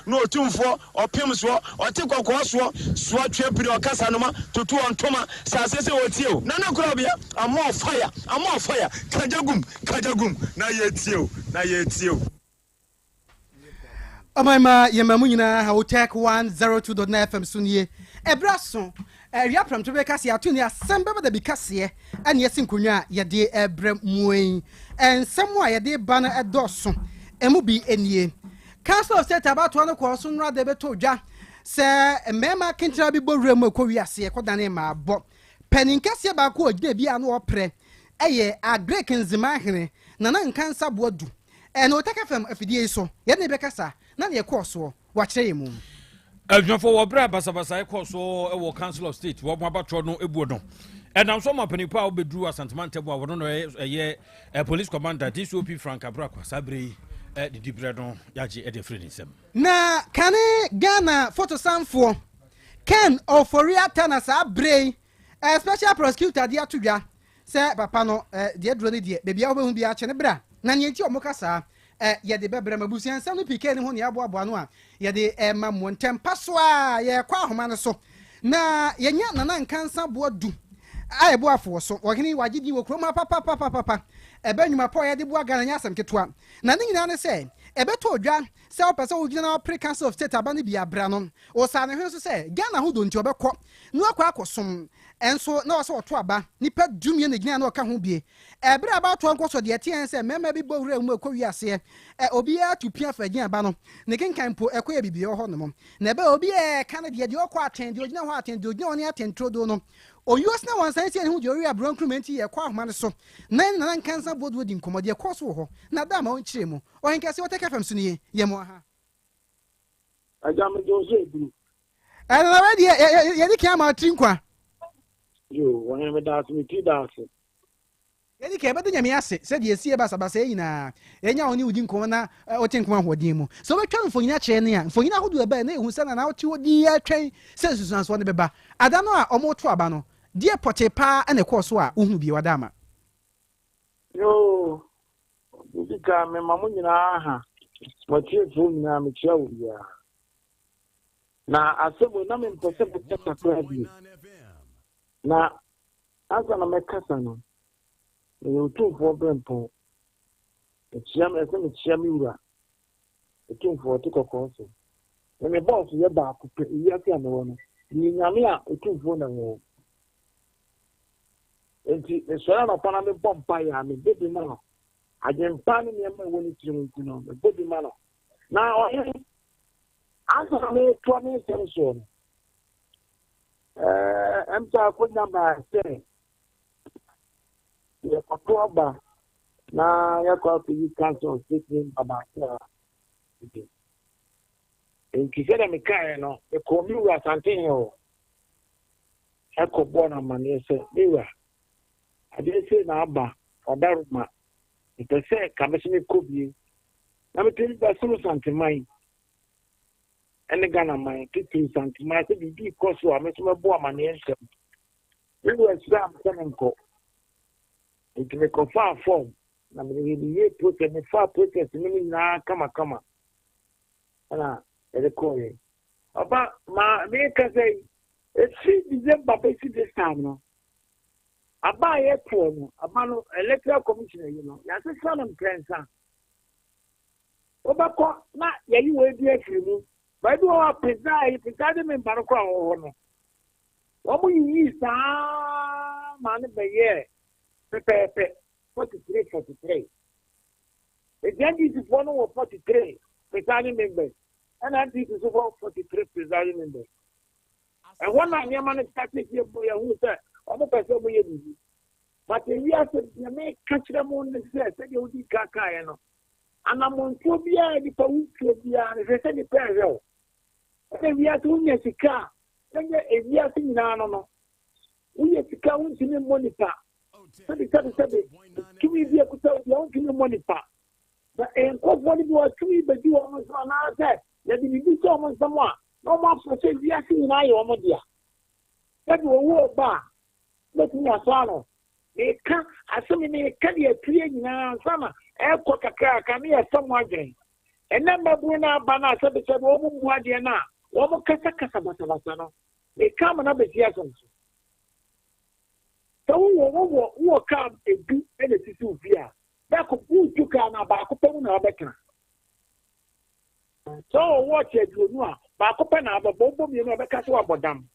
Na Otumfoɔ, ɔpem soɔ, ɔte kɔkɔɔ soɔ, soa twe pini ɔkasa noma, toto ɔntoma, sɛ aseɛ sɛ ɔtie o. Nana Korabea, I'm on fire, I'm on fire, ka gya gum, ka gya gum, na yɛtie o, na yɛtie o. Ɔman ma yɛn ma mu nyinaa ha Otec 102.9 FM so nie. Ɛberɛ aso, awia prɛmto bɛ kaseɛ ato ni asɛm bɛba da bi kaseɛ ɛne ɛsi nkonnwa a yɛde ɛbrɛ mu yi. Nsɛm a yɛde ba no ɛdɔɔso, ɛmu bi nie. Council of State abatoɔ no kɔɔ so nnora de bɛtɔ dwa sɛ mmarima kentena bi bɔ wura mu ɛkɔ wiase ɛkɔdane mmaabɔ. Panin kɛseɛ baako a ɔgyina bi a na ɔprɛ ɛyɛ Agric Nzema hene Nana Nkansa Boadu. Ɛna Otec FM afidie yi so yɛde ne bɛkasa na neɛ ɛkɔɔ soɔ wakyerɛ yɛn mu. Adwumafoɔ wɔ berɛ a basabasa ɛkɔɔ so wɔ Council of State wɔn abatoɔ no ebuo no, ɛnam so ma mpanimfoɔ a wɔbɛduru Asantema ntɛm a wɔno no ɛyɛ Police Commander DCOP Frank Abrakwa saa berɛ yi didi berɛ no yɛagye ɛde afiri ne nsam. Na kane Ghana fotosanfoɔ Ken Ofori-Atta na saa berɛ yi Special Prosecutor de ato dwa sɛ papa no deɛ duro no deɛ baabi a wobɛhu biara kyɛ no bra na nea nti a wɔka saa yɛde bɛbrɛ ma abusua nsɛm no pii ka ɛni ho nea aboaboa no a yɛde ɛma mo ntɛmpa so a yɛkɔ ahoma no so na yɛnya Nana Nkansa boa du a ɛboa afoɔ so ɔhene wagye din wɔ kurom ha papapapapa ɛbɛ nnwuma pa a yɛde boa Ghana nyɛ asɛm ketewa na ne nyinaa ne sɛ ɛbɛtɔ odwa sɛ wopɛ sɛ wogyina na wopere Council of State aba no bi abra no ɔsaa ne hwene so sɛ Ghana ho dɔ nti ɔbɛkɔ na wakɔ akɔsom Nso na ɔsɛ ɔto aba. Nnipa dumien na egyinae na ɔka ho bie. Ɛberɛ a abatoɔ nkɔ so deɛ ɛteɛ ne sɛ mmarima bi bɔ wura mu ɛkɔ wiaseɛ. Ɛ obiara tu pia fa gyina aba no. Ne kenkan mpo ɛkɔ yɛ biribi wɔ hɔ nom. Na ɛbɛ obiara ɛka no deɛ, deɛ ɔkɔ atɛn, deɛ ɔgyina hɔ atɛn, deɛ ɔgyina hɔ ne atɛn turodoo no. Owuo sena wɔn nsa nsia ne ho deɛ ɔwia aburoo nkruma nti yɛkɔ ahoma no so na yɛne Nana Nkansah Boaduo di nkɔmmɔ deɛ ɛkɔɔ so wɔ hɔ na da ama ɔnkyerɛ mu. Ɔhenkɛseɛ Ɔtɛkɛ FM so nie, yɛ mo aha. Agya me dwo nso eburu. Ɛna wei deɛ yɛde kan ama tiri nkwa. Yo, wɔn me da ase, me tiri da ase. Yɛde kan yɛbɛda Nyame ase sɛ deɛ ɛsi basabasa yi nyinaa yɛnya wo ne wo di nkɔmmɔ na wote nkɔmmɔ ahoɔden mu. Sɛ wobɛtwa no mfonini akyerɛ ne a, mfonini ahodoɔ ɛbɛɛ na yɛhu sɛ na na wote hɔ din yɛtwɛn sɛ nsusuansoɔ no bɛba. Ada no a wɔreto aba no, deɛ pɔtee paa na ɛkɔɔ so a wohunu bio ada ama? Yoo, Medi kan mema mo nyinaa ha, mo atiefoɔ nyinaa mekyia wo biara. Na asɛm wei na mempɛ sɛ mɛkasa koraa bio. Na ansa na mɛkasa no, meyɛ Otumfoɔ Berempɔn. Mekyia me ɛsɛ mekyia me wura, Otumfoɔ ɔte kɔkɔɔ so. Me me bɔɔso yɛ baako pɛ ewiase a mewɔ no, meyɛ Nyame a Otumfoɔ na wɔ hɔ. Enti mesɔre anɔpa na mebɔ mpaeɛ a, mebɔ bi ma no. Adwempa ne nneɛma a ɛwɔ ne tirim nti no, mebɔ bi ma no. Na ɔhene, ansa na meretoa me nsɛm soɔ no, ɛɛ ɛm sɛ akɔnya baa sɛ yɛkɔto aba na yɛkɔ akɔyi council of state member baako a nti sɛdeɛ mekaeɛ no, mekɔɔ me wura Asantehene hɔ. kɔbɔɔ no amanneɛ sɛ, Me wura, adeɛ sei na aba, Ɔdaroma, mepɛ sɛ ka me so mekɔ bie na metumi bɛsom Santeman ne Ghana man, titiriw Santeman, sɛ biribi rekɔ so a me nso mɛbɔ amanneɛ ntɛm. Me wura hyiraa me sɛ menkɔ. Nti mekɔfaa fɔm na mede meyɛ process, mefaa process no mu nyinaa kamakama ɛna yɛde kɔɔeɛ. Papa, ma mekasa yi, ɛfiri December bɛsi this time no, aba a yɛtoɔ no, aba no, Electoral Commission yi no, yɛasesa no mprɛnsa. Wobɛkɔ na yɛyi wei bi afiri mu. Baabi wɔ hɔ a presiding presiding member no koraa wɔ hɔ no, wɔn yiyii saa ma no bɛyɛɛ pɛpɛɛpɛ 43 43. Eti NDC foɔ no wɔ 43 presiding members. Ɛna NPP nso wɔ 43 presiding members. Ɛhɔ na nneɛma no start fie mu yɛhu sɛ wɔn pɛ sɛ wɔyɛ biribi. But ewiase deɛ meka kyerɛ mo ne sɛ sɛdeɛ wodi ka kaeɛ no, anammɔntuo biara nipa wotuo biara no hwɛ sɛ nipa ɛhwɛ wo. Ɛna ewiase wonya sika a, ɛnyɛ ewiase nyinaa no no. Woyɛ sika wontumi mmɔ nipa. Sɛbi sɛbi sɛbi tumi bi ekuta wo bia wontumi mmɔ nipa. Na nkurɔfoɔ no bi wɔ tumi bɛdi wɔn nsam anaasɛ yɛde biribi hyɛ wɔn nsam a, na wɔafa sɛ wiase nyinaa yɛ wɔn dea. Sɛdeɛ owuo ba a, wobɛtumi asɔ ano. Meka asɛm yi, meka deɛ atue nyinaa ansa na ɛrekɔ kakrakra ne yɛsɛ mo adwene. Ɛnnɛ mmabunu no aba no a sɛbesɛbe wɔn mmu adeɛ no a wɔn kasa kasa basabasa no, meka ama no abɛsi asɛm so. Sɛ wowɔ wowɔ wowɔ kaa edu na esisi wo fie a, bɛko wotu kaa no a baako pɛ mu na wabɛtena. Sɛ ɔwɔ wɔɔkye 20 a, baako pɛ na abɛbɔ, wobɔ mmienu a ɛbɛka sɛ wabɔ dam.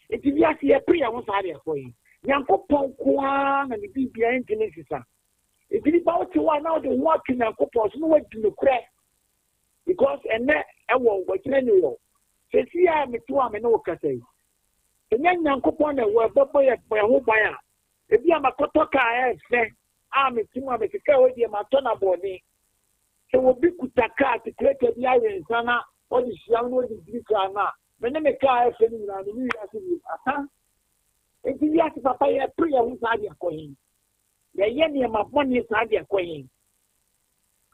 Nti wiase yɛpere yɛn ho saa de akɔ yi. Nyankopɔn nko ara na ne biribiara ntumi nsesa. Nti nipa wote hɔ a na wode ho ato Nyankopɔn so na wadi nokorɛ because ɛnɛ ɛwɔ wakyerɛ ne wɔ. Sɛsi a mete hɔ a me ne wo kasa yi, ɛnyɛ Nyankopɔn na ɛwɔ ɛbɛbɔ yɛ yɛn ho ban a, ebi a makɔtɔ kaa ɛɛfɛ a mete mu a mete kaa hɔ deɛ matɔ no aboɔden. Sɛ obi kuta kaa tikuleta bi awe nsa na ɔde hyia me na ɔde dwiri kaa no a, me ne me kaa a ɛfɛ no nyinaa me ne wiase bio. Asa. Enti wiase papa yɛpere yɛn ho saa de akɔ he? Yɛyɛ nneɛma bɔne saa de akɔ he?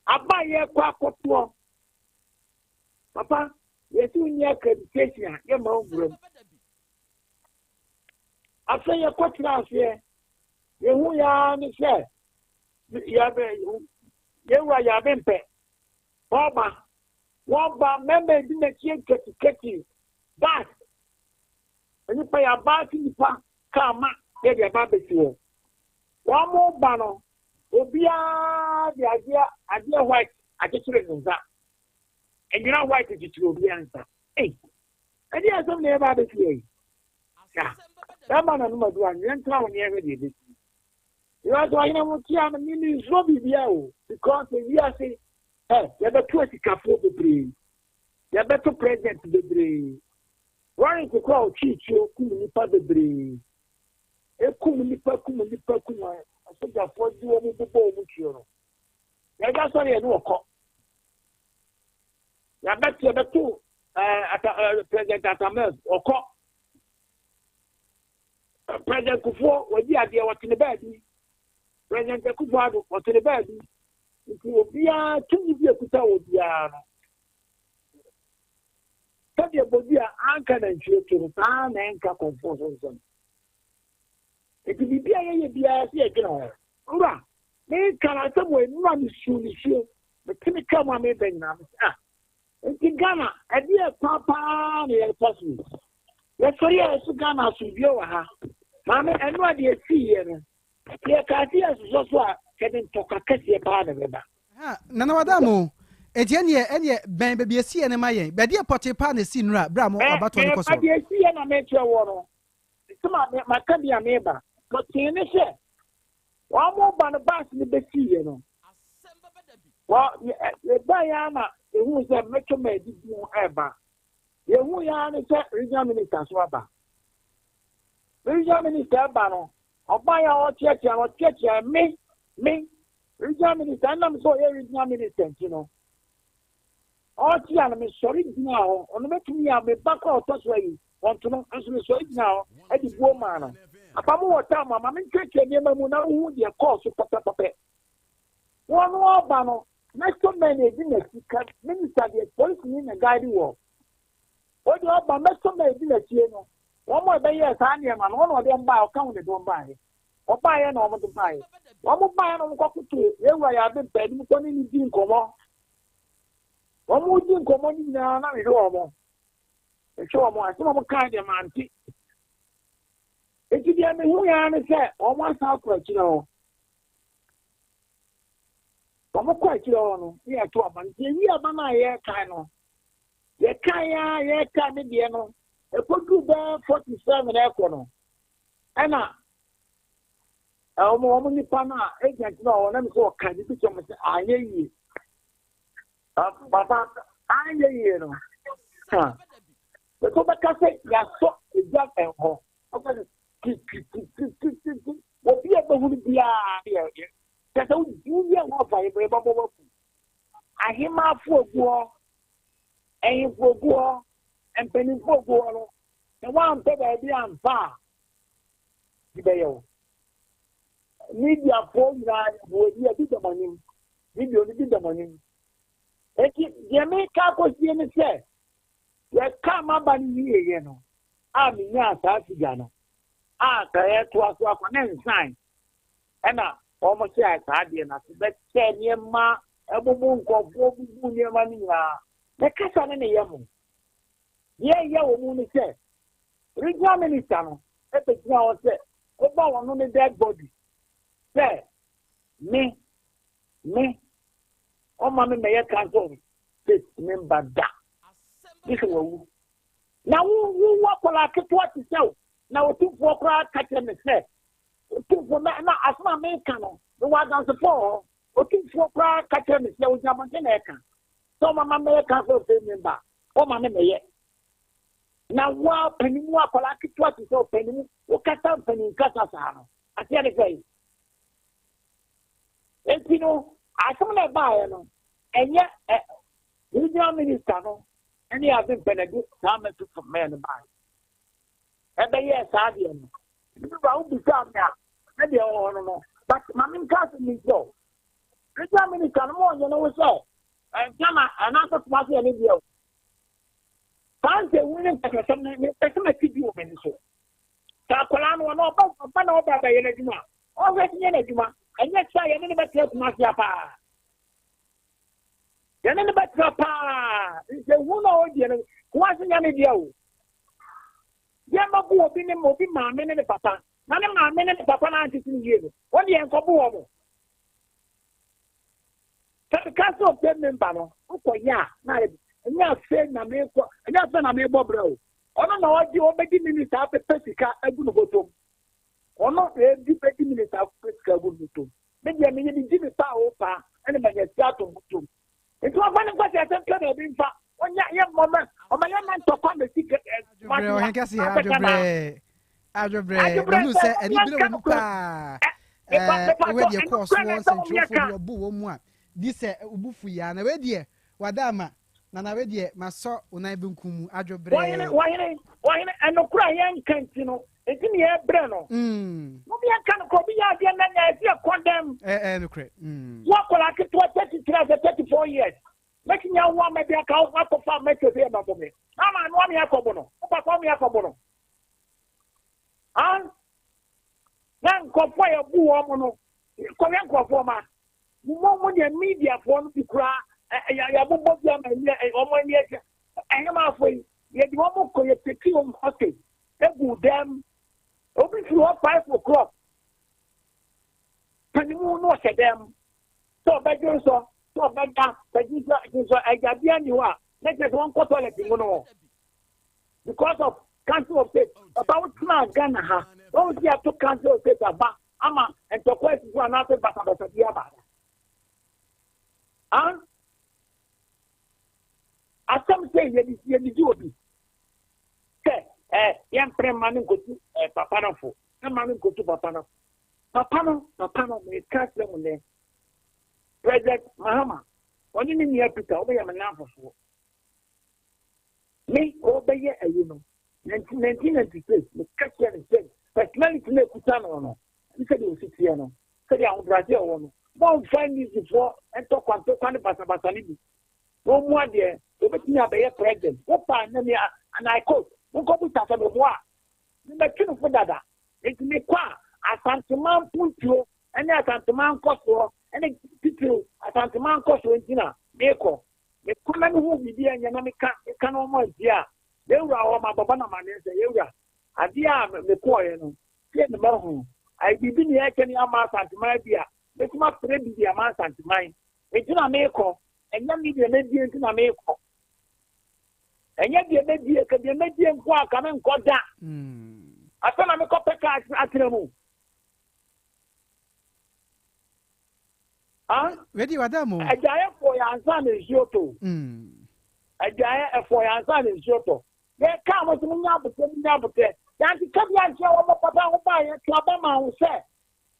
Aba a yɛkɔ akɔtoɔ, papa, yɛsi wonni accreditation a yɛmma wo nwura mu. Afei yɛkɔtena aseɛ, yɛhu yɛ ara ne sɛ yɛbɛ yɛwura yɛabe mpɛ wɔba wɔba mmarima edi n'akyi nketenkete bas nipa yɛ abaase nipa kaa ma yɛde aba abɛsi hɔ wɔn ba no obiara de adeɛ adeɛ white akyekyere ne nsa nwera white kyekyere obiara nsa ei ɛde asɛm na yɛba abɛsi yɛ yi ya bɛrima na noma du anwea ntena wo nneɛma deɛ ɛbɛsi. Wiase ɔhene ho tia no me mensuro biribia o because wiase ɛ yɛbɛto asikafoɔ bebree yɛbɛto president bebree Lawrence kora ɔtwee tuo kum nipa bebree ekum nipa kum nipa kum asogyafoɔ de wɔn bobɔ wɔn tuo no yɛda sɔre yɛne wɔkɔ yɛbɛto yɛbɛto ɛɛ ata ɛɛ president Atta Mills ɔkɔ. President Kufuor wadi adeɛ wɔte ne baabi. President Akufo Addo wɔte ne baabi. Nti obiara tumi bi ekuta wɔ biara no. Sɛdeɛ bodua anka nantwie to no saa na ɛnka kɔmfoɔ so nsɛm. Nti biribi a yɛyɛ biara sɛ yɛdwene ho. Nwura, meka no asɛm wɔ nnura mesuo nisuo. Mete me kaa mu a meba nyinaa mese ah Nti Ghana ɛdeɛ kwan paa na yɛfa so yi? Yɛsɔre a yɛso Ghana asomdwoeɛ wɔ ha. Maame ɛno a deɛ ɛsiiɛ no, sɛ yɛkaa sɛ yɛsosɔ so a, kɛde ntɔkwa kɛseɛ paa na ɛbɛba. Ha, Nana Wadamo, enti ɛneɛ, ɛneɛ bɛn baabi ɛsiiɛ no ma yɛn. Bɛdeɛ pɔtee paa na ɛsii nnora berɛ a mo abatoɔ no kɔ soɔ no? Deɛ ɛsiiɛ na mekyerɛ woɔ no, sɛ ma, maka bi a meba. Pɔtee ne sɛ, Wɔn ba no bus no bɛsiiɛ no, wɔ yɛbaeɛ ara na yɛhuu sɛ metro ma adidi ho ɛreba. Yɛhuu yɛ ara ne sɛ regional minister so aba. Regional minister ɛba no, ɔbaeɛ a ɔkyeakyea no, ɔkyeakyea me, me, regional minister, ɛnam sɛ ɔyɛ regional minister nti no, Ɔrekyea no, mesɔre gyinaa hɔ. Ɔno bɛtumi a me ba kora ɔtɔ so ayi, ɔnto no, nso mesɔre gyinaa hɔ de buo maa no. Papa mo wɔ tam a, ma menkyerɛkyerɛ nneɛma mu na wohu deɛ ɛkɔɔ so pɛpɛpɛpɛ. Wɔn ɔreba no, mɛsɔ mɛn edi n'akyi, ka minista deɛ polisini na guide wɔ. Wode ɔba mɛsɔ mɛn edi n'akyie no, wɔn a ɛbɛyɛɛ saa nneɛma no, wɔn na ɔde wɔn baeɛ, ɔka ho na ɛde wɔn baeɛ. Wɔbaeɛ na wɔde baeɛ. Wɔn baeɛ na wɔkɔkoto yɛn wura yɛ ade mpɛ anim kɔ ne ne di nkɔmmɔ. Wɔredi nkɔmmɔ no nyinaa na mehwɛ wɔn. Mehwɛ wɔn, asɛm a wɔkae deɛ mante. Enti deɛ mehu ara ne sɛ wɔn asan akɔ akyire hɔ. Wɔn kɔ akyire hɔ no, ne yɛto aba. Nti ewi aba no a yɛrekan no, yɛkan a yɛrekan ne deɛ no, ɛkɔduru bɛyɛ 47 ɛkɔ no, ɛna wɔn nipa no a agent no a ɔwɔ na mi sɛ ɔka biribi kyerɛ wɔn sɛ anyɛ yie. Papa anyɛ yie no, ha bɛtɔ bɛka sɛ yɛasɔ egya ɛhɔ, ɔka sɛ kikikikikiki obi a bɛhunu biara yɛ yɛ kyɛ sɛ wodi a wɔfa yɛ bɛbɔ waku. Ahemafo gu hɔ, ahemfo gu hɔ, mpanyinfo gu hɔ no, sɛ wɔampɛ baabi amfa a, bi bɛyɛ wo. Mediafoɔ nyinaa yɛbɔ ebi a bi da mo anim. Video no bi da mo anim. Eti deɛ meka akɔsie ne sɛ, yɛka m'aba no wieeɛ no a menyaa saa figure no a sɛ yɛtoa so akɔ ne nsan ɛna wɔn hyɛ saa adeɛ no ase bɛkyɛ nneɛma. ɛbubu nkurɔfoɔ bubu nneɛma no nyinaa. Ne kasa ne ne yam. Deɛ ɛyɛ wɔ mu ne sɛ regional minister no ɛbɛgyina hɔ sɛ ɔba wɔn ne dead body sɛ me ɔma me mɛyɛ Council of State member da ne sɛ wawu. Na wo wo wo akwadaa ketewa te sɛ wo na Otumfoɔ koraa ka kyerɛ me sɛ Otumfoɔ na asɛm a meka no, mewɔ adansefoɔ wɔ hɔ. Otumfoɔ koraa ka kyerɛ me sɛ ogyina abɔnten na ɛka sɛ ɔma ma mɛyɛ Council of State member, ɔma me mɛyɛ. Na wo a panimu akwadaa ketewa te sɛ ɔpanimu, wokasa mpanin kasa saa no, aseɛ ne sɛ enti no asɛm na ɛbaeɛ no ɛnyɛ ɛ regional minister no ɛne ade mpɛnɛde saa mɛto mɛɛ no baeɛ ɛbɛyɛɛ saa deɛ no. Nígbà wo bisa mi a, ne deɛ ɛwɔ hɔ no, but maame nka asɛm bi nkyerɛ o. Regional minister no mo ɔnyɛ ne ho sɛ ɛntama anaasɛ Kumase yɛ ne deɛ o. Saa nsɛnhu ne nkasasɛm no mepɛ sɛ mate bi wɔ m'ani so. Sɛ akwadaa no ɔno ɔba ɔba na ɔba abɛyɛ n'adwuma a, ɔhwɛ sɛ nyɛ n'adwuma. Ɛnyɛ sɛ yɛne no bɛtena Kumase a paa. Yɛne no bɛtena paa. Nsɛnhu no a ɔdie no, Kumase nyɛ ne deɛ o. Yɛmmɛbo obi ne obi maame ne ne papa, na ne maame ne ne papa no antete no yie no, wɔn deɛ yɛnkɔbo wɔn. Sɛ meka sɛ ɔpɛ memba no, wokɔyɛ a, na ayɛ ɛnyɛ afei na mekɔ, ɛnyɛ afei na mebɔ brɛ o. Ɔno na ɔgye ɔbɛdi minista abɛpɛ sika agu ne bɔtɔm. Ɔno na ɛdi bɛdi minista abɛpɛ sika agu ne bɔtɔm. Me deɛ meyɛ megye me paa o paa ɛna manya sika ato bɔtɔm. Nti wɔmfa no nkɔsi asɛm pɛ baabi mfa ɔnya yɛ mmɔmɛ ɔma yɛ ma ntɔkwa mɛsi Adwobrɛ ɔhen kɛse adwobrɛ adwobrɛ wɔnu sɛ ɛni bere wɔ mu paa ɛɛ wei deɛ kɔɔ so wɔ nsɛntwerɛfoɔ bi ɔbo wɔn mu a di sɛ obu fu ya na wei deɛ wada ama na na wei deɛ masɔ wo nan benkum mu adwobrɛ. Wɔhene wɔhene wɔhene ɛnokora a yɛnka nti no nti ne yɛbrɛ no. Mo bi yɛnka nokorɛ obi yɛ adeɛ na nya ɛsi ɛkɔ dɛm. Ɛɛ nokorɛ. Wo akwadaa ketewa 33 asɛ 34 years mɛtumi awo ama bi aka wo akɔfa mɛtɔ sɛ yɛbɛbɔ me na maame wa me akɔbɔ no wo papa me akɔbɔ no. Ah na nkurɔfoɔ a yɛbu wɔn no kɔhwɛ nkurɔfoɔ ma mo mo deɛ mediafoɔ no bi koraa yɛabobɔ bi ama ani wɔn ani ahyɛ ɛhemafoɔ yi yɛde wɔn kɔ yɛteki wɔn hostage egu dɛm obi firi hɔ 5 o'clock panimu no ɔhyɛ dɛm sɛ ɔbɛdwe nsɔ sɛ ɔbɛda sɛ dwensɔ dwensɔ agyadeɛ ni hɔ a na kyerɛ sɛ wɔnkɔ toilet mu no because of Council of State. Papa, wotena Ghana ha wɔn si ato Council of State aba ama ntɔkwa esisi anaasɛ basabasa bi aba ah asɛm sɛ yɛde yɛde di obi sɛ ɛ yɛmpere mma no nkotu ɛ papa no fo mma no nkotu papa no papa no papa no meka kyerɛ mu nɛ President Mahama ɔne ne nua Peter wɔbɛyɛ me nan fofoɔ me ɔbɛyɛ ayi no 1996 meka kyerɛ no sɛ personality no ekuta no no ne sɛdeɛ osi teɛ no, sɛdeɛ ahobrɛase a ɛwɔ no, wɔmfa NDCfoɔ ntɔkwa ntɔkwa ne basabasa no bi na ɔmu adeɛ obɛtumi abɛyɛ president. Wopa nnɛ me and I quote, monkɔbusa sɛ meboa a memɛtwe no fo dada. Nti mekɔ a Asanteman mpuntuo ne Asanteman nkɔsoɔ ne titiriw Asanteman nkɔsoɔ nti na mekɔ. Mekɔ na mehu biribi a ɛnyɛ na meka meka na ɔmo antie a, yɛwura hɔ ma bɔbɔ na amaneɛ sɛ yɛwura adeɛ a mekɔɔyɛ no sie ne mahu ayɛ biribi ne yɛkyɛ ne ama Asanteman bi a mɛtumi afrɛ biribi ama Asanteman nti na mekɔ. Ɛnyɛ me deɛ mɛdie nti na mekɔ, ɛnyɛ deɛ mɛdie ka deɛ mɛdie nko a ka menkɔ da afɛ na mekɔ pɛ ka atena mu. Wedi wada mo. Agyaeɛ fɔ yɛ ansa na nsuo tɔ. Agyaeɛ ɛfɔ yɛ ansa na nsuo tɔ. Yɛka mo sɛ monya abotɛ monya abotɛ yɛankeka bi ankyerɛ wɔ mo papa ho baa yɛto aba ma wo sɛ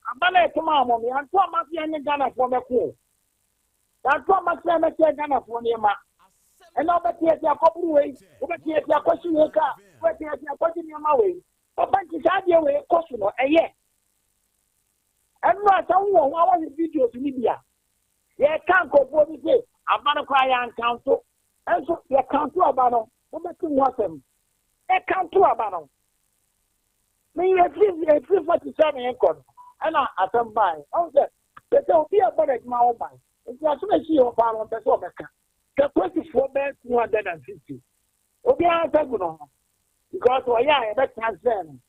aba na ɛto maa mo no yɛanto ama so yɛne Ghanafoɔ mɛko o yɛanto ama so yɛmɛkyɛ Ghanafoɔ nneɛma. Ɛna wobɛte ati akɔboro wei, wobɛte ati akɔhye wei ka, wobɛte ati akɔgye nneɛma wei. Papa, nti saa adeɛ wei kɔ so no ɛyɛ ɛno a sɛ wowɔ ho a wɔhwɛ videos no bi a yɛka nkurɔfoɔ bi sɛ aba no koraa yɛankanto nso yɛkanto aba no wobɛte ho asɛm yɛkanto aba no meyɛ efiri 47 kɔ no ɛna asɛm baeɛ ɔhu sɛ sɛ obi a ɛbɔ n'adwuma ho ban. Nti asɛm a ɛsii hɔ paa no ɔmpɛ sɛ ɔbɛka. Sɛ polisifoɔ bɛyɛ 250 obiara nsa gu ne ho because ɔyɛ a yɛbɛ transfer no.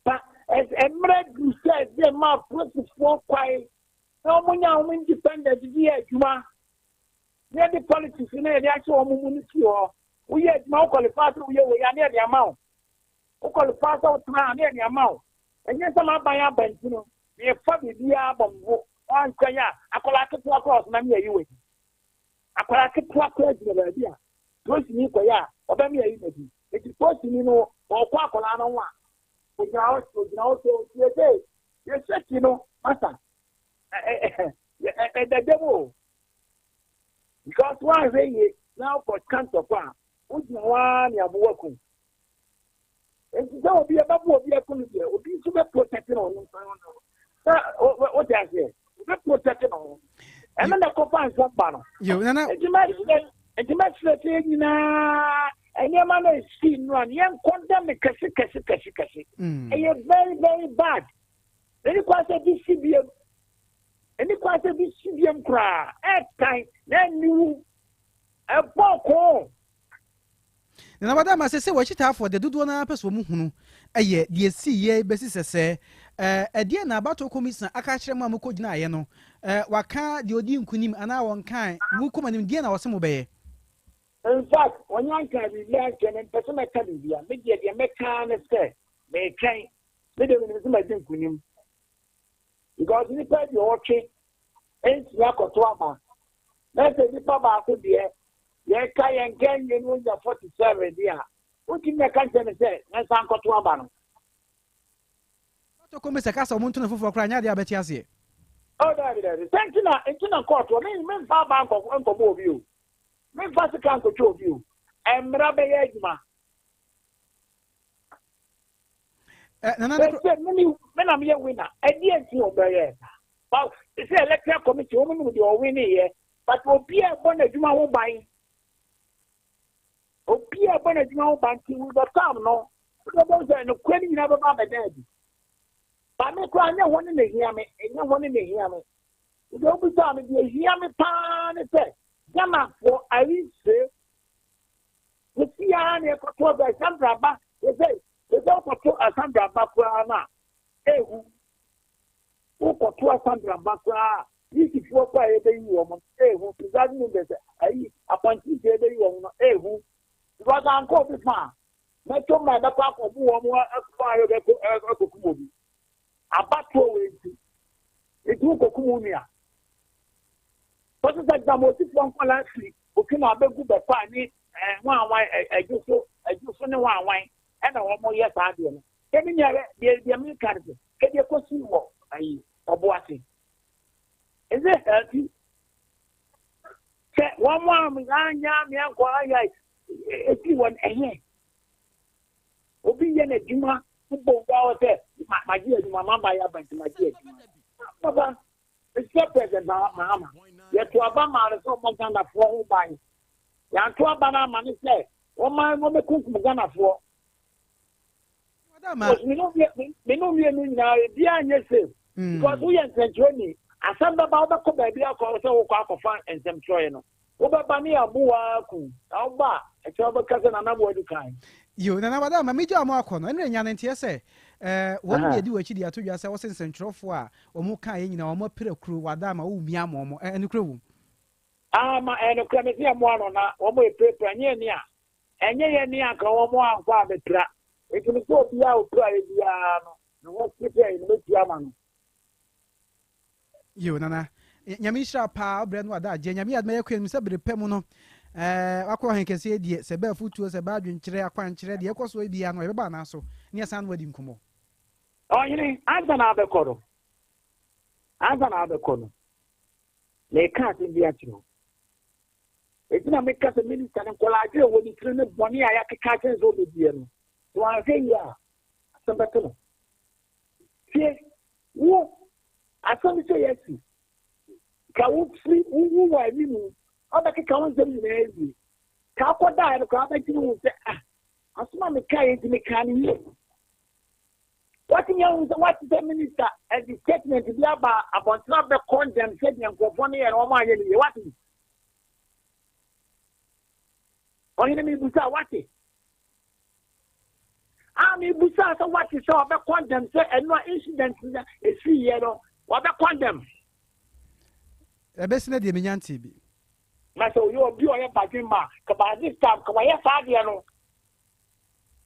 Ba mmerɛ duru sɛ ɛsɛ ma polisifoɔ kwae na wɔn nya wɔn independent de yɛ adwuma. Na yɛde politics na yɛde ahyɛ wɔn mu no si hɔ. Woyɛ adwuma wo qualify sɛ woyɛ wei a na yɛde ama wo. Wo qualify sɛ wotena a na yɛde ama wo. Ɛnyɛ sɛ m'aban aba nti no mefa biribiara bɔ me bo. Woanhwɛ yɛ a akwadaa ketewa koraa ɔsoma me ayi w'adi. Akwadaa ketewa koraa gyina baabi a polisini kɔyɛ a ɔbɛme ayi n'adi. Enti polisini no ɔkɔ akwadaa no ho a ogyina hɔ ogyina hɔ sɛ otie sɛ yɛhyɛ ti no masa ɛdada mu o. Because woanhwɛ yie na wokɔ ka ntɔkwa a wogyina hɔ ara ne aboa kum. Nti sɛ obi ɛbɛbo obi ako no deɛ obi nso bɛ protect no ɔno nso no sɛ wote aseɛ obi protect no ho ɛno na ɛkɔfa nsɛm ba no. Nti mɛsrɛ nti mɛsrɛ sɛ yɛn nyinaa nneɛma no ɛsi nnora no yɛn condemn no kɛse kɛse kɛse kɛse. Ɛyɛ very very bad. Ɛni kwan sɛ bi si biem. Ɛni kwan sɛ bi si biem koraa. Ɛtan na ɛniwu. Ɛbɔ koo. Nana Wadama sɛ sɛ w'akyitaafoɔ deɛ dodoɔ no ara pɛ sɛ wɔn hunu yɛ deɛ ɛsiiɛ bɛsi sɛsɛɛ. Ɛdeɛn na abatoɔ kɔmisa aka akyerɛ mo a mokɔ gyinaeɛ no? Waka deɛ ɔdii nkunim anaa ɔnkae? Mokɔ mo anim deɛn na ɔse mobɛyɛ? In fact, ɔnya nkaa biribiara nkyerɛ me, mempɛ sɛ mɛka biribiara. Me deɛ, deɛ mɛka ara ne sɛ, meretwɛn. Me deɛ menim sɛ madi nkunim. Because nnipa aduɔwɔtwe nsia kɔto aba, na sɛ nipa baako deɛ yɛka yɛn nka nwie no onya 47 deɛ a, wontumi mɛka nkyerɛ me sɛ mɛnsan nkɔto aba no. Abatoɔ kɔmisa ka sɛ wɔn nto no foforɔ koraa nyɛ adeɛ a wobɛte aseɛ. Oh daabi daabi, sɛ nti na nti na kɔɔto me memfa aba nkɔ nkɔbɔ obi o, memfa sika nkɔtwa obi o, mmara bɛyɛ adwuma. Eh, nana ne Sɛ me me na meyɛ winner, ɛdeɛ nti na ɔbɛyɛ saa? But sɛ electoral committee wɔn nim deɛ ɔwin yɛ, but obi a ɛbɔ n'adwuma ho ban, obi a ɛbɔ n'adwuma ho ban ti with the time no, wobɛbɔ sɛ nokorɛ no nyinaa bɛba abɛda adi. Ba me koraa nyɛ hɔ ne na ehia me, ɛnyɛ hɔ ne na ehia me. Deɛ wobisa me deɛ ehia me paa ne sɛ Ghanafoɔ ayi se yɛsi ara na yɛkɔto ɔbɛ Sandra ba yɛsɛ yɛsɛ wokɔto Sandra ba koraa no a ehu wokɔto Sandra ba koraa a Yisifoɔ koraa yɛbɛyi wɔn no ehu presiding members ayi appointees yɛbɛyi wɔn no ehu because ankɔ obi fa a mɛto mma ɛbɛkɔ akɔbo wɔn akɔ ayɛ bɛkɔ akɔkum obi abatoɔ wɔ eti eti wokɔkum wo nua wɔsɛ sɛ gbamosifoɔ nkɔla firi otwe na abɛgu bɛkɔ a ne nwanwan ɛdwo so ɛdwo so ne nwanwan ɛna wɔn yɛ saa adeɛ no ɛmi nua deɛ deɛ mi ka no sɛ ɛdeɛ kɔsi wɔ ayi ɔbo ase is it healthy sɛ wɔn a anya amea nkɔ ayɛ esi wɔn ɛyɛ obi yɛ n'adwuma wobɔ wura hɔ sɛ ma magye adwuma ma ba yɛ aba nti magye adwuma papa mesrɛ president Mahama yɛto aba maa no sɛ ɔmmɔ Ghanafoɔ ho ban yɛanto aba no ama no sɛ wɔma wɔmɛkunkum Ghanafoɔ because me no mmienu nyinaa ebiara nyɛ safe because woyɛ nsɛnkyerɛni asɛm bɛba wobɛkɔ baabi akɔ sɛ wokɔ akɔfa nsɛmtwerɛeɛ no wobɛba ne aboa aku na woba a ɛkyɛ wobɛka sɛ nana boadu kan. Yo, Nana Wada, ma megya wɔn akɔ no, ɛnna nya no nteɛ sɛ eh, wɔn deɛ di wɔn akyi de ato dwa sɛ wɔse nsɛntwerɛfoɔ a wɔn kaeɛ nyinaa wɔn apira kuro, Wada ama womia ama wɔn, eh, ɛnokorɛ wom? Ah, ma ɛnokorɛ mese yɛmmoa no na wɔn apirapira, ɛnyɛ yɛn a, ɛnyɛ yɛn a anka wɔn ankɔ abɛpira, enti me sɛ obiara a ɔpiraeɛ biara no, ne ho prepare no mɛtua ama no. Yo nana nyame nhyira paa wobrɛ no ada agye nyame yɛ adoma yɛkɔ anim sɛ bere pɛ mu no eh, wakɔ ɔhen kɛseɛ deɛ sɛ bɛɛ afotuo sɛ bɛɛ adwenkyerɛ akwankyerɛ deɛ ɛkɔ soɔ biara no yɛbɛba anaa so ne yɛsan no adi nkɔmmɔ. Ɔhene, ansa na abɛkɔ no, ansa na abɛkɔ no, meka asɛm bi akyerɛ wo. Enti na meka sɛ minista no nkwadaa adwene wɔ ne tiri ne bɔne a yɛakeka akyerɛ sɛ ɔbɛdie no, sɛ wanhwɛ yie a, asɛm bɛto no. Tie, wo, asɛm sɛ yɛasi, ka wo firi wo wo wɔ anim, ɔbɛkeka wo nsɛm nyinaa awie. Ka akɔdaeɛ no koraa bɛdwene wo sɛ, ah, asɛm a mekaeɛ nti mekaa no yie. Watumi ahu sɛ wate sɛ minister ɛde statement bi aba abɔntene abɛ condemn sɛdeɛ nkurɔfoɔ no yɛ no wɔn anyɛ no yie wate bi. Ɔhene mebusa wate. A mebusa sɛ wate sɛ ɔbɛ condemn sɛ ɛno a incident na ɛsii yɛ no wɔbɛ condemn. Ɛbɛsi na deɛ menya ntee bi. Na sɛ ɔyɛ obi a ɔyɛ badwemma a, ka by this time ka wayɛ saa adeɛ no.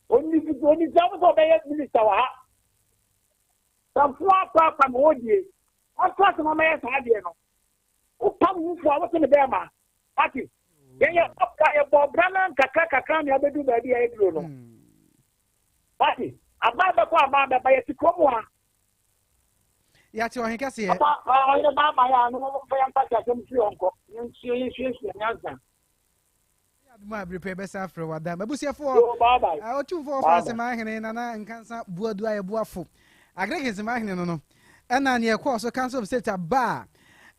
Ɔnni ɔnni sɛ sɛ ɔbɛyɛ minister wɔ ha. Samfoɔ apaapa na ɔdie. Ɔntra ase na ɔmɛyɛ saa adeɛ no. Wopam wo fo a wote ne bɛɛma. Ate? Yɛyɛ ɔbra yɛbɔ ɔbra no nkakra kakra na yɛabɛdu baabi a yɛduro no. Wate? Aban bɛkɔ aban bɛba yɛte kurom ha. Yɛate ɔhen kɛseɛ. Papa, ɔyere ba ama yɛ a no momfa yɛmfa asɛm firi hɔ nkɔ. Yɛnsua yɛnsuasua nyansa. Adom a bere pɛ bɛsa afrɛ wada. M'abusuafoɔ, Otumfoɔ ɔfa Nsemahene Nana Nkansa Boadu Ayɛboafo, Agric Nsemahene no no, ɛna neɛ ɛkɔɔ so Council of State aba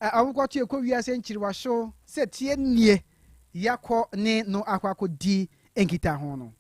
a wɔkɔto ɛkɔ wiase nkyiriwahyew sɛ tie nie yakɔ ne no akɔ akɔdi nkitaho no.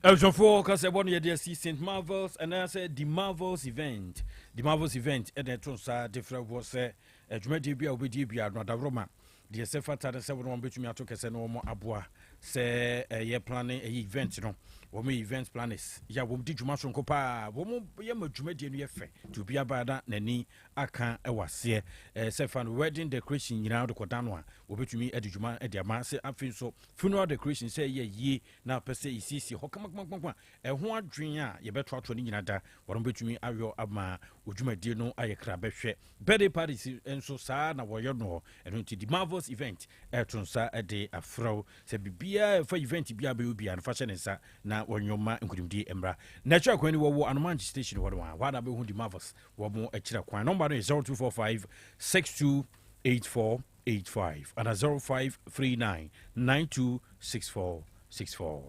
Abusuafoɔ kasɛbɔ no yɛde asi St Marvels anaasɛ The Marvels Event. The Marvels Event ɛna ɛto nsa de frɛ woɔ sɛ dwumadie bi a wobɛdie biara no adaworoma deɛ sɛ fata ne sɛ wo ne wɔn bɛtumi ato kɛsɛ na wɔn aboa sɛ ɛyɛ planning ɛyɛ event no. Wɔn yɛ event planners yɛ a wɔn di dwuma soronko paa. Wɔn yɛ ma dwumadie no yɛ fɛ nti obi aba na n'ani aka wɔ aseɛ. Sɛ fa no wedding decoration nyinaa wode kɔda no a wɔbɛtumi adi dwuma de ama sɛ afei nso funeral decoration sɛ ɛyɛ yie na apɛ sɛ yɛsiesie hɔ kamakamakama a, ɛho adwene a yɛbɛtoatoa no nyina da, wɔnom bɛtumi ayɔ ama odwumadie no ayɛ krabɛhwɛ. Birthday parties nso saa na wɔyɛ noɔ, ɛno nti The Marvels Event ɛreto nsa de afrɛ wo sɛ biribiara ɛfa event biara bɛyɛ obiara no fa hyɛ ne nsa na wɔnyɔ ma nkunimdie mmra. Na akyiri akwan ni wɔwɔ Anomanche station hɔ no a, hɔ a na bɛhu The Marvels wɔn akyiri akwan. Nɔmba no yɛ 0245 6284 85 ana 0539 9264 64.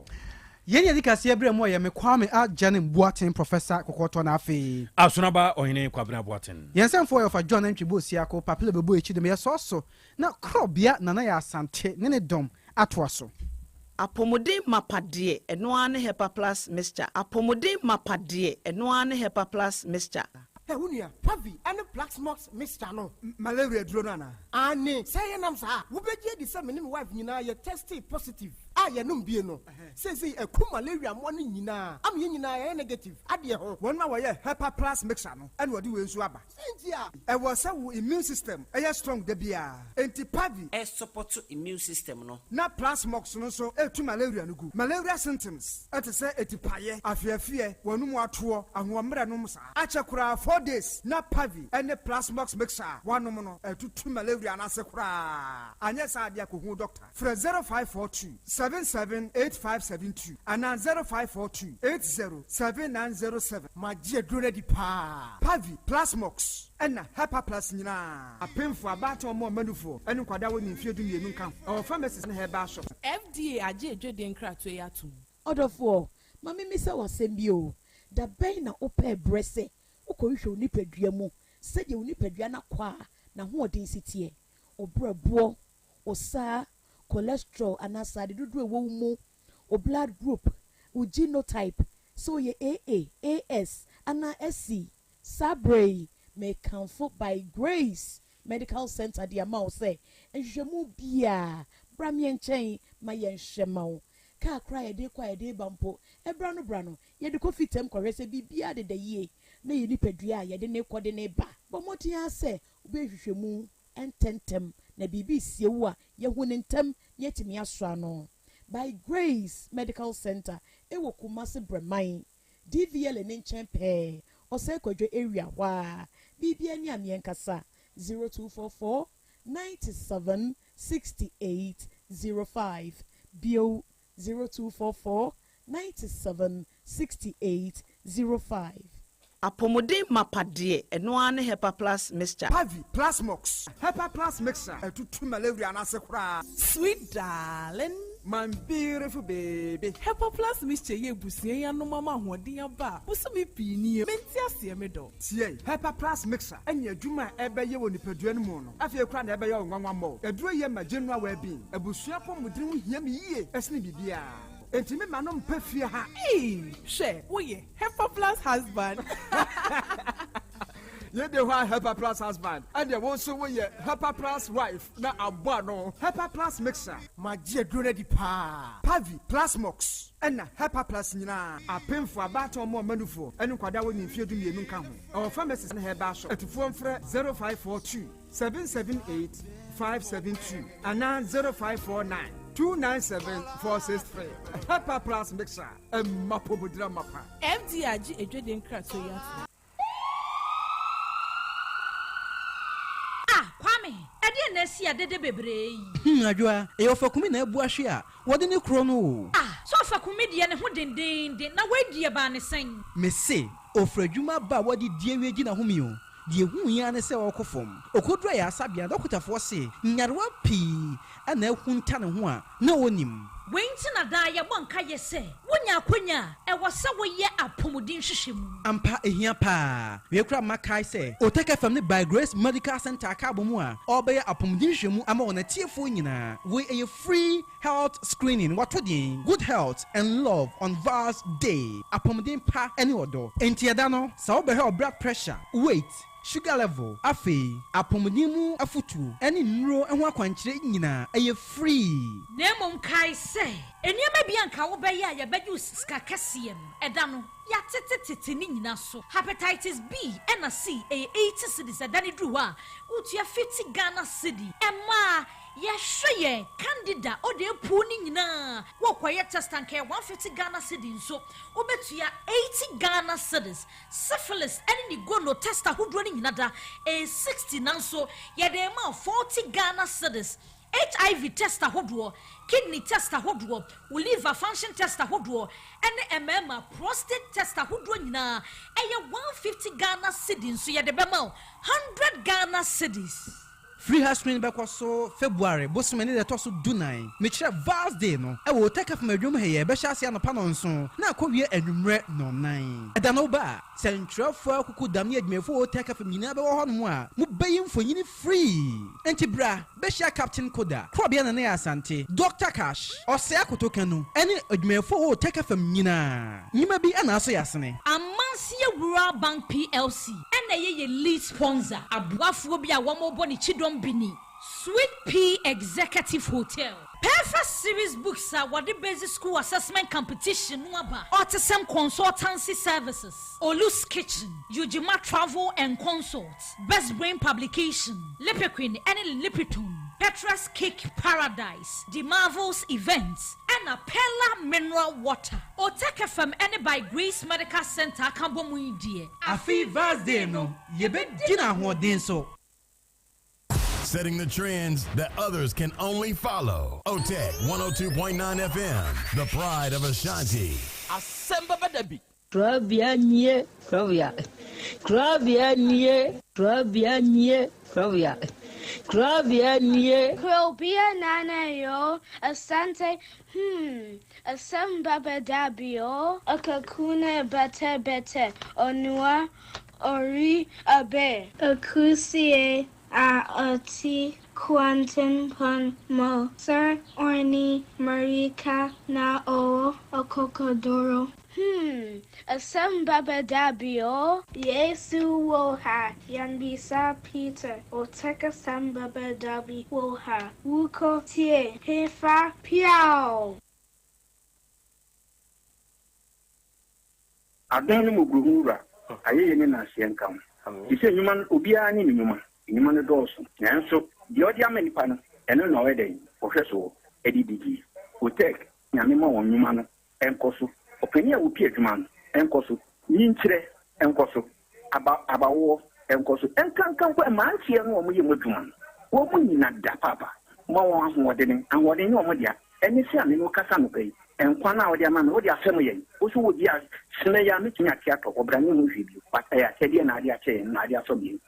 Yɛn yɛdi kaseɛ berɛ mu ɔyɛ me Kwame Agyenim Boateng Professor Kɔkɔɔtɔ na afei. Asonaba Ɔhene Kwabena Boateng. Yɛn nsɛmfoɔ yɛ Ɔfa John Antwi Bosiako, Papilo bɛbɔ akyi de me yɛsɔɔ so na Korɔbea Nana Yaa Asante ne ne dɔm atoa so. Apɔmuden mapa deɛ, ɛno ara ne Hepa Plus Mixture. Apɔmuden mapa deɛ, ɛno ara ne Hepa Plus Mixture. Hɛ, wo nua, Pavi ne Plaxmox mixture no. Malaria aduro no anaa? Aane, sɛ ɛyɛ nam saa a, wobɛgye adi sɛ me ne me wife nyinaa yɛ testee positive a yɛnom bie no. Seesei aku malaria mmoa no nyinaa ama yɛn nyinaa yɛayɛ negative adeɛ ho. Wɔn a wɔyɛ Hepa Plus mixture no na wɔde wei nso aba. Sɛ nti a. Ɛwɔ sɛ wo immune system yɛ strong da biara, enti Pavi. Ɛsupɔto immune system no. Na Plasmox no nso tu malaria no gu. Malaria symptoms te sɛ atipaeɛ, afeafeɛ, w'anum atoɔ, ahoɔmmerɛ nom saa. Akyɛ koraa 4 days na Pavi ne Plasmox mixture a woanom no atutu malaria no ase koraa. Anyɛ saa deɛ a kɔhu wo doctor. Frɛ 0542 77 8572 anaa 0542 80 7907. Magye aduro no adi paa. Pavi, Plasmox, ɛna Hepaplus nyinaa. Apemfoɔ, abaatan, wɔn a wɔma nufoɔ, ne nkwadaa a wɔnni mfeɛ dumienu nka ho. Ɛwɔ pharmacies ne herbal shops. FDA agye adwadie nkratoɔ yi atom. Ɔdɔfoɔ, ma memmisa wo asɛm bi o, da bɛn na wopɛɛ berɛ sɛ wokɔhwehwɛ wo nipadua mu sɛdeɛ wo nipadua no akwaa n'ahoɔden si teɛ, wo berɛboɔ, wo saa, cholesterol anaa sradeɛ dodoɔ a ɛwɔ wo mu, wo blood group, wo genotype, sɛ woyɛ AA, AS anaa SC. Saa berɛ yi, mekamfo By Grace Medical Center de ama wo sɛ nhwehwɛmu biara, bra me nkyɛn ma yɛnhwɛ ma wo. Kaa koraa a yɛde rekɔ a yɛde reba mpo, ɛberɛ ano berɛ ano, yɛde kɔ fitam kɔhwɛ sɛ biribiara deda yie na yɛn nipadua a yɛde no rekɔ de no reba. Bɔ mmɔden ara sɛ wobɛyɛ nhwehwɛmu ntɛmntɛm na biribi resie wo a, yɛahu no ntɛm na yɛatumi asɔ ano. By Grace Medical Center wɔ Kumasi Brɛman, DVLA no nkyɛn pɛɛ, Ɔsɛe Kwadwo area hɔ ara. Biribiara ni a meɛnkasa, 0244 97 68 05, bio 0244 97 68 05. Apɔmuden mapa deɛ, ɛno ara ne Hepa Plus Mixture. Pavi, Plasmox, Hepa Plus Mixture atutu malaria no ase koraa. Sweet darling. My beautiful baby. Hepa Plus Mixture yi abusua yi anom ama ahoɔden aba a bosome pii nie mente aseɛ me dɔ. Tie, Hepa Plus Mixture ne adwuma a ɛbɛyɛ wɔ nipadua no mu no afei koraa na ɛbɛyɛ wo nwanwa mmɔ. Aduro yɛ ma general well-being. Abusua apɔmuden ho hia me yie sene biribiara. Enti me ma no mpɛ fie ha. Eii hwɛ woyɛ Hepa plus husband. Yei de hɔ a Hepa plus husband ɛneɛ wo nso woyɛ Hepa plus wife na abɔ ano. Hepa plus mixer. Magye aduro no adi paa. Pavi, Plasmox ɛna Hepa plus nyinaa. Apemfoɔ, abaatan ɔmo ɔma nufoɔ ɛne nkwadaa a wɔnni mfeɛ 12 nka ho. Ɛwɔ pharmacies ne herbal shop. Atufoɔ mfrɛ 0542 778 572 anaa 0549 297 463. Hepa plus mixer ɛma pomodira mapa. FDA agye adwadie nkratoɔ yi atom. Ah Kwame, ɛdeɛn na asi a dede bebree yi? Hmm Adwoa, ɛyɛ Ɔfakumi na abu ahwe a wɔde ne kuro no o. Ah, sɛ Ɔfakumi deɛ ne ho dendeenden, na wei deɛ baa ne sɛn? Mese, ɔfiri adwuma aba a wɔde di awie gye n'ahome o, deɛ ɛhuui ara ne sɛ ɔrekɔ fam. Ɔkɔduru ayaresabea no, dɔkotafoɔ se nyarewa pii na ahunta ne ho a na ɔnnim. Wei nti na daa yɛbɔ nkaeɛ sɛ, wonya akwanya a, ɛwɔ sɛ woyɛ apɔmuden nhwehwɛmu. Ampa, ehia paa. Wei koraa ma kae sɛ Otec FM ne By Grace Medical Centre aka abɔ mu a ɔrebɛyɛ apɔmuden nhwehwɛmu ama wɔn atiefoɔ nyinaa. Wei ɛyɛ free health screening. Wɔato din Good Health and Love on Val's Day, Apɔmuden Pa ne Ɔdɔ. Enti ɛda no, sɛ wobɛhwɛ wo blood pressure, weight, sugar level, afei apɔmuden mu afotuo ne nnuro ho akwankyerɛ nyinaa, ɛyɛ free. Na mmom kae sɛ, nneɛma bi a anka wobɛyɛ a yɛbɛgye wo sika kɛseɛ no, ɛda no, yɛatetetete ne nyinaa so. Hepatitis B ɛna C, ɛyɛ 80 cedis, ɛda no duru hɔ a, wotua 50 Ghana cedi. Ɛmaa yɛhwɛ yɛn Candida ɔde apuu no nyinaa, worekɔyɛ test a, anka ɛyɛ 150 Ghana cedi nso, wobɛtua 80 Ghana cedis. Syphilis ɛne ne gono test ahodoɔ no nyina da, ɛyɛ 60 nanso yɛde rema wo 40 Ghana cedis. HIV test ahodoɔ, kidney test ahodoɔ, wo liver function test ahodoɔ ɛne mmarima prostate test ahodoɔ nyinaa ɛyɛ 150 Ghana cedi nso yɛde bɛma wo 100 Ghana cedis. Free health screening bɛkɔ so February bosome ne da ɛtɔ so 14, mekyerɛ Val's Day no, ɛwɔ Otec FM adwuma mu ha yi. Ɛbɛhyɛ aseɛ anɔpa nnɔnson na akɔwie anwummerɛ nnɔnnan. Ɛda no woba a, sɛntwerɛfoɔ akukudam ne adwumayɛfoɔ wɔ Otec FM nyinaa bɛwɔ hɔnom a mobɛyi mfonini free. Enti bra bɛhyia Captain Koda, Korɔbea Nana Yaa Asante, Doctor Cash, Ɔsɛe Akoto Kanu ne adwumayɛfoɔ wɔ Otec FM nyinaa. Nnwuma bi na asɔ yɛn asene. Amanseɛ Rural Bank PLC na ɛyɛ yɛn lead sponsor. Aboafoɔ bi a wɔrebɔ ne kyidɔm bi ni, Sweet Pea Executive Hotel, Perfect Series Books a wɔde Basic School Assessment Competition no aba, Autism Consultancy Services, Olu's Kitchen, Ujima Travel and Consult, Best Brain Publication, Lipiquin ne Lipiton, Petra's Cake Paradise, The Marvels Events, ɛna Pella Mineral Water. Otec FM ne By Grace Medical Centre aka bɔ mu yi deɛ. Afe Val's Day no, yɛbɛdi no ahoɔden so. Setting the trends that others can only follow. OTEC 102.9 FM, the pride of Ashanti. Asɛm bɛba da bi. Korabea nie, korabea. Korabea nie, korabea nie, korabea. Korabea nie. Krobea nana yo, Asante, hmm, asem baba dabi o, Akakuna bete bete, Onua, ori abe. Akusie a ɔte kwantempɔn mu, Sir Orni Marika na ɔwɔ akokoduro. Asɛm bɛba da bi o. Yesu wɔ ha, yɛmmisa Peter, Otec asɛm bɛba da bi wɔ ha, wokɔ tie hefa piaw. Adan ne mmɔborɔhunu Wura, ayɛyie ne nnaaseɛ nka wo. Te sɛ nnwuma no, obiara ne ne nnwuma. Nnwuma no dɔɔso, nanso deɛ ɔde ama nnipa no, ɛno na ɔyɛ dɛn? Ɔhwɛ soɔ de didie. Otec, Nyame ma wɔn nnwuma no nkɔ so. Ɔpanin a ɔpi adwuma no nkɔ so. Nyinkyerɛ nkɔ so. Aba, abawoɔ nkɔ so. Nkanka mpo mmeranteɛ no a wɔyɛ mu adwuma no, wɔn nyina da paapa. Ma wɔn ahoɔdene. Ahoɔden nyɛ wɔn dea. Ɛne sɛ a me ne wo kasa anɔpa yi, nkwa no a wode ama me, wode afɛm yɛn. Wo nso wɔ bi a, sene yi a mɛtumi ate atɔ, ɔbra nyɛ ho hwee bio. But ɛyɛ akyɛdeɛ na ade akyɛ yɛn, na ade asɔ yɛn.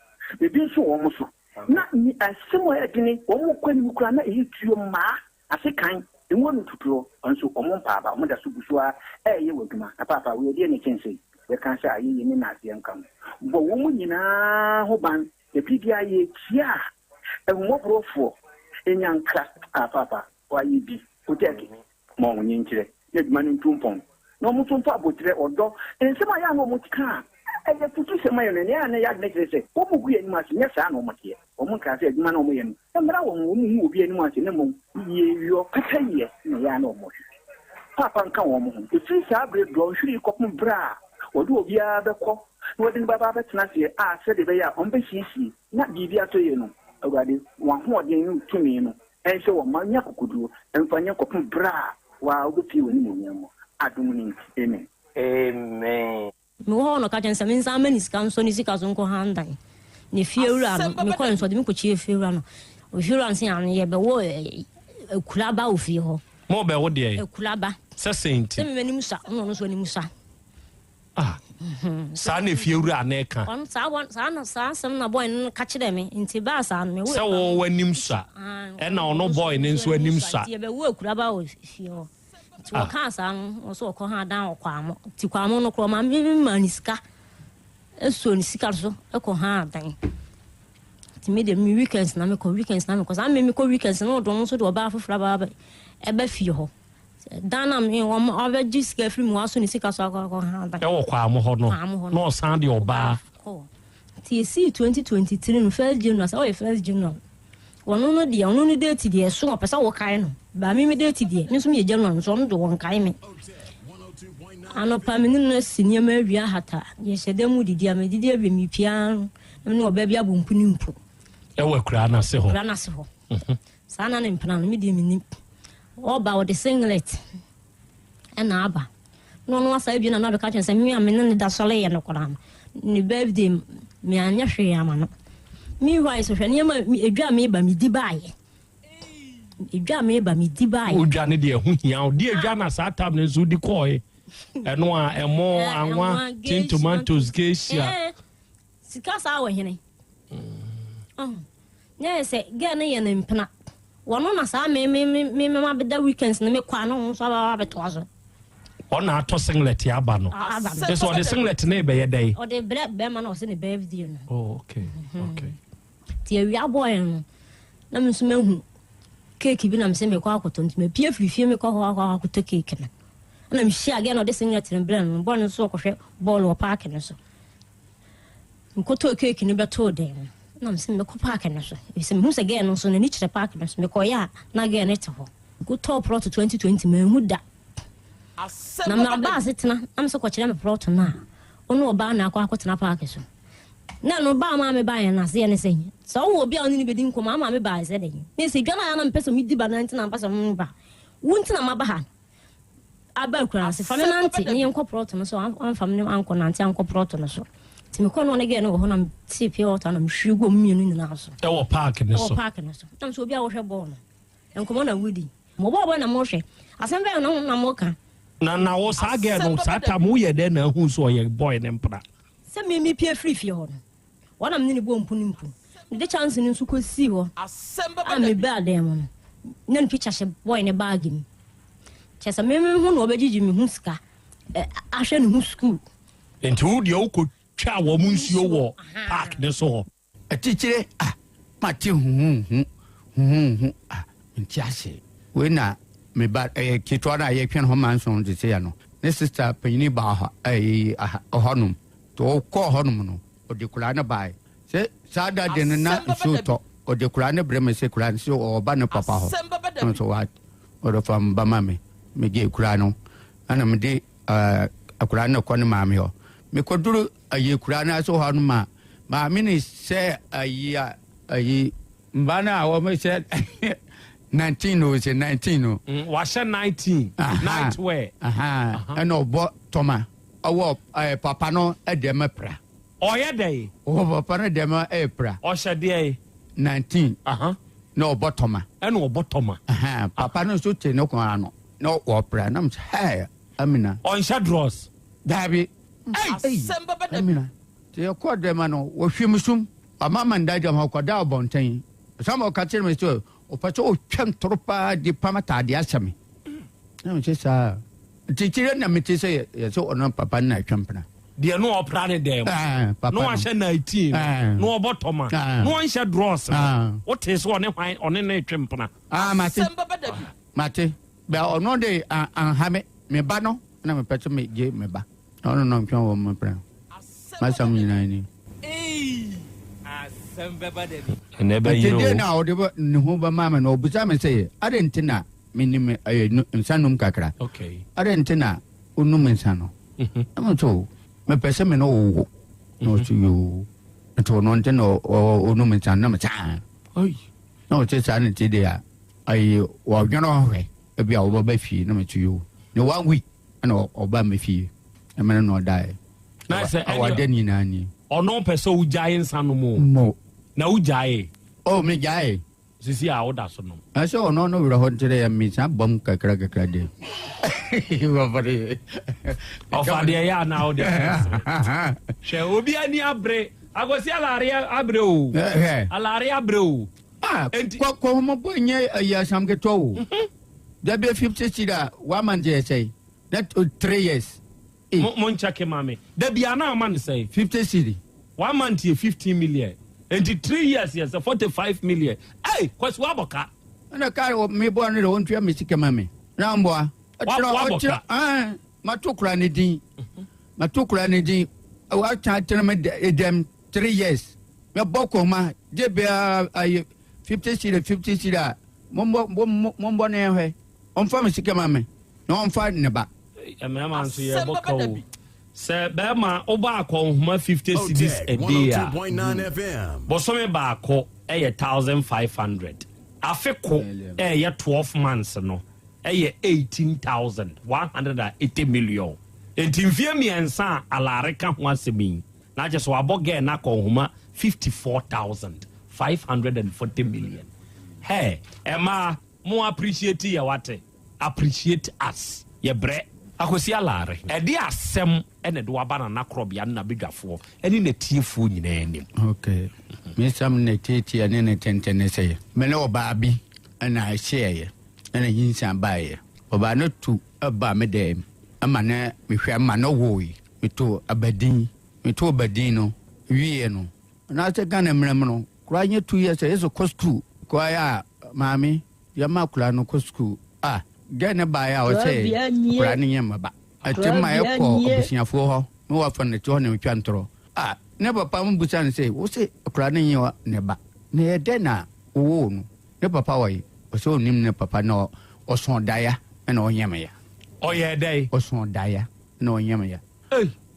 Ebi nso wɔ wɔn so. Na asɛm a ɛyɛ dene, wɔn kɔ anim koraa na ɛyɛ tuo mmaa. Ase kan, ngo no tutuo, nso wɔn mpa aba, wɔn da so gu so ara reyɛ wɔn adwuma. Na paapa, wei ɛdeɛn na ɛkyɛn sei? Yɛka sɛ ayɛyie ne nnaseɛ nka ho. Bɔ wɔn nyinaa ho ban, na bere biara yɛrekyia a, ahummɔborɔfoɔ nya nkra. Ah, paapa, woayɛ bi. Wotɛɛke, ma wɔn nkyerɛ. na adwuma no ntu mpɔn. Na wɔn nso mfa aboterɛ, ɔdɔ, nsɛm a ɛyɛ a na wɔka a ɛyɛ afutusɛm ma yɛn no, nea ɛyɛ a na ɛyɛ adwene kyerɛ sɛ wɔgu yɛn anim ase. Nyɛ saa na wɔteɛ. Wɔnkaa sɛ adwuma no a wɔyɛ no mmra wɔn ho, wɔnhu obi anim ase, na mmom yieyɔ, pɛpɛyɛ na ɛyɛ a na wɔhwehwɛ. Paapa nka wɔn ho. Ɛfiri saa berɛ dɔnhwere yi kɔpem berɛ a wɔde obiara bɛkɔ na wɔde no bɛba abɛtena aseɛ a sɛdeɛ ɛbɛyɛ a wɔbɛsiesie na biribi atɔ yie no, Awurade, w'ahoɔden ne wo tumi no nhyɛ wɔn ma nya akokoduo mfa nyɛ kɔpem berɛ a wo ara wobɛpue w'animuonyam mu. Adom no nti, amen. Amen. Mewɔ hɔ na ɔka kyerɛ me sɛ mensan mma ne sika nsɔ ne sika so nkɔ han dan. Ne fiewura no, mekɔe nso ɔde me kɔkyiee fiewura no. Ofiewura no se ano yɛbɛwo akuraba wɔ fie hɔ. Mo bɛwo deɛn? Akuraba. Sɛ sɛn nti? Sɛ me m'anim sua, ɛna ɔno nso anim sua. Ah, saa na efiewura no reka. Ɔno saa bɔ saa na saa asɛm na boy no ka kyerɛɛ me nti baa saa no mewo. Sɛ wo w'anim sua, ɛna ɔno boy no nso anim sua. Nti yɛbɛwo akuraba wɔ fie hɔ. Nti wɔkaa saa no, wɔn nso wɔkɔ ha dan wɔ Kwamo. Nti Kwamo no korɔ maame bi maa ne sika, ɛsuo ne sika so kɔ ha dan. Nti me deɛ me weekends na mekɔ, weekends na mekɔ. Saa me mekɔ weekends na ɔde ɔno nso de ɔbaa foforɔ aba aba ɛba fie hɔ. Dan na me wɔn ɔbɛgye sika afiri mu, waso ne sika so akɔ akɔ ha dan. Ɛwɔ Kwamo hɔ no, na ɔsan de ɔbaa. Kɔ. Nti esii 2023 no first January, sɛ ɔyɛ first January. Ɔno no deɛ, ɔno no date deɛ ɛso ɔpɛ sɛ wokae no. Ba me me date deɛ, me nso meyɛ January nso ɔno de wɔnkae me. Anɔpa me ne no asi nneɛma awie ahata, yɛhyɛ dan mu didi a medidi awie mepia no, na me ne ɔbaa bi abɔ mpu ne mpu. Ɛwɔ akuraa no ase hɔ. Akuraa no ase hɔ. Mhm. Saa na ne mpena no, me deɛ menim. Ɔba ɔde singlet ɛna aba. Na ɔno asa abie na no abɛka kyerɛ sɛ me a me ne ne da sɔre yɛ no koraa no, ne birthday me anyɛ hwee ama no. Meanwhile so hwɛ nneɛma edwa a meba medi baayɛ. Edwa a meba medi baayɛ. Odwa ne deɛ ɛho hia wo. Deɛ edwa na saa tam no nso wodi kɔɔe. Ɛno a ɛmo, anwa, tin tomatoes, geisha. Sika saa wɔ hene. Mm. Na yɛ sɛ girl no yɛ ne mpena. Wɔno na saa me me me me ma bɛda weekends no me kɔ a na ɔno nso aba abɛtoa so. Ɔna atɔ singlet aba no. Aba no. Sɛ ɔde singlet no rebɛyɛ dɛn? Ɔde brɛ bɛrima na ɔsɛ ne birthday no. Oh okay mm-hmm. okay. Ti awia bɔɔl no na me nso mahu keeki bi na me sɛ mekɔ akɔtɔ nti mapie firi fie mekɔ hɔ akɔ akɔtɔ keeki no. Ɛna mehyia girl na ɔde singlet no brɛ no bɔɔl no nso ɔkɔhwɛ bɔɔl wɔ paaki no so. Mekɔtɔɔ keeki no bɛtoo dan mu na mese mɛkɔ paake no so efisɛ mehu sɛ gɛɛ no nso n'ani kyerɛ paake no so. Mekɔeɛ a na gɛɛ no te hɔ. Mekɔtɔɔ prɔto 2020 manhu da. Na maba asetena na mese kɔkyerɛ me prɔto no a wo ne ɔbaa na akɔ akɔtena paake so. Na ɛno baa maa mebaeɛ no aseɛ ne sɛ sɛ wowɔ obi a wo ne no bɛdi nkɔmmɔ ama mebaeɛ sɛ dɛn. Na ɛsɛ dwa no a na mepɛ sɛ medi ba no nti na mepɛ sɛ meba. Wo nti na maba ha. Aba akuraase, fa me nante na yɛnkɔ prɔto no so. Amfa me ankɔ nante ankɔ prɔto no so. Nti mekɔ no ɔne gɛɛ no wɔ hɔ na metee pure water na mehwie gu ɔmo mmienu nyinaa so. Ɛwɔ paaki no so. Ɛwɔ paaki no so. Na mesɛ obi a wohwɛ bɔɔl no, nkɔmmɔ na wodi. Mo bɔɔl bɔ na mohwɛ. Asɛm bɛn na na moka? Na na wo saa gɛɛ no saa tam woyɛ dɛn na ahu sɛ ɔyɛ bɔɔl ne mpena? Sɛ me mepie firi fie hɔ no, Wɔn na me ne no bɔɔ mpu ne mpu. Mede kyɛnse no nso kɔsii hɔ a mebaa dan mu no, na ne pikya hyɛ bɔe ne baage mu. Kyerɛ sɛ me me ho na ɔbɛgyegye me ho sika ahwɛ ne ho sukuu. Nti wo deɛ wokɔtwaa wɔn nsuo wɔ park no so hɔ? Atitire a mate huhuuhu huhuuhu a mente ase. Wei na me ba ɛyɛ ketewa no a yɛtwɛn ho manson de seɛ no ne sista panyini baa hɔ ɛyi hɔnom nti ɔkɔɔ hɔnom no ɔde koraa no baeɛ sɛ saa da de no na nsuo tɔ ɔde koraa no brɛ me sɛ koraa no sɛ ɔba ne papa hɔ na nso wa ɔde fa ba ma me megye koraa no ɛna mede akwadaa no kɔ ne maame hɔ mekɔduru ayi koraa no ase hɔ no ma maame ne sɛ ayi a ayi mba no a wɔn hyɛ 19 o sɛ 19 o. Mm, wahyɛ 19 night wear. Ɛna ɔbɔ tɔma ɔwɔ ɛɛ papa no dɛm pra. Ɔyɛ dɛn? Ɔwɔ papa no dɛm ɛyɛ pra. Ɔhyɛ deɛ? 19. Na ɔbɔ tɔma. Ɛna ɔbɔ tɔma. Papa no nso te ne kɔn ano na ɔpra na mo sɛ hɛɛ Amina. Ɔnhyɛ drɔs. Daabi. Asɛm bɛba da bi. Amina. Te yɛkɔɔ dɛm no wɔhwim sum ɔma ma nda dɛm ɔkɔda ɔbɔnten. Ɔsan ɔka kyerɛ me sɛ ɔpɛ sɛ ɔtwa ntoro paa de pam ataadeɛ ahyɛ me. Na me sɛ saa. Nti kyerɛ na mete sɛ yɛ sɛ ɔno papa no na atwa mpena. Deɛ no ɔpra ne dɛm. Papa no. Na wahyɛ 19 no. Na ɔbɔ tɔma. Na ɔnhyɛ drɔs no. Wote sɛ ɔne hwan ɔne no retwe mpena. Ah mate. Mate. Bɛ ɔno de anha me. Me ba no na mepɛ sɛ megye me ba. Na ɔno na ɔntwɛn wɔ me prɛ. M'asɛm nyinaa ni. Nti deɛ na ɔde ne ho bɛma me no, ɔbisa me sɛ, adɛn nti na menim ɛyɛ nsa nom kakra? Adɛn nti na wonom nsa no? Na me nso, mepɛ sɛ me ne wo wo. Na ɔse yoo. Nti ɔno nti na ɔnom nsa no, na me saa. Na ɔse saa ne ti deɛ a, ayi wɔdwene ɔhwɛ. Ebi a wɔbɛba fie na mete yoo. Ne one week ɛna ɔba me fie. Ɛmɛ no na ɔdaeɛ. Na sɛ ɛne Awade nyinaa ni. Ɔno pɛ sɛ wogyae nsa nom o. Mo. Na wogyae? Oh, megyae. Sisi a woda so nom? Ɛsɛ ɔno no werɛ hɔ nti dɛ yɛ mesa bɔm kakra kakra de. Ɔfa deɛ yɛ anaa wode hwɛ obi ani abere akwasi alare abere o. Alare abere o. Ah, kɔhɔmɔbɔ nyɛ ɛyɛ asam ketewa o. Mhm. Dabi 50 cedi a one month yɛ sɛn? Na 3 years. Eh. Mo nkyɛke ma me. Dabi a na ama no sɛn? 50 cedi. One month yɛ 15 million. Enti 3 years yɛ sɛ 45 million. Ei, Kwasi wabɔ ka. Ɛna kaa mebɔ no de ɔntua me sika ma me. Na mboa. Wabɔ ka. Ah, mato kura ne din. Mato kura ne din. Watena tena me dɛm 3 years. Mɛbɔ kɔma gye bia ayi 50 cedi 50 cedi a mombɔ mombɔ ne hwɛ. Ɔmfa me sika ma me na ɔmfa ne ba. Mmarima nso yɛbɔ ka o. Sɛ bɛrima wobɔ akɔnhoma 50 cedis a day a, bosome baako ɛyɛ 1500. Afe ko ɛyɛ 12 months no ɛyɛ 18,180 million. Nti mfie 3 a alare ka ho asɛm yi na kyerɛ sɛ wabɔ girl no akɔnhoma 54,540 million. Hey, ɛmaa mo appreciate yɛ wate, appreciate us, yɛbrɛ. Akwasi Alare, ɛde asɛm ɛna ɛde waba Nana Korɔbea ne n'abadwafoɔ ɛne n'atiefoɔ nyinaa anim. Okay. Me nsɛm ne tietie ne ne tenten ne sɛ me ne ɔbaa bi ɛna ɛhyeɛeɛ ɛna nyinsa baeɛ. Ɔbaa no tu ɛbaa me dɛm ɛma ne mehwɛ ma no woe. Meto abadin, meto abadin no wieɛ no anaasɛ Ghana mmerɛ mu no koraa nyɛ 2 years a yɛsɛ kɔ sukuu koraa yɛ a maame yɛma akwadaa no kɔ sukuu a gɛ ne baeɛ a ɔsɛ akwadaa no nyɛ mmaba ɛte ma yɛkɔ abusuafoɔ hɔ ne wafa no te hɔ na metwa ntorɔ a ne papa mu busa no sɛ wo se akwadaa no nyɛ ne ba na yɛ dɛ na wowoo no ne papa wɔye ɔsɛ ɔnim ne papa na ɔsɔn daeɛ ɛna ɔnyɛ me ya. Ɔyɛ dɛn? Ɔsɔn daeɛ na ɔnyɛ me ya.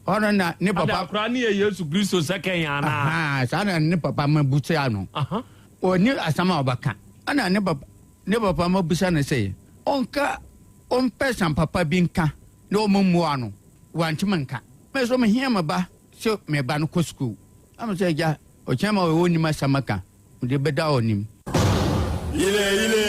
Ɔno na ne papa. Ada akwadaa no yɛ Yesu Kristo sɛkɛn anaa? Saa na ne papa ma busa no. Ɔni asɛm a ɔbɛka. Ɛna ne papa ma busa no sɛ ɔnka ɔmpɛ sam papa bi nka na ɔmo mmoa no, wantumi nka. Mɛ so mehia me ba sɛ me ba no kɔ sukuu. Ama sɛ agya ɔkyɛn ma ɔwɔ nim asɛm aka mede bɛda ɔnim. Ile ile.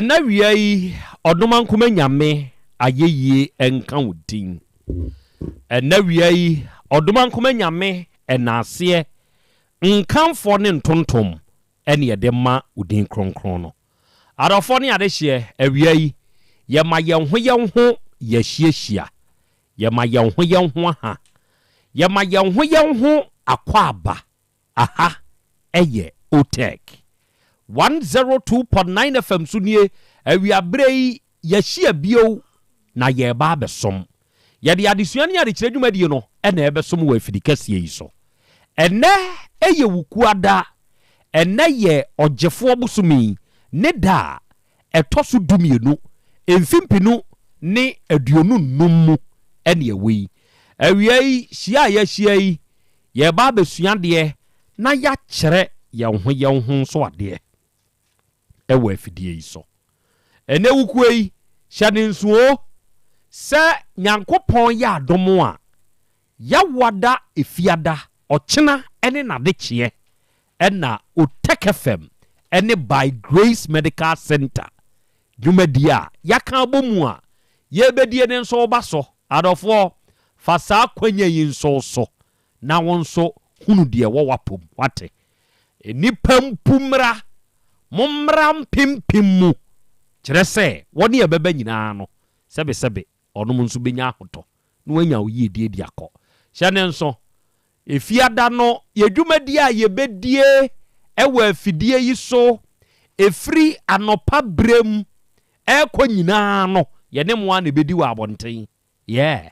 Ɛnnɛ awia yi, Ɔdomankoma Nyame ayɛyie nka wo din. Ɛnnɛ awia yi, Ɔdomankoma Nyame ɛnaaseɛ, nkamfoɔ ne ntontom ɛne yɛde ma wo din kronkron no. Adɔfoɔ ne adehyeɛ, awia yi, yɛma yɛn ho yɛn ho yɛahyiahyia, yɛma yɛn ho yɛn ho aha, yɛma yɛn ho yɛn ho akwaaba. Aha yɛ Otec 102.9 FM so nie, awiaberɛ yi yɛahyia bio na yɛreba abɛsom. Yɛde adesua ne adekyerɛ dwumadie no na ɛrebɛsom wɔ afidi kɛseɛ yi so. Ɛnnɛ yɛ Wukuada, ɛnnɛ yɛ Ɔgyefoɔ bosome ne da a ɛtɔ so dumienu, mfe 2025 mu na ɛwɔ yi. Awia yi hyia a yɛahyia yi, Yɛreba abɛsua adeɛ na yɛakyerɛ yɛn ho yɛn ho nso adeɛ wɔ afidie yi so. Ɛnnɛ wukuo yi, hyɛ no nso o, sɛ Nyankopɔn yɛ adom a, Yawada Efiada, ɔkyena ne n'adekyeɛ na Otec FM ne By Grace Medical Centre dwumadie a yɛaka abɔ mu a yɛrebɛdie no nso reba so. Adɔfoɔ, fa saa akwanya yi nso so na wo nso hunu deɛ ɛwɔ w'apom. Woate? Nnipa mpu mmra, mommra mpempem mu, kyerɛ sɛ, wɔne a ɛbɛba nyinaa no, sɛbesɛbe, ɔnom nso bɛnya ahotɔ na wɔanya wo yiedie de akɔ. Hyɛ no nso, Efiada no yɛ dwumadie a yɛbɛdie wɔ afidie yi so ɛfiri anɔpa berɛm ɛrekɔ nyinaa no, yɛne mo ara na ɛbɛdi wɔ abɔnten. Yeah.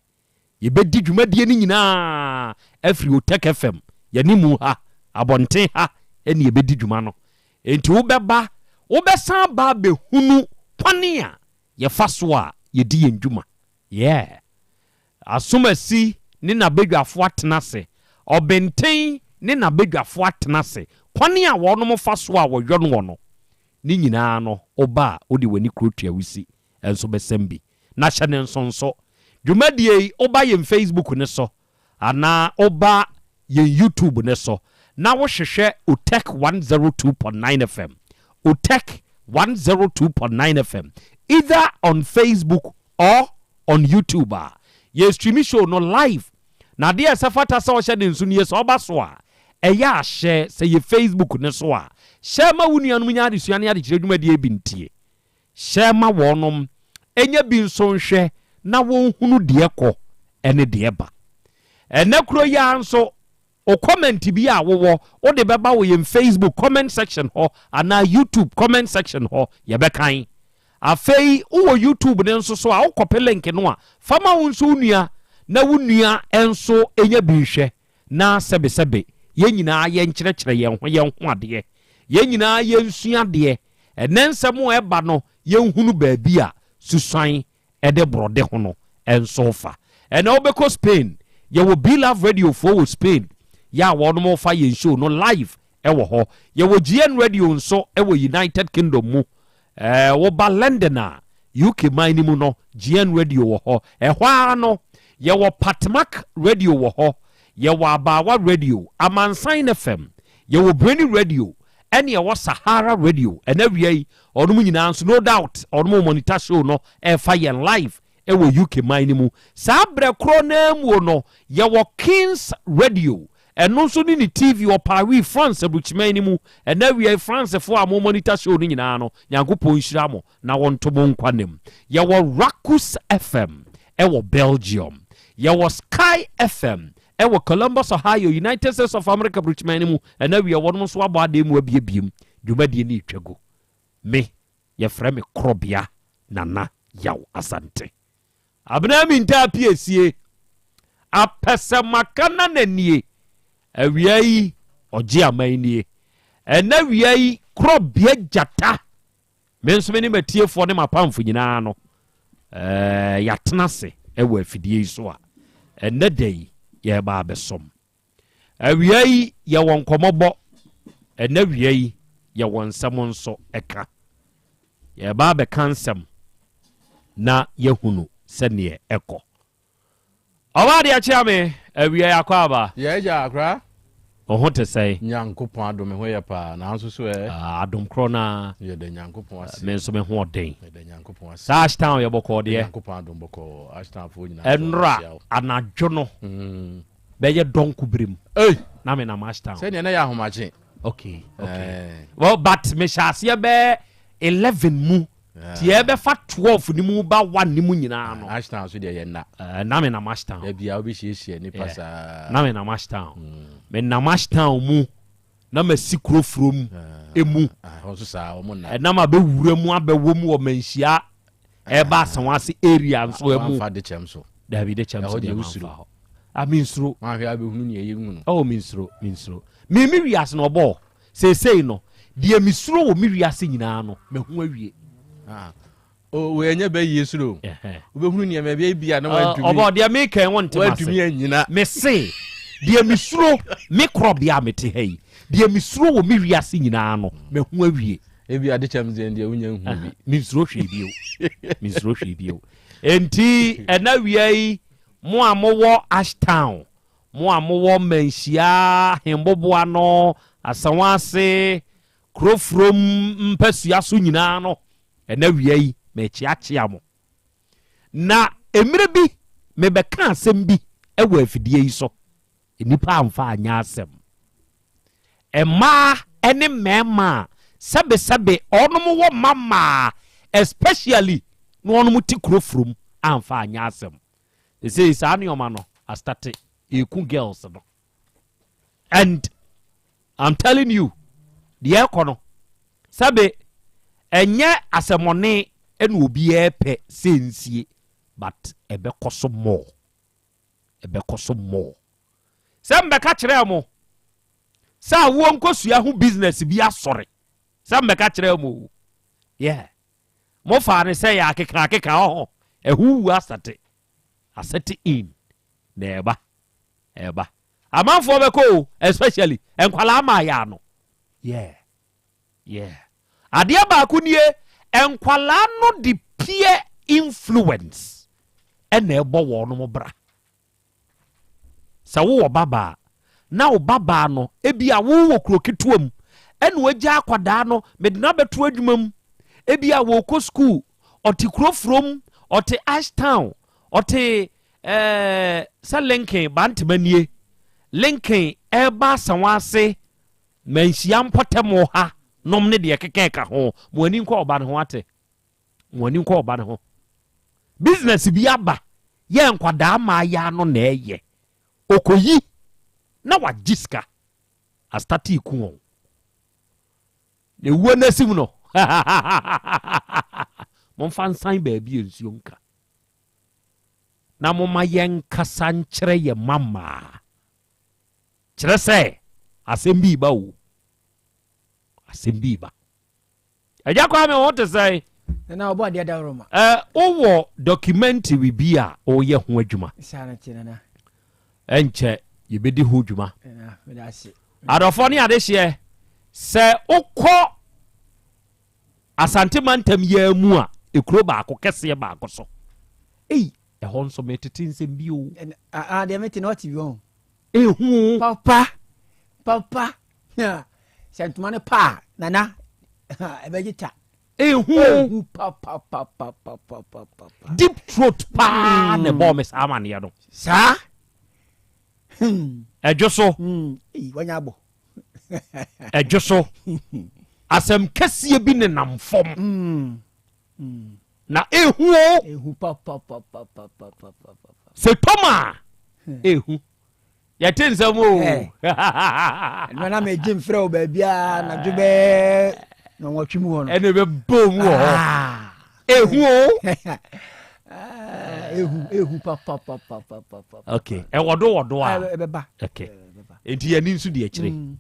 Yɛbɛdi dwumadie no nyinaa afiri Otec FM, yɛne mu ha, abɔnten ha ɛne yɛbɛdi dwuma no. Enti wobɛba, wobɛsan aba abɛhunu kwane a yɛfa so a yɛdi yɛn dwuma. Yeah. Asomasi ne n'abadwafo atena ase, Ɔbenten ne n'abadwafo atena ase, kwan a wɔnom fa so a wɔyɔ noɔ no, ne nyinaa no, woba a, wode w'ani kuro tua wo si nso bɛsɛm bi. Na hyɛ no nso nso, dwumadie yi, woba yɛn Facebook no so, anaa woba yɛn YouTube no so, na wohwehwɛ Otec 102.9 FM, Otec 102.9 FM, either on Facebook or on YouTube a, yɛ streami show no live. Na adeɛ a ɛsɛ fata sɛ ɔhyɛ ne nso nie, sɛ ɔba so a, ɛyɛ a hyɛ, sɛ yɛ Facebook no so a, hyɛ ma wo nuanom nya adesua ne adekyerɛ dwumadie bi ntie. Hyɛ ma wɔnom nya bi nso nhwɛ na wɔnhunu deɛ kɔ ne deɛ ba. Ɛnɛ kuro yi ara nso, Wo comment bi a wowɔ wode bɛba wɔ yɛn Facebook comment section hɔ anaa YouTube comment section hɔ, yɛbɛkan. Afei wowɔ YouTube no nso so a, wokɔpe link no a, fa ma wo nso wo nua na wo nua nso nya bi nhwɛ na sɛbesɛbe yɛn nyinaa yɛnkyerɛkyerɛ yɛn ho yɛn ho adeɛ, yɛn nyinaa yɛnsua adeɛ. Ɛnnɛ nsɛm a ɛba no yɛnhunu baabi a susuan de borɔde ho no nso fa. Ɛnɛ wobɛkɔ Spain, yɛwɔ Be Love Radio foɔ wɔ Spain yɛ a wɔnom fa yɛn show no live wɔ hɔ. Yɛwɔ GN Radio nso wɔ United Kingdom mu. Ɛɛ woba London a, UK man no mu no, GN Radio wɔ hɔ. Ɛhɔ ara no, yɛwɔ Patmak Radio wɔ hɔ, yɛwɔ Abaawa Radio, Amansan FM, yɛwɔ Brainy Radio, ɛne ɛwɔ Sahara Radio ɛna awia yi ɔnom nyinaa nso no doubt ɔnom monitor show no ɛfa yɛn live ɛwɔ UK man no mu saa berɛ korɔ naa muo no yɛwɔ Kings Radio ɛno nso ne ne TV wɔ Paris France aburukyiman no mu ɛna awia yi France foɔ a mo monitor show no nyinaa no Nyankopɔn nhyira mo na wɔnto mo nkwa nam yɛwɔ Rakus FM ɛwɔ Belgium yɛwɔ Sky FM Ɛwɔ Columbus, Ohio, United States of America Brukyiman no mu, ɛna awia wɔnom nso abɔ adan mu abiebiem, dwumadie no retwa gu. Me, yɛfrɛ me Korɔbea Nana Yaw Asante. Abena Minta Apiesie, Apɛsɛmaka Nana nie, awia yi ɔgye aman nie. Ɛna awia yi Korɔbea Gyata Me nso me ne m'atiefoɔ ne m'apamfo nyinaa no, eh, yɛatena ase wɔ afidie yi so a ɛnnɛ da yi yɛreba abɛsom. Awia yi yɛwɔ nkɔmmɔbɔ, ɛnnɛ awia yi yɛwɔ nsɛm nso ɛka. Yɛreba abɛka nsɛm na yɛahunu sɛdeɛ ɛkɔ. Ɔbaa deɛ kyea me awia yi akɔ aba. Yɛ agya akora. Wo ho te sɛn? Nyankopɔn adom, me ho yɛ paa. Nanso so ɛ? Ah, adom korɔ no ara. Yɛda Nyankopɔn ase. Me nso me ho ɔden. Yɛda Nyankopɔn ase. Saa Ashtown yɛ bɔkɔɔ deɛ. Nyankopɔn adom bɔkɔɔ. Ashtownfoɔ nyinaa nso Ɛnora ahyia wo. anadwo no bɛyɛ dɔnko bere mu. Ei! Na me nam Ashtown. Sɛdeɛ na ɛyɛ ahomakye. Okay, okay. Well, but mehyɛ aseɛ bɛyɛ 11 mu. Ti ɛbɛfa 12 ne mu ba 1 ne mu nyinaa no. Ashtown so deɛ yɛ nna. Eh, na me nam Ashtown. Da bia wobɛhyiahyia nipa saa. Na me nam Ashtown. Me nam Ashtown mu na masi kuro furo mu emu. Ɛhɔ nso saa wɔn nna. Ɛnam abɛwura mu abɛwɔ mu wɔ manhyia ɛba Asawase area nso ɛmu. Wamfa de kyɛm so. Dabi de kyɛm so deɛ mamfa hɔ. Ah, mensuro. Wanhwɛ abɛhunu nea ɛyɛ hu no. Oh, mensuro, mensuro. Me me wiase no ɔbɔɔ. Seesei no, deɛ mesuro wɔ me wiase nyinaa no, mahu awie. Ah, oh, wei ɛnyɛ bɛ yie suro. Wobɛhunu nneɛma bi ebi a na wantumi. Ɔbɔ deɛ meka yi wonte m'ase. Wantumi anyina. Mese, deɛ mesuro, me korɔbea a mete ha yi, deɛ mesuro wɔ me wiase nyinaa no, mahu awie. Ebi ade kyɛm deɛ deɛ wonya nhu bi. Mensuro hwee bio. Mensuro hwee bio. Enti, ɛna wia yi, mo a mowɔ Ashtown, Mo a mowɔ Manhyia, Ahemboboano, Asawase, Kurofurom mpasua so nyinaa no, ɛnnɛ awia yi, merekyeakyea mo. Na mmerɛ bi, mebɛkaa asɛm bi wɔ afidie yi so. Nnipa amfa anyɛ asɛm. Mmaa ne mmarima a sɛbesɛbe wɔnom wɔ mma mmaa, especially na wɔnom te Kurofurom amfa anyɛ asɛm. Sesei saa nneɛma no astate eku girls no and I'm telling you deɛ ɛkɔ no sɛbe ɛnyɛ asɛmɔne ɛna obiara pɛ sɛ nsie but ɛbɛkɔ so more ɛbɛkɔ so more sɛ mbɛka kyerɛ mo sɛ awoɔ nkosua ho business bi asɔre sɛ mbɛka kyerɛ mo yeah Mo faa no sɛ yɛ akeka akeka ɔho ɛho wu asɛte asɛte in na ɛba ɛba amanfoɔ bɛkɔ o especially nkwalaa maa yɛ ano yeah yeah adeɛ baako nie nkwalaa no de peer influence ɛna ɛbɔ wɔn mo bra. Sɛ wowɔ babaa na wo babaa no ebia wowɔ kuro ketewa mu ɛna wagya akwadaa no mede no abɛto adwuma mu ebia wɔkɔ sukuu ɔte kuro furom ɔte Ashtown ɔte ɛɛ sɛ Lincoln Bantama nie Lincoln ɛreba Asawase manhyia mpɔtam ha nom ne deɛ keka ɛka ho mo ani nkɔ ɔba no ho ate Mo ani nkɔ ɔba no ho. Business bi aba yɛ nkwadaa mmaayaa no na ɛyɛ. Okoyi na wagye sika. Astate ku wɔn. Na ewuo no asim no. Momfa nsan baabi a nsuo nka. Na momma yɛnkasa nkyerɛ yɛn mma mmaa. Kyerɛ sɛ asɛm bi reba o. Asɛm bi reba. Agya Kwame wo ho te sɛn? Nana ɔbɔ adeɛ daworo ma. Ɛ wowɔ documentary bi a woyɛ ho adwuma? Saa na te nana. Ɛnkyɛ yɛbɛdi ho dwuma. Nana meda ase. Adɔfoɔ ne adehyeɛ sɛ wokɔ Asante mantam yi ara mu a ekuro baako kɛseɛ baako so. Ei ɛhɔ nso metete nsɛm bi o. Ah deɛ mete na ɔte bi wɔn. Ehu. Papa papa sɛ ntoma no pa a nana ɛbɛgye ta. Ehu. Ehu papapapapapapa. Deep throat paa na ɛbɔɔ me saa amaneɛ no. Saa. Ɛdwo so. Wanya abɔ. Ɛdwo so. Asɛm kɛseɛ bi nenam fam. Na ehu o. Ehu papapapapapapa. Sɛ tɔm a ehu. Yɛte nsɛm o. Ɛnna na megye mfrɛ wɔ baabiara anadwo bɛɛ na wɔtwe mu hɔ no. Ɛnna ɛbɛbɔ mu wɔ hɔ. Ah. Ehu o. Ah, ehu ehu papapapapapa. Okay, ɛwɔ do wɔ do a. Ɛbɛba. Okay, nti yɛn ani nso di akyire. Mm.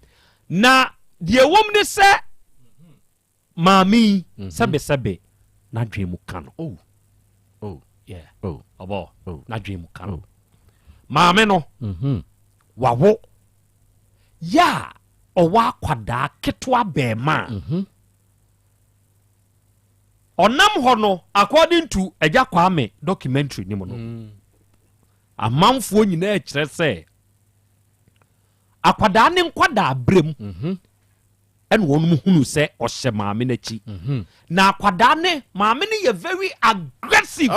Na deɛ wɔm ne sɛ. Maame yi mhm. sɛbesɛbe n'adwene mu ka no. Oh. Oh. Yeah. Oh. Ɔbɔ oh. n'adwene mu ka no. Oh. Maame no mhm. wawo yɛ a ɔwɔ akwadaa ketewa bɛɛma a mhm. ɔnam hɔ no according to Agya Kwame documentary ni mu no mm. amanfoɔ nyinaa kyerɛ sɛ. Akwadaa ne nkwadaa berɛ mu ɛna wɔn hunu sɛ ɔhyɛ maame n'akyi. Na akwadaa ne maame no yɛ very aggressive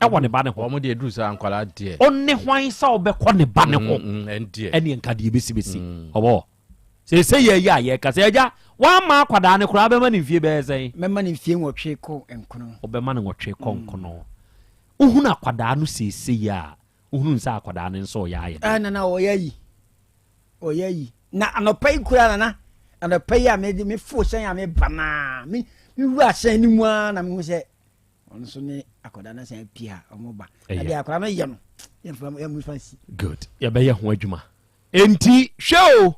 ɛwɔ ne ba ne ho. Wɔn deɛ duru saa nkwadaa deɛ. Ɔne hwan sɛ ɔbɛkɔ ne ba ne ho. Ɛndeɛ. Ɛne nka deɛ bɛsi bɛsi. Ɔbɔ. Sɛ yɛ yɛ a yɛka sɛ agya wamma akwadaa ne koraa bɛma ne mfie bɛyɛ sɛn? Mɛma ne mfie 8 kɔ 9. Ɔbɛma no 8 kɔ 9. Wohunu akwadaa no seesei a, wohunu sɛ akwadaa no nso ɔyɛ ayɛ dɛ. Nana ɔyɛ ayi. Ɔyɛ ayi. Na anɔpa yi koraa nana, anɔpa yi a mede me fo hyɛn a meba naa, me me wura hyɛn no mu ara na mehu sɛ ɔno nso ne akwadaa no asan apue a wɔn ba. Na deɛ akwadaa no yɛ no, yɛmfa yɛmfa nsi. Good. Yɛbɛyɛ ho adwuma. Enti hwɛ o,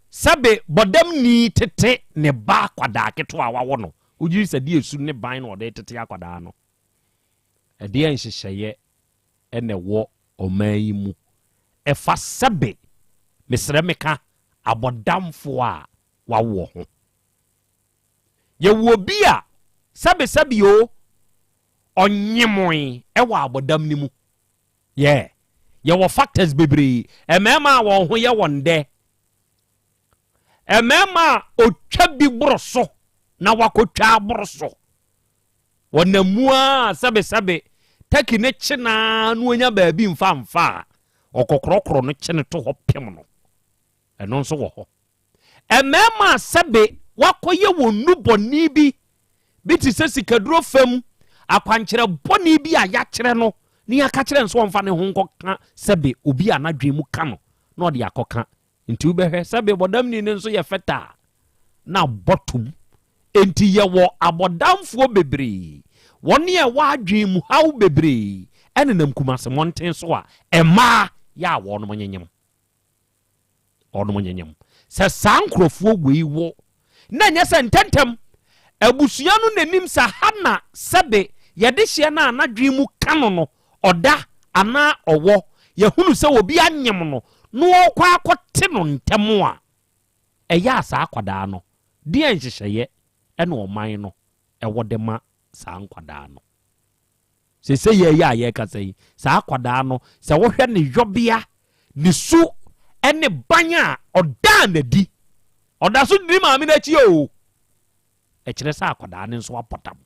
sɛbe bɔdamni tete ne ba akwadaa ketewa a wawo no, wogye di sɛ deɛ esu ne ban na ɔde tete akwadaa no? Ɛdeɛn nhyehyɛeɛ na ɛwɔ ɔman yi mu ɛfa sɛbe, mesrɛ meka, abɔdamfoɔ a wawoɔ ho? Yɛwɔ obi a sɛbe sɛbe o, ɔnyemoe wɔ abɔdam no mu. Yeah. Yɛwɔ factors bebree. Mmarima a wɔn ho yɛ wɔn dɛ. Mmarima a otwa bi boro so na wakɔtwa aboro so. Wɔnam mu ara sɛbesɛbe, turkey no kye no ara na onya baabi mfa mfa a, ɔkɔkorɔkorɔ no kye no to hɔ pem no. Ɛno nso wɔ hɔ. Mmarima a sɛbe wɔakɔyɛ wɔn nnubɔne bi, bi te sɛ sikaduro fam akwankyerɛ bɔne bi a yɛakyerɛ no na yɛaka kyerɛ no sɛ ɔmfa ne ho nkɔka sɛbe obi a n'adwene mu ka no na ɔde akɔka. Nti wobɛhwɛ sɛbe bɔdamni no nso yɛ fɛta a na abɔ tom. Enti yɛwɔ abɔdamfoɔ bebree, wɔn a ɛwɔ adwene mu haw bebree nenam Kumase mmɔnten so a mmaa yɛ a wɔnom nyenyem. Wɔnom nyenyem. Sɛ saa nkorɔfoɔ wei wo na ɛnyɛ sɛ ntɛntɛm abusua no na nim sɛ ha na sɛbe yɛde hyeɛ no a n'adwene mu ka no no ɔda anaa ɔwɔ, yɛhunu sɛ obi anyem no na ɔrekɔ akɔte no ntɛm a, ɛyɛ a saa akwadaa no, deɛn nhyehyɛeɛ na ɔman no wɔ de ma saa nkwadaa no? Seesei yɛn yi a yɛrekasa yi, saa akwadaa no, sɛ wohwɛ ne yɔbea, ne su ne ban a ɔdaa no adi, ɔda so di ne maame no akyi o, ɛkyerɛ sɛ akwadaa no nso abɔ dam.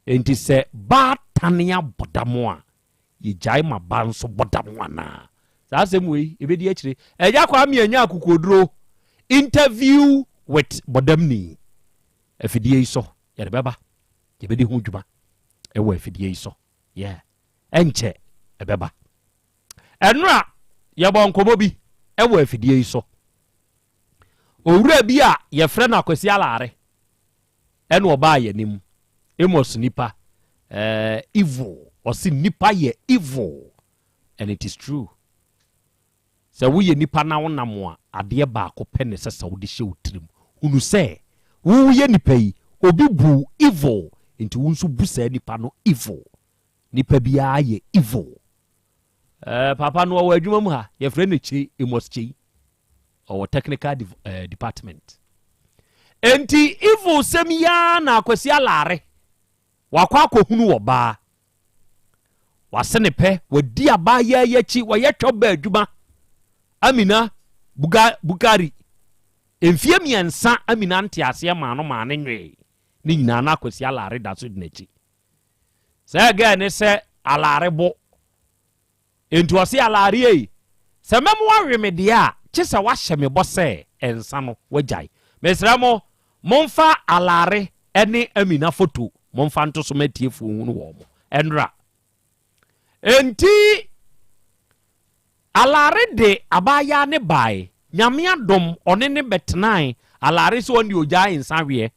Enti sɛ baatan abɔ dam a, yɛgyae ma ba nso bɔ dam anaa? Saa asɛm wei, yɛbɛdi akyire. Agya Kwame anya akokoɔduro interview with bɔdamni. Afidie yi so, yɛde bɛba. Yɛbɛdi ho dwuma ɛwɔ afidie yi so. Yeah. Ɛnkyɛ ɛbɛba. Ɛnora, yɛbɔ nkɔmmɔ bi ɛwɔ afidie yi so. Owura bi a yɛfrɛ no Akwasi Alaare ɛna ɔbaa yɛn anim. Amos nipa, eh, evil. Ɔse nipa yɛ evil. And it is true. Sɛ woyɛ nipa na wonam a, adeɛ baako pɛ na ɛsɛ sɛ wode hyɛ wo tirim. Hunu sɛ, woyɛ nipa yi, obi bu wo evil, nti wo nso bu saa nipa no evil. Nipa biara yɛ evil. Eh, papa no ɔwɔ adwuma mu ha, yɛfrɛ no Kyei, Amos Kyei. Ɔwɔ technical de eh, department. Enti evil sɛm yi ara na Akwasi Alaare wakɔ akɔhunu ɔbaa. Wase ne pɛ, wadi abaayaa yi akyi, wɔyɛ twɔba adwuma. Amina Buga, Bukari. Mfie 3 Amina nte aseɛ maa no maa ne nwee. Ne nyinaa na Akwasi Alaare da so di n'akyi. Sɛ gɛɛ ne sɛ Alaare bo. Enti ɔse Alaare ei, sɛ mɛma woawe me deɛ a, kye sɛ woahyɛ me bɔ sɛ nsa no woagyae. Mesrɛ mo, momfa Alaare ne Amina foto momfa nto so ma atiefoɔ nhunu wɔn. Ɛnnora. Enti Alare de abaayaa no bae. Nyame adom, ɔne no bɛtenae. Alare se ɔno deɛ ɔgyae nsa weɛ.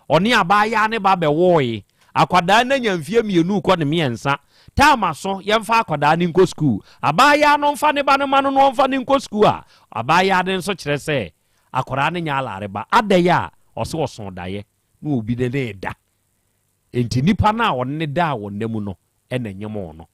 Ɔne abaayaa no ba bɛwoe. Akwadaa no anya mfeɛ 2 rekɔ ne 3. Taama so, yɛmfa akwadaa no nkɔ sukuu. Abaayaa no mfa ne ba no ma no na ɔmfa no nkɔ sukuu a, abaayaa no nso kyerɛ sɛ akwadaa no nyɛ Alare ba. Adɛn a? Ɔse ɔsoo daeɛ na obi ne no reda. Enti nipa no a ɔne no daa wɔ nna mu no na ɛnyemoo no.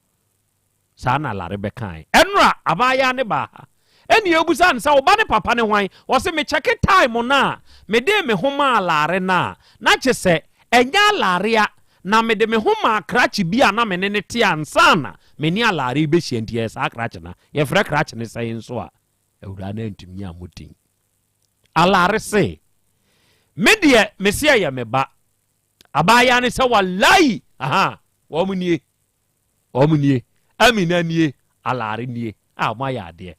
Saa na Lare bɛkae. Ɛnora, abaayaa no baa ha. Ɛnna yɛbisaa no sɛ, Wo ba no papa ne hwan? Ɔse, Mekyɛke time no a mede me ho maa Lare no a, na kyesɛ ɛnyɛ Alare a, na mede me ho maa krakye bi a na me ne no te ansa na me ne Alare rebɛhyia nti ɛyɛ saa krakye no a. Yɛfrɛ krakye no sɛn nso a? Awuraa no antumi ammɔ din. Alare se, Me deɛ mese ɛyɛ me ba. Abaayaa no sɛ walayi! Aha, wɔn nie. Wɔn nie. Amina nie. Alare nie. A moayɛ adeɛ.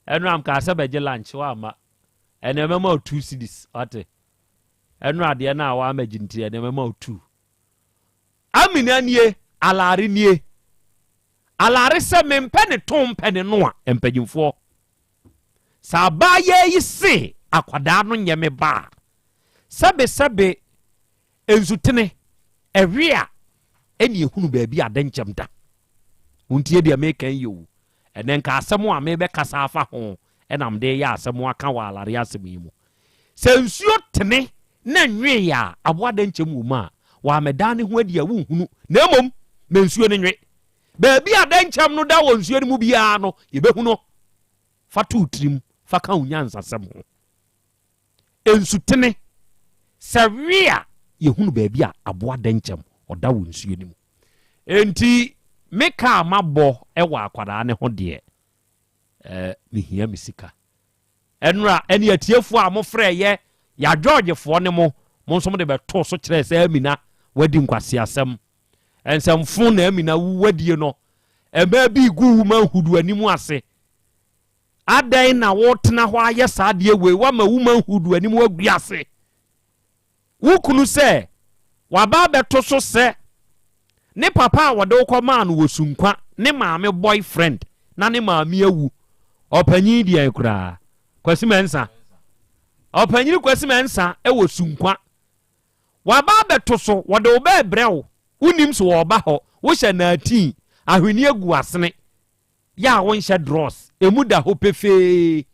Ɛno am kaa sɛ bɛgye lunch woamma. Ɛnɛ mɛma wo 2 cedis wate. Ɛno adeɛ no a woamɛgye nti ɛnɛ mɛma wo 2. Amina nie, Alare nie. Alare sɛ mempɛ ne to mpɛ ne noa. Mpanyinfoɔ, sɛ abaayaa yi se akwadaa no nyɛ me ba a, sɛbe sɛbe nsutene, ɛhwe a, ɛne ehunu baabi a dɛnkyɛm da. Montie deɛ meka yi o. Ɛnɛ nka asɛm a mebɛkasa afa ho ɛna mede reyɛ asɛm aka wɔ alare asɛm yi mu. Sɛ nsuo tene na nwee a aboa dɛnkyɛm wɔ mu a, wɔamɛdaa ne ho adi a wonhunu, na mmom ma nsuo no nwe. Baabi a dɛnkyɛm no da wɔ nsuo no mu biara no, yɛbɛhu no. Fa to wo tirim, fa ka wo nyansasɛm ho. Nsutene, sɛ we a, yɛhunu baabi a aboa dɛnkyɛm ɔda wɔ nsuo no mu. Enti me ka a mabɔ wɔ akwadaa no ho deɛ, eh, mehia me sika. Ɛnora, ɛne atiefoɔ a mofrɛeɛ, yɛadwɔɔgyefoɔ ne mo, mo nso mode bɛtoo so kyerɛɛ sɛ Amina wadi nkwaseasɛm. Nsɛmfo na Amina wo wadie no, mmaa bi regu wo manhood anim ase. Adɛn na wotena hɔ ayɛ saa adeɛ wei, woama wo manhood anim agu ase. Wo kunu sɛ waba abɛto so sɛ ne papa a wɔde wo kɔmaa no wɔ Sunkwa, ne maame boy friend na ne maame awu. Ɔpanyin deɛn koraa? Kwasi Mensah. Ɔpanyin Kwasi Mensah wɔ Sunkwa. Waba abɛto so, wɔde wo bɛɛbrɛ wo, wonim so wɔɔba hɔ, wohyɛ naatiin, ahweneɛ gu asene, yɛ a wonhyɛ drɔs, emu da hɔ pefee.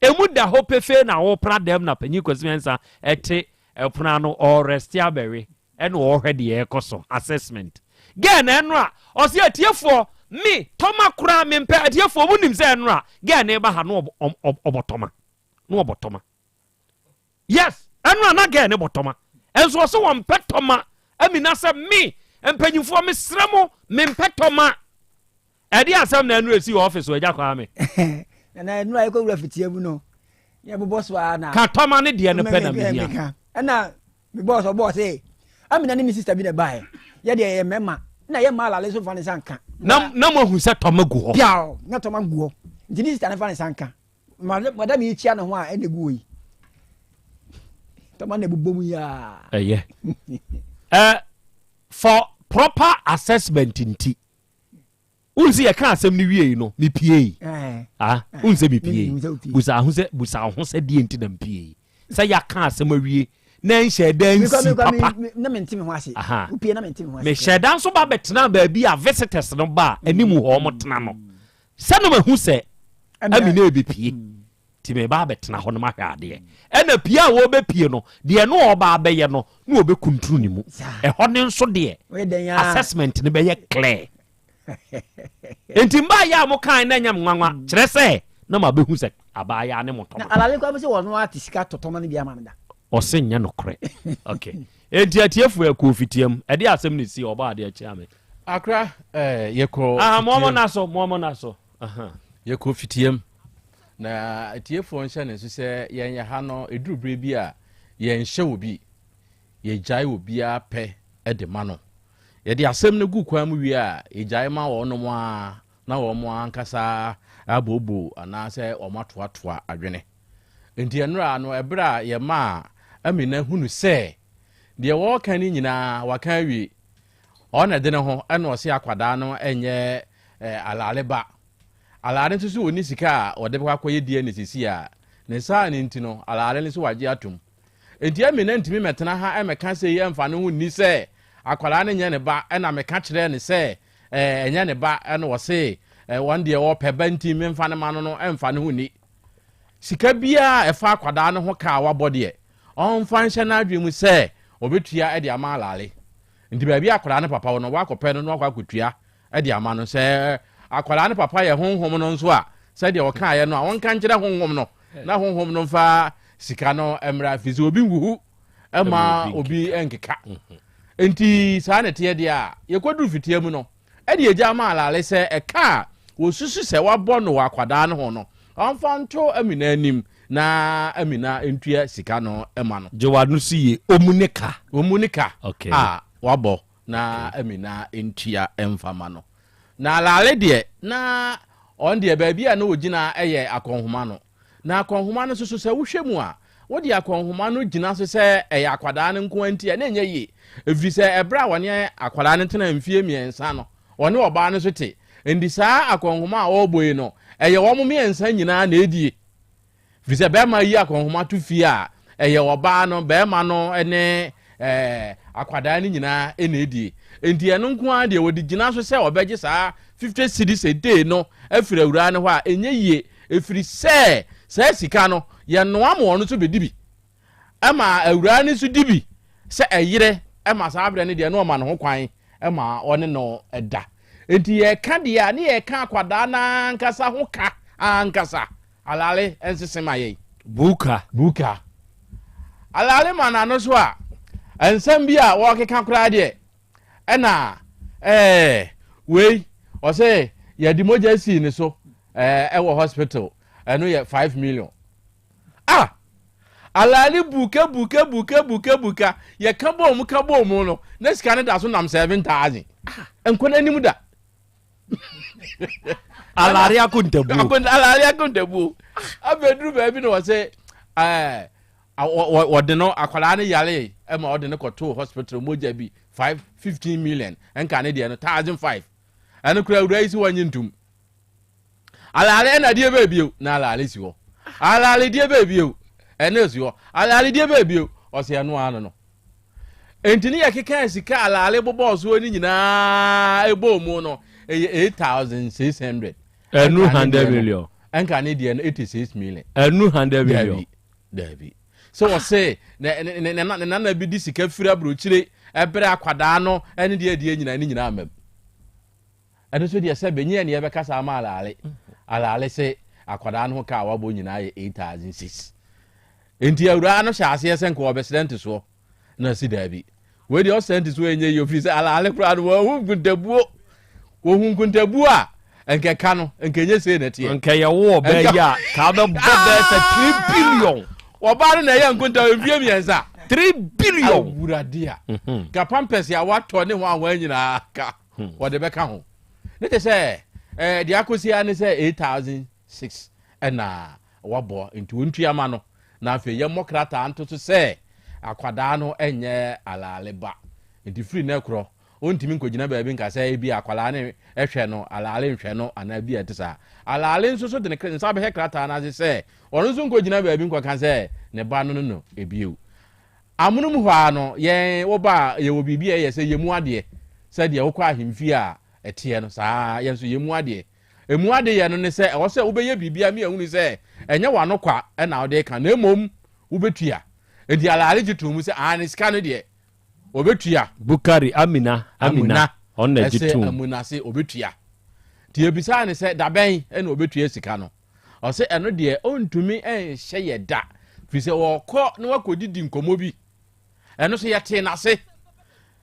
Emu da hɔ pefee na wopra dɛm na Panyin Kwasi Mensah te ɛpono ano ɔɔrɛste abɛwe ɛna ɔɔhwɛ deɛ ɛɛkɔ so, assessment. Girl no ɛnora ɔse atiefoɔ me tɔma koraa mempɛ atiefoɔ mo nim sɛ ɛnora girl no ba ha no ɔbɔ tɔma na ɔbɔ tɔma. Yes, ɛnora na girl no bɔ tɔma ɛnso ɔse wɔmpɛ tɔma. Amina sɛ me mpanyinfoɔ mesrɛ mo mempɛ tɔma. Ɛdeɛ asɛm na ɛnora ɛsi wɔ office wɔ agya Kwame. Nana ɛnora yɛkɔ wura fitia mu no yɛbobɔ so ara na. Ka tɔma ne deɛ no pɛ na mehia. Ɛna mebɔɔ so ɔbɔɔ se Amina ne me sister bi na ɛbaeɛ yɛ deɛ yɛyɛ mmarima na yɛ mmaa alale nso fa ne nsa nka. Na na moahu sɛ tɔma gu hɔ. Piaw na tɔma gu hɔ nti ne sister no fa ne nsa nka. Madam yi kyia ne ho a ɛna egu hɔ yi. Tɔma na ɛbobɔ mu yi aa. Ɛyɛ. Ɛ for proper assessment nti. Wohu sɛ yɛka asɛm no wiei no, mepiei. Ah, wohu sɛ mepiei. Busa ho sɛ, busa ho sɛ deɛ nti na mepiei. Sɛ yɛaka asɛm awie na nhyɛ da nsi papa. Na mente me ho ase. Wopie na mente me ho ase. Mehyɛ da nso ba bɛtena baabi a visitors no ba a anim hɔ wɔn tena no. Sɛ na mahu sɛ Amina ebepie. Nti meba abɛtena hɔ no mahwɛ adeɛ. Ɛna pie a wɔbɛpie no, deɛ no ɔba abɛyɛ no, na wɔbɛkunturu ne mu. Ɛhɔ ne nso deɛ, assessment no bɛyɛ clear. Nti mbaayɛ a mokae na ɛnyɛ me nwanwa, kyerɛ sɛ na mabɛhu sɛ abaayaa ne mo tɔma. Na alale koraa sɛ wɔn ate sika tɔ tɔma no bi ama no da. Ɔse nyɛ nokorɛ. Okay. Enti atiefoɔ ɛkɔɔ fitiam. Ɛdeɛ asɛm na ɛsii ɔbaa adeɛ kyea me. Akra eh, yɛkɔ Aha, moɔmɔ na so, moɔmɔ na so. Aha. Yɛkɔ fitiam. Na atiefoɔ nhyɛ ne nso sɛ yɛn yɛ ha no, ɛduru berɛ bi a yɛnhyɛ obi, yɛgyae obiara pɛ de ma no. Yɛde asɛm no gu kwan mu wie a, yɛgyae ma wɔnom ara na wɔn ankasa abooboo anaasɛ wɔn atoatoa adwene. Enti ɛnora no, ɛberɛ a yɛmaa Amina hunu sɛ deɛ wɔreka no nyinaa waka awie, ɔno na ɛde ne ho ɛna ɔse akwadaa no nyɛ alaale ba. Alaale nso so ɔnni sika a ɔde bɛkɔ akɔyɛ DNA sisi a, ne saa no nti no, alaale no nso wagye atom. Enti Amina ntumi mmɛtena ha mmɛka sei ɛmfa ne ho nni sɛ akwadaa no nyɛ ne ba ɛna meka kyerɛɛ no sɛ ɛnyɛ ne ba ɛna ɔse wɔn deɛ ɔpɛ ba nti memfa no ma no no ɛmfa ne ho nni. Sika biara a ɛfa akwadaa no ho ka a wabɔ deɛ, ɔmfa nhyɛ n'adwene mu sɛ ɔbɛtua de ama Alale. Nti baabi a akwadaa no papa wɔ no, wakɔpɛ no na wakɔ akɔtua de ama no. Sɛ akwadaa no papa yɛ honhom no nso a, sɛdeɛ ɔkaeɛ no a, ɔnka nkyerɛ honhom no na honhom no mfa sika no mmra, ɛfiri sɛ obi nwuhu ma obi nkeka. Nti saa na ɛteɛ deɛ a, yɛkɔduru fitia mu no, ɛde agya ama Alale sɛ ɛka a wɔsusu sɛ wabɔ no wɔ akwadaa no ho no, ɔmfa nto Amina anim na Amina ntua sika no ma no. Gye w'ano so yie, ɔmu ne ka. Ɔmu ne ka Okay. a wabɔ na Amina ntua mfa ma no. Na Lale deɛ, na ɔno deɛ baabi a na ɔgyina yɛ akɔnhoma no. Na akɔnhoma no nso so, sɛ wohwɛ mu a, wode akɔnhoma no gyina so sɛ ɛyɛ akwadaa no nko ara nti a, na ɛnyɛ yie. Ɛfiri sɛ ɛberɛ a wɔne akwadaa no tenaa mfeɛ mmiɛnsa no, wɔne ɔbaa no nso te. Enti saa akɔnhoma a wɔrebɔ yi no, ɛyɛ wɔn mmiɛnsa nyinaa na ɛdie. Ɛfiri sɛ barima yi akɔnhoma to fie a, ɛyɛ ɔbaa no, barima no ne ɛɛ akwadaa no nyinaa na ɛdie. Enti ɛno nko ara deɛ wɔde gyina so sɛ wɔbɛgye saa 50 cedis a day no afiri awuraa no hɔ a, ɛnyɛ yie. Ɛfiri sɛ saa sika no, yɛnoa ma ɔno nso bɛdi bi. Ɛma awuraa no nso di bi sɛ ɛyerɛ ma saa berɛ no deɛ na ɔma ne ho kwan ma ɔne no da. Enti yɛreka deɛ a, ne yɛreka akwadaa no ankasa ho ka ankasa. Alale nsese ma yɛn. Buka. Buka. Alale ma n'ano so a, nsɛm bi a wɔrekeka koraa deɛ, ɛna ɛɛ wei ɔsɛ yɛde mogya sii ne so ɛɛ ɛwɔ hospital ɛno yɛ 5 million. Ah! Alale buka buka buka buka buka yɛka bɔɔ mu ka bɔɔ mu no na sika no da so nam 7,000. Ah! Nkɔ n'anim da. Alare akontabuo. Alare akontabuo. Abɛduru baabi na wɔsɛ ɛɛ wɔde no akwadaa no yare ɛma wɔde no kɔtoo hospital mogya bi 5 15 million nka ne deɛ no 1,500 ɛno kura awura yi si wɔnye ntum. Alare ɛna deɛ bɛɛ bio na alare si hɔ. Alare deɛ bɛɛ bio ɛna si hɔ. Alare deɛ bɛɛ bio ɔsɛ ɛno ano no. Nti ne yɛkeka sika alare bobɔɔ soɔ no nyinaa ɛbɔɔ mu no ɛyɛ 8,600. Ɛnu 100 million. Ɛnka ne deɛ no 86 million. Ɛnu 100 million. Daabi. Sɛ wɔse ne ne ne ne nana bi di sika firi aburokyire ɛbrɛ akwadaa no ɛne deɛ deɛ nyinaa ne nyinaa mam. Ɛno nso deɛ sɛ bɛnyɛ ne yɛbɛka saa ama alale. Alale se akwadaa no ho ka a wabɔ nyinaa yɛ 8,006. Nti awuraa no hyɛ aseɛ sɛ nka wɔbɛsrɛ ntesoɔ na si daabi. Wei deɛ ɔsrɛ ntesoɔ ɛnyɛ yie ofiri sɛ alale koraa no wɔhu nkuntabuo. Wɔhu nkuntabuo a nkɛka no nkɛnyɛ sei na ɛteɛ. Nkɛ yɛwo ɔbaa yi a ka bɛbɔ bɛɛ sɛ 3 billion. Ɔbaa no na ɛyɛ nkunta mfie 3. 3 billion. Awurade a. Ka pampers a watɔ ne ho ahoa nyinaa ka wɔde bɛka ho. Ne kyɛ sɛ ɛɛ deɛ akɔsi ara ne sɛ 8,006 ɛna wabɔ nti wɔntua ma no na afei yɛmmɔ krataa nto so sɛ akwadaa no nyɛ alaale ba nti firi ne korɔ ɔntumi nkɔgyina baabi nka sɛ ebi akwadaa no hwɛ no alaale nhwɛ no anaa bi a ɛte saa. Alaale nso so de ne nsa bɛhyɛ krataa no ase sɛ ɔno nso nkɔgyina baabi nkɔka sɛ ne ba no no no ebiew. Amonom hɔ ara no yɛn woba a yɛwɔ biribi a ɛyɛ sɛ yɛmu adeɛ sɛdeɛ wokɔ ahemfie a ɛteɛ no saa yɛn nso yɛmu adeɛ. Emu adeyɛ no ne sɛ ɛwɔ sɛ wobɛyɛ biribi a ahunu sɛ ɛnyɛ w'ano kwa na wode ka na mmom wobɛtua. Enti alaale gye too mu sɛ aane sika no deɛ wɔbɛtua. Bukari Amina Amina ɔno na gye tom. Amina se ɔbɛtua. Nti yɛbisaa no sɛ dabɛn na ɔbɛtua sika no. Ɔse ɛno deɛ ɔntumi nhyɛ yɛ da firi sɛ wɔkɔ na wakɔdidi nkɔmmɔ bi. Ɛno so yɛtee n'ase.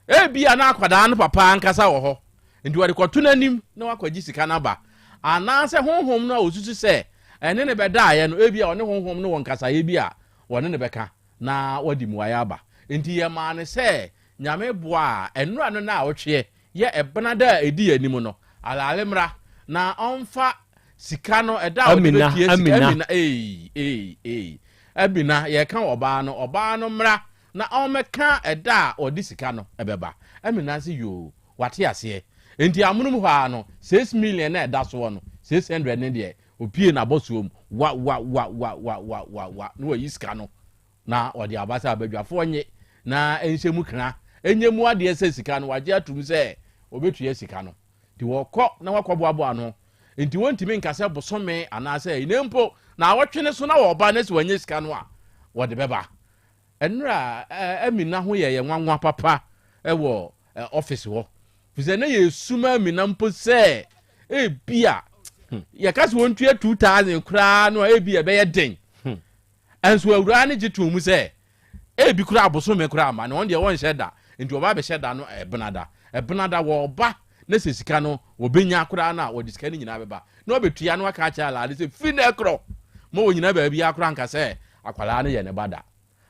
Ebia na akwadaa no papa ankasa wɔ hɔ nti wɔde kɔto n'anim na wakɔgye sika no aba. Anaasɛ honhom no a ɔsusu sɛ ɛne no bɛdaeɛ no, ebia ɔne honhom no wɔ nkasaeɛ bi a wɔne no bɛka na wɔde mmuaeɛ aba. Nti yɛmaa no sɛ Nyame boa a, ɛnora no naawɔtweɛ yɛ ɛbenada a ɛdi yɛn anim no, alaale mmra na ɔmfa sika no, ɛda a ɔde Amina, bɛtua sika, Amina. Amina, ei, ei, ei, Amina, yɛka ɔbaa no, ɔbaa no mmra na ɔmmɛka ɛda a ɔde sika no ɛbɛba. Amina se yoo, wate aseɛ. Enti amonom hɔ ara no, 6 million na ɛda soɔ no, 600 no deɛ, ɔpie n'abɔsoɔ mu, wa, wa, wa, wa, wa, wa, wa, wa, na wayi sika no na ɔde aba sɛ abadwafoɔ nye na ɛnhyɛ mu kra, ɛnyɛ mu adeɛ sɛ sika no, wagye atum sɛ ɔbɛtua sika no. Nti wɔkɔ na wakɔboaboa ano. Nti wɔntumi nka sɛ bosome anaasɛ ɛyi, na mpo na awɔtwe no so na wɔba na sɛ wɔanya sika no a, wɔde bɛba. Ɛnora Amina ho yɛ yɛ nwanwa papa wɔ ɔfise hɔ. Firi sɛ na yɛsuma Amina mpo sɛ ebia yɛka sɛ wɔntua 2,000 koraa no a ebia ɛbɛyɛ den. Ɛnso awuraa no gye too mu sɛ ebi koraa abosome koraa ama no, wɔn deɛ wɔnhyɛ da, nti wɔba abɛhyɛ da no ɛbenada. Ɛbenada wɔba. na sɛ sika no wɔbɛnya koraa no a, wɔde sika no nyinaa bɛba na wɔbɛtua na waka akyerɛ Alaade sɛ firi nnɛ rekorɔ ma wɔnyina baabiara koraa nka sɛ akwadaa no yɛ ne ba da.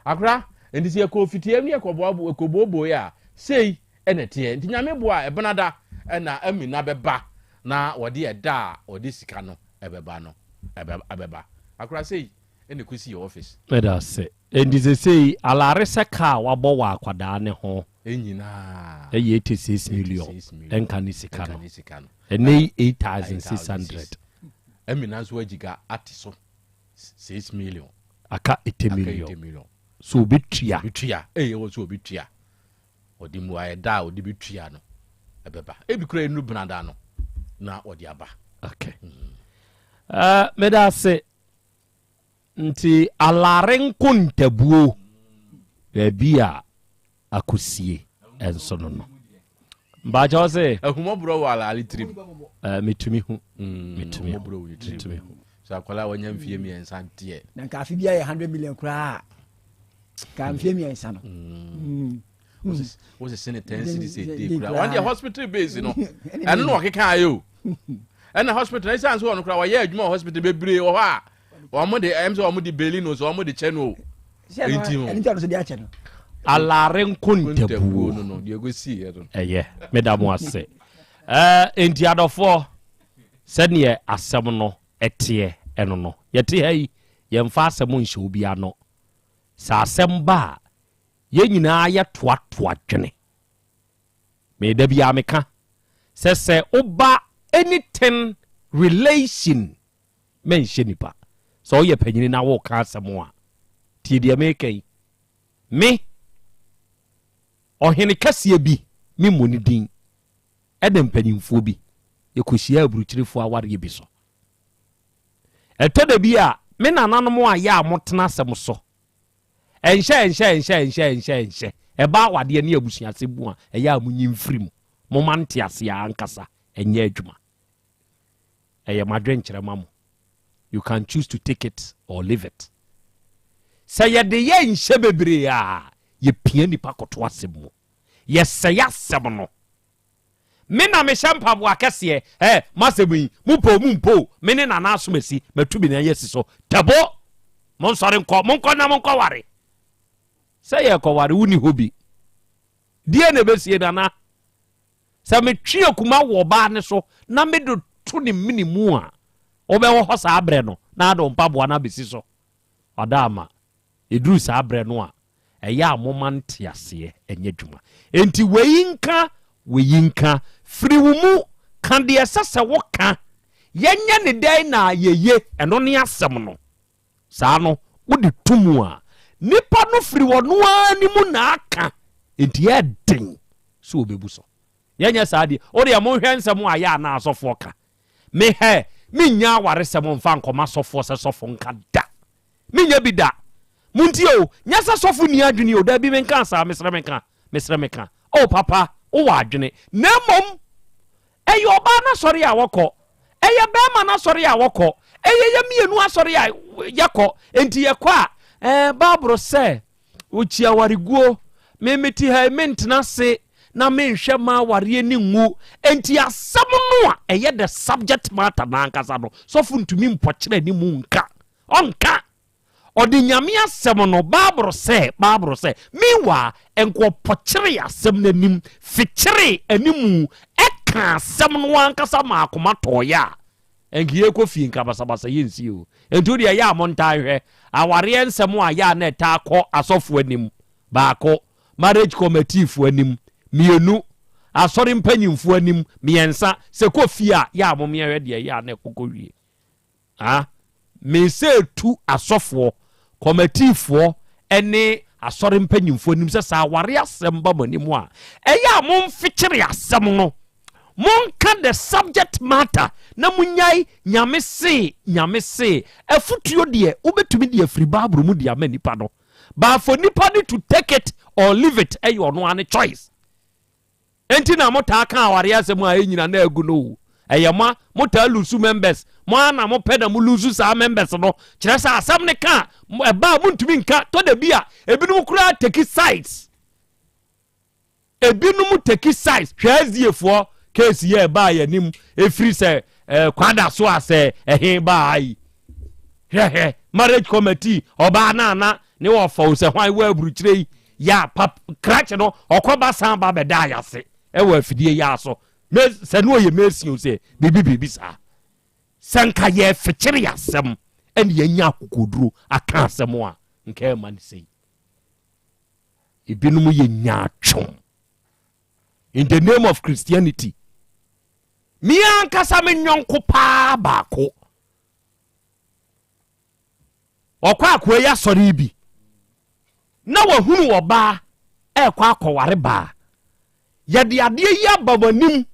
Akora, nti sɛ yɛkɔɔ fitiam ne yɛkɔboobooe a, sei na ɛteɛ. Nti Nyame boa a, ɛbenada na Amina bɛba na wɔde ɛda a wɔde sika no bɛba no bɛba. Akora, sei na ɛkɔsii office. Meda ase. Enti sesei alare sɛ kaa a wabɔ wɔ akwadaa no ho Nyinaa yɛ 86 million ɛnka ne sika no. Ɛnɛ yi 8600. Amina nso agyiga ate so 6 million. Aka 80 million. So obetua. Obetua. Ee ɛwɔ so obetua. Ɔde mmuaeɛ da a ɔde betua no ɛbɛba. Ebi koraa nnuru benada no na ɔde aba. Okay. Uh, meda ase. Nti alare nkontabuo baabi a akosie nso no no. Mpakyɛ wo se. Ahummɔborɔ wɔ alare tirim. Uh, metumi hu. Mm, metumi hu. Metumi hu. So akwadaa a wanya mfie mmiɛnsa deɛ. Na nka afe bi ayɛ 100 million koraa. Ka mfie mmiɛnsa no. Mm. Wosese ne 10 cedis a day koraa. Wɔn deɛ hospital base no. Ɛno na ɔkeka ayɛ o. Ɛna hospital ɛsiane sɛ ɔno koraa wɔyɛ adwuma wɔ hospital bebree wɔ hɔ a wɔn de ɛm sɛ wɔn de beli no so wɔn de kyɛ no o. Nti no. Ɛno nti de akyɛ no. Alare nkontabuo no no deɛ ɛkɔsi yɛ no. Ɛyɛ meda mo ase. Ɛɛ nti adɔfoɔ sɛdeɛ asɛm no ɛteɛ ɛno no yɛte ha yi yɛmfa asɛm nhyɛ obi ano. Sɛ asɛm ba a yɛn nyinaa yɛtoatoa dwene. Me da biara meka sɛ sɛ woba anything relation mɛnhyɛ nipa. Sɛ woyɛ panyini na woka asɛm a, tie deɛ meka yi. Me, ɔhene kɛseɛ bi, memmɔ ne din, ɛna mpanyimfoɔ bi, yɛkɔhyiaa aburukyirefoɔ awareɛ bi so. Ɛtɔ da bi a, me nananom a yɛ a motena asɛm so, ɛnhyɛ, ɛnhyɛ, ɛnhyɛ, ɛnhyɛ, ɛnhyɛ, ɛnhyɛ, ɛba awadeɛ ne abusuasɛm mu a, ɛyɛ a monyi mfiri mu. Momma nteaseɛ ankasa nyɛ adwuma. Ɛyɛ m'adwenkyerɛ ma mo. You can choose to take it or leave it. Sɛ yɛde yɛ nhyɛ bebree a, yɛpia nipa kɔto asɛm mu. Yɛsɛe asɛm no. Me na mehyɛ mpaboa kɛseɛ. Ɛ, m'asɛm yi, mopɛ o, mompɛ o, me ne Nana Asomasi, matu me nan asi so. Tabo! Monsɔre nkɔ, monkɔ na monkɔware. Sɛ yɛrekɔware, wonni hɔ bi. Deɛn na ɛbɛsie, Nana? Sɛ metwe akuma wɔ ɔbaa no so na mede to ne mene mu a, wobɛwɔ hɔ saa berɛ no na ade wo mpaboa no abɛsi so. Ɔdaama, ɛduru saa berɛ no a, ɛyɛ a momma nteaseɛ nyɛ adwuma. Enti wei nka, wei nka, firi wo mu, ka deɛ ɛsɛ sɛ woka. Yɛnyɛ ne dɛn na ayɛ ye? Ɛno ne asɛm no. Saa no, wode to mu a, nipa no firi ɔno ara ne mu na aka, enti ɛyɛ den sɛ ɔbɛbu so. Yɛnyɛ saa deɛ, wo deɛ monhwɛ nsɛm a yɛ a na asɔfoɔ ka. Me hɛ, mennya awaresɛm mfa nkɔma sɔfoɔ sɛ sɔfo nka da. Menyɛ bi da. Montie o, nyɛ sɛ sɔfo nni adwene o, daabi menkaa saa, mesrɛ meka, mesrɛ meka. Oh papa, wowɔ adwene. Na mmom, Ɛyɛ ɔbaa no asɔre a wɔkɔ. Ɛyɛ bɛrima no asɔre a wɔkɔ. Ɛyɛ yɛ mmienu asɔre a yɛkɔ. Enti yɛkɔ a, ɛɛ Bible sɛ, Okyi awareguo. Me mete ha yi, mentena ase na menhwɛ ma awareɛ no ngu. Enti asɛm no a ɛyɛ the subject matter no ankasa no, sɔfo ntumi mpɔkyerɛ anim nka. Ɔnka. Ɔde Nyame asɛm no, Bible sɛ, Bible sɛ, meanwhile, nka ɔpɔkyeree asɛm no anim, fekyeree animu, ɛkaa asɛm no ankasa maa akoma tɔɔeɛ a, nka yɛkɔ fie nka basabasa yɛ nsi o. Nti wodeɛ ɛyɛ a montaa nhwɛ awareɛ nsɛm a yɛ a na ɛtaa kɔ asɔfoɔ anim, baako, marriage committee foɔ anim, mienu, asɔre mpanyinfoɔ anim, miɛnsa, sɛ kɔ fie a, yɛ a momeɛhwɛ deɛ ɛyɛ a na ɛkɔkɔ wie. Ah, me sɛ tu asɔfoɔ, kɔmatiifoɔ ne asɔre mpanyimfoɔ anim sɛ sɛ aware asɛm ba mo anim a, ɛyɛ a momfekyere asɛm no. Monka the subject matter na monyae Nyame se, Nyame se. Afutuo deɛ, wobɛtumi de afiri Bible mu de ama nipa no. But for nipa no to take it or leave it ɛyɛ ɔno ara ne choice. Enti na mo taa ka awareɛ asɛm a ɛnyina na agu no o. Ɛyɛ mo a, mo taa lusu members. Mo ara na mo pɛ na mo lusu saa members no. Kyerɛ sɛ asɛm no ka a, ɛba a montumi nka. Tɔ da bi a, ebinom koraa take sides. Ebinom take sides. Hwɛ SDA foɔ, Case yi a ɛbaa yɛn anim ɛfiri sɛ eh, kwada so a sɛ ɛhe baa yi. Hwɛhwɛ, marriage committee, ɔbaa no ana ne wɔfa o sɛ hwan wɔ aburukyire yi, ya pap, krakye no, ɔkɔba san ba bɛdaa yɛase ɛwɔ afidie yi aso. Me, sɛ ne ɔyɛ mesin o sɛ biribi biribi saa. Sɛ nka yɛfekyere asɛm ɛne yɛnya akokoduro aka asɛm a, nka ɛma no sei. Ebinom yɛ nyaatwom. In the name of Christianity. Me ankasa me nyɔnko paa baako. Ɔkɔ akoa yi asɔre yi bi. Na wahunu ɔbaa ɛrekɔ akɔware baa. Yɛde adeɛ yi aba w'anim.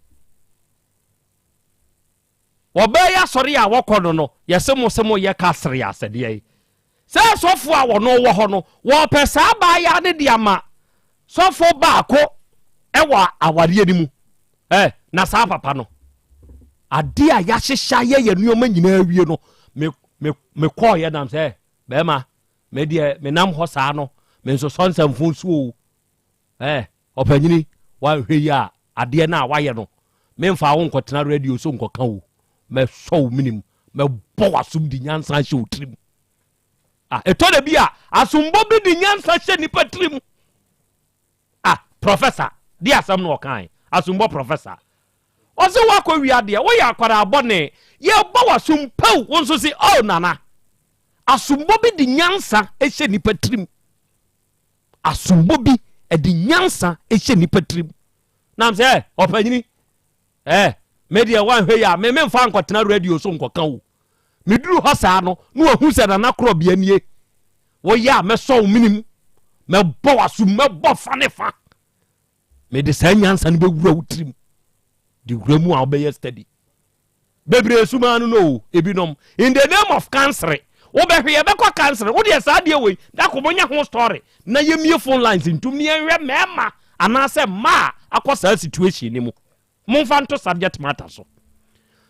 Ɔbaa yi asɔre a wɔkɔ no no, yɛse mo se moyɛ kasere asɛdeɛ yi. Sɛ sɔfo a wɔno wɔ hɔ no, wɔpɛ saa abaayaa no de ama sɔfo baako wɔ awareɛ no mu. Ɛ, na saa papa no, adeɛ a yɛahyehyɛ ayɛ yɛ nneɛma nyinaa awie no, me, me, mekɔɔyɛ nam sɛ, bɛrima, me deɛ menam hɔ saa no, mensosɔ nsɛmfo nsuo o. Ɛ, ɔpanyini, woanhwɛ yi a, adeɛ no a woayɛ no, memfaa wo nkɔtena radio so nkɔka o. Mɛsɔ wo menem, mɛbɔ w'asom de nyansa ahyɛ wo tirim. Ah, ɛtɔ da bi a, asombɔ bi de nyansa hyɛ nipa tirim. Ah, professor, de asɛm no ɔkae, asombɔ professor. Ɔse woakɔ wia deɛ, woyɛ akwadaa bɔne, yɛbɔ w'asom pew, wo nso se, oh nana. Asombɔ bi de nyansa hyɛ nipa tirim. Asombɔ bi de nyansa hyɛ nipa tirim. Nam sɛ, ɔpanyini, Eh, me deɛ woanhwɛ yi a, me memfa nkɔtena radio so nkɔka o. Meduru hɔ saa no, na wahu sɛ Nana Korɔbea nie. Woyɛ a mɛsɔ wo menem, mɛbɔ w'asom, mɛbɔ fa ne fa. Mede saa nyansa no bɛwura wo tirim. De wura mu a wobɛyɛ steady. Bebree sumaa no no o, ebinom. In the name of cancer, wobɛhwe yɛbɛkɔ cancer. Wodeɛ saa adeɛ wei, dako monyɛ ho story na yɛmmie phone lines ntum ne yɛnhwɛ mmarima anaasɛ mmaa a akɔ saa situation no mu. Momfa nto subject matter so.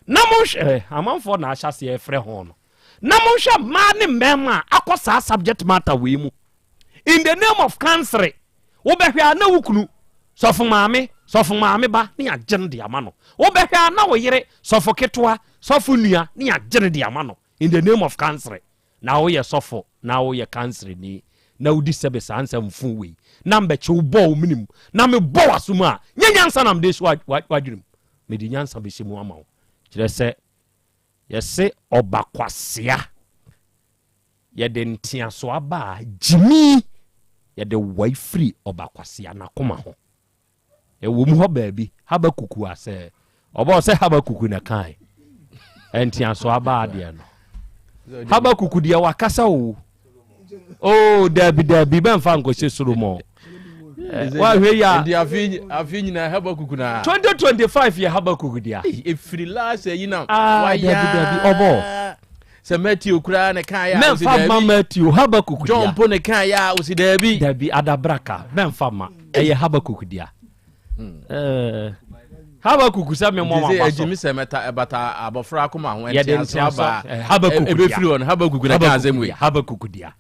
Na monhwɛ, eh, amanfoɔ na ahyɛ aseɛ frɛ ho no. Na monhwɛ mmaa ne mmarima a akɔ saa subject matter wei mu. In the name of cancer, wobɛhwɛ a na wo kunu, sɔfo maame, sɔfo maame ba ne yɛagye no de ama no. Wobɛhwɛ a na wo yere, sɔfo ketewa, sɔfo nua ne yɛagye no de ama no. In the name of cancer. Na woyɛ sɔfo na woyɛ kanserni na wodi sɛbe saa nsɛm fo wei na mbɛkye wo bɔ wo menem na mebɔ w'aso mu a, nyɛ nyansa na mede hyɛ w'adwene mu, mede nyansa bɛhyɛ mu ama wo. Kyerɛ sɛ, yɛse ɔba kwasea, yɛde nteaso aba a, gyimi, yɛde wae firi ɔba kwasea n'akoma ho. Ɛwɔ mu hɔ baabi, Habakuk a sɛ ɔbɔɔ sɛ Habakuk na kae nteaso aba adeɛ no. Habakuk deɛ wakasa o. Oh, dabi dabi bɛmfa nkɔhyɛ Solomon. Eh, wahwɛ yi a. Nti afi afi nyinaa Habakuk na. 2025 yɛ Habakuk dea. Efiri last yi na. Ah, dabi dabi ɔbɔ. Sɛ Matthew koraa ne kan yɛ a ɔsi daabi. Mɛnfa ma Matthew, Habakuk dea. John mpo ne kan yɛ a ɔsi daabi. Dabi adabraka mɛnfa ma ɛyɛ Habakuk dea. Hmm. Eh, Habakuk sɛ me mɔ ma ba so. Nti sɛ sɛ mɛta ɛbata abɔfra akoma ho ɛnti aso aba. Eh, Habakuk dea. Ebefiri hɔ no Habakuk na kan asɛm wei. Habakuk dea.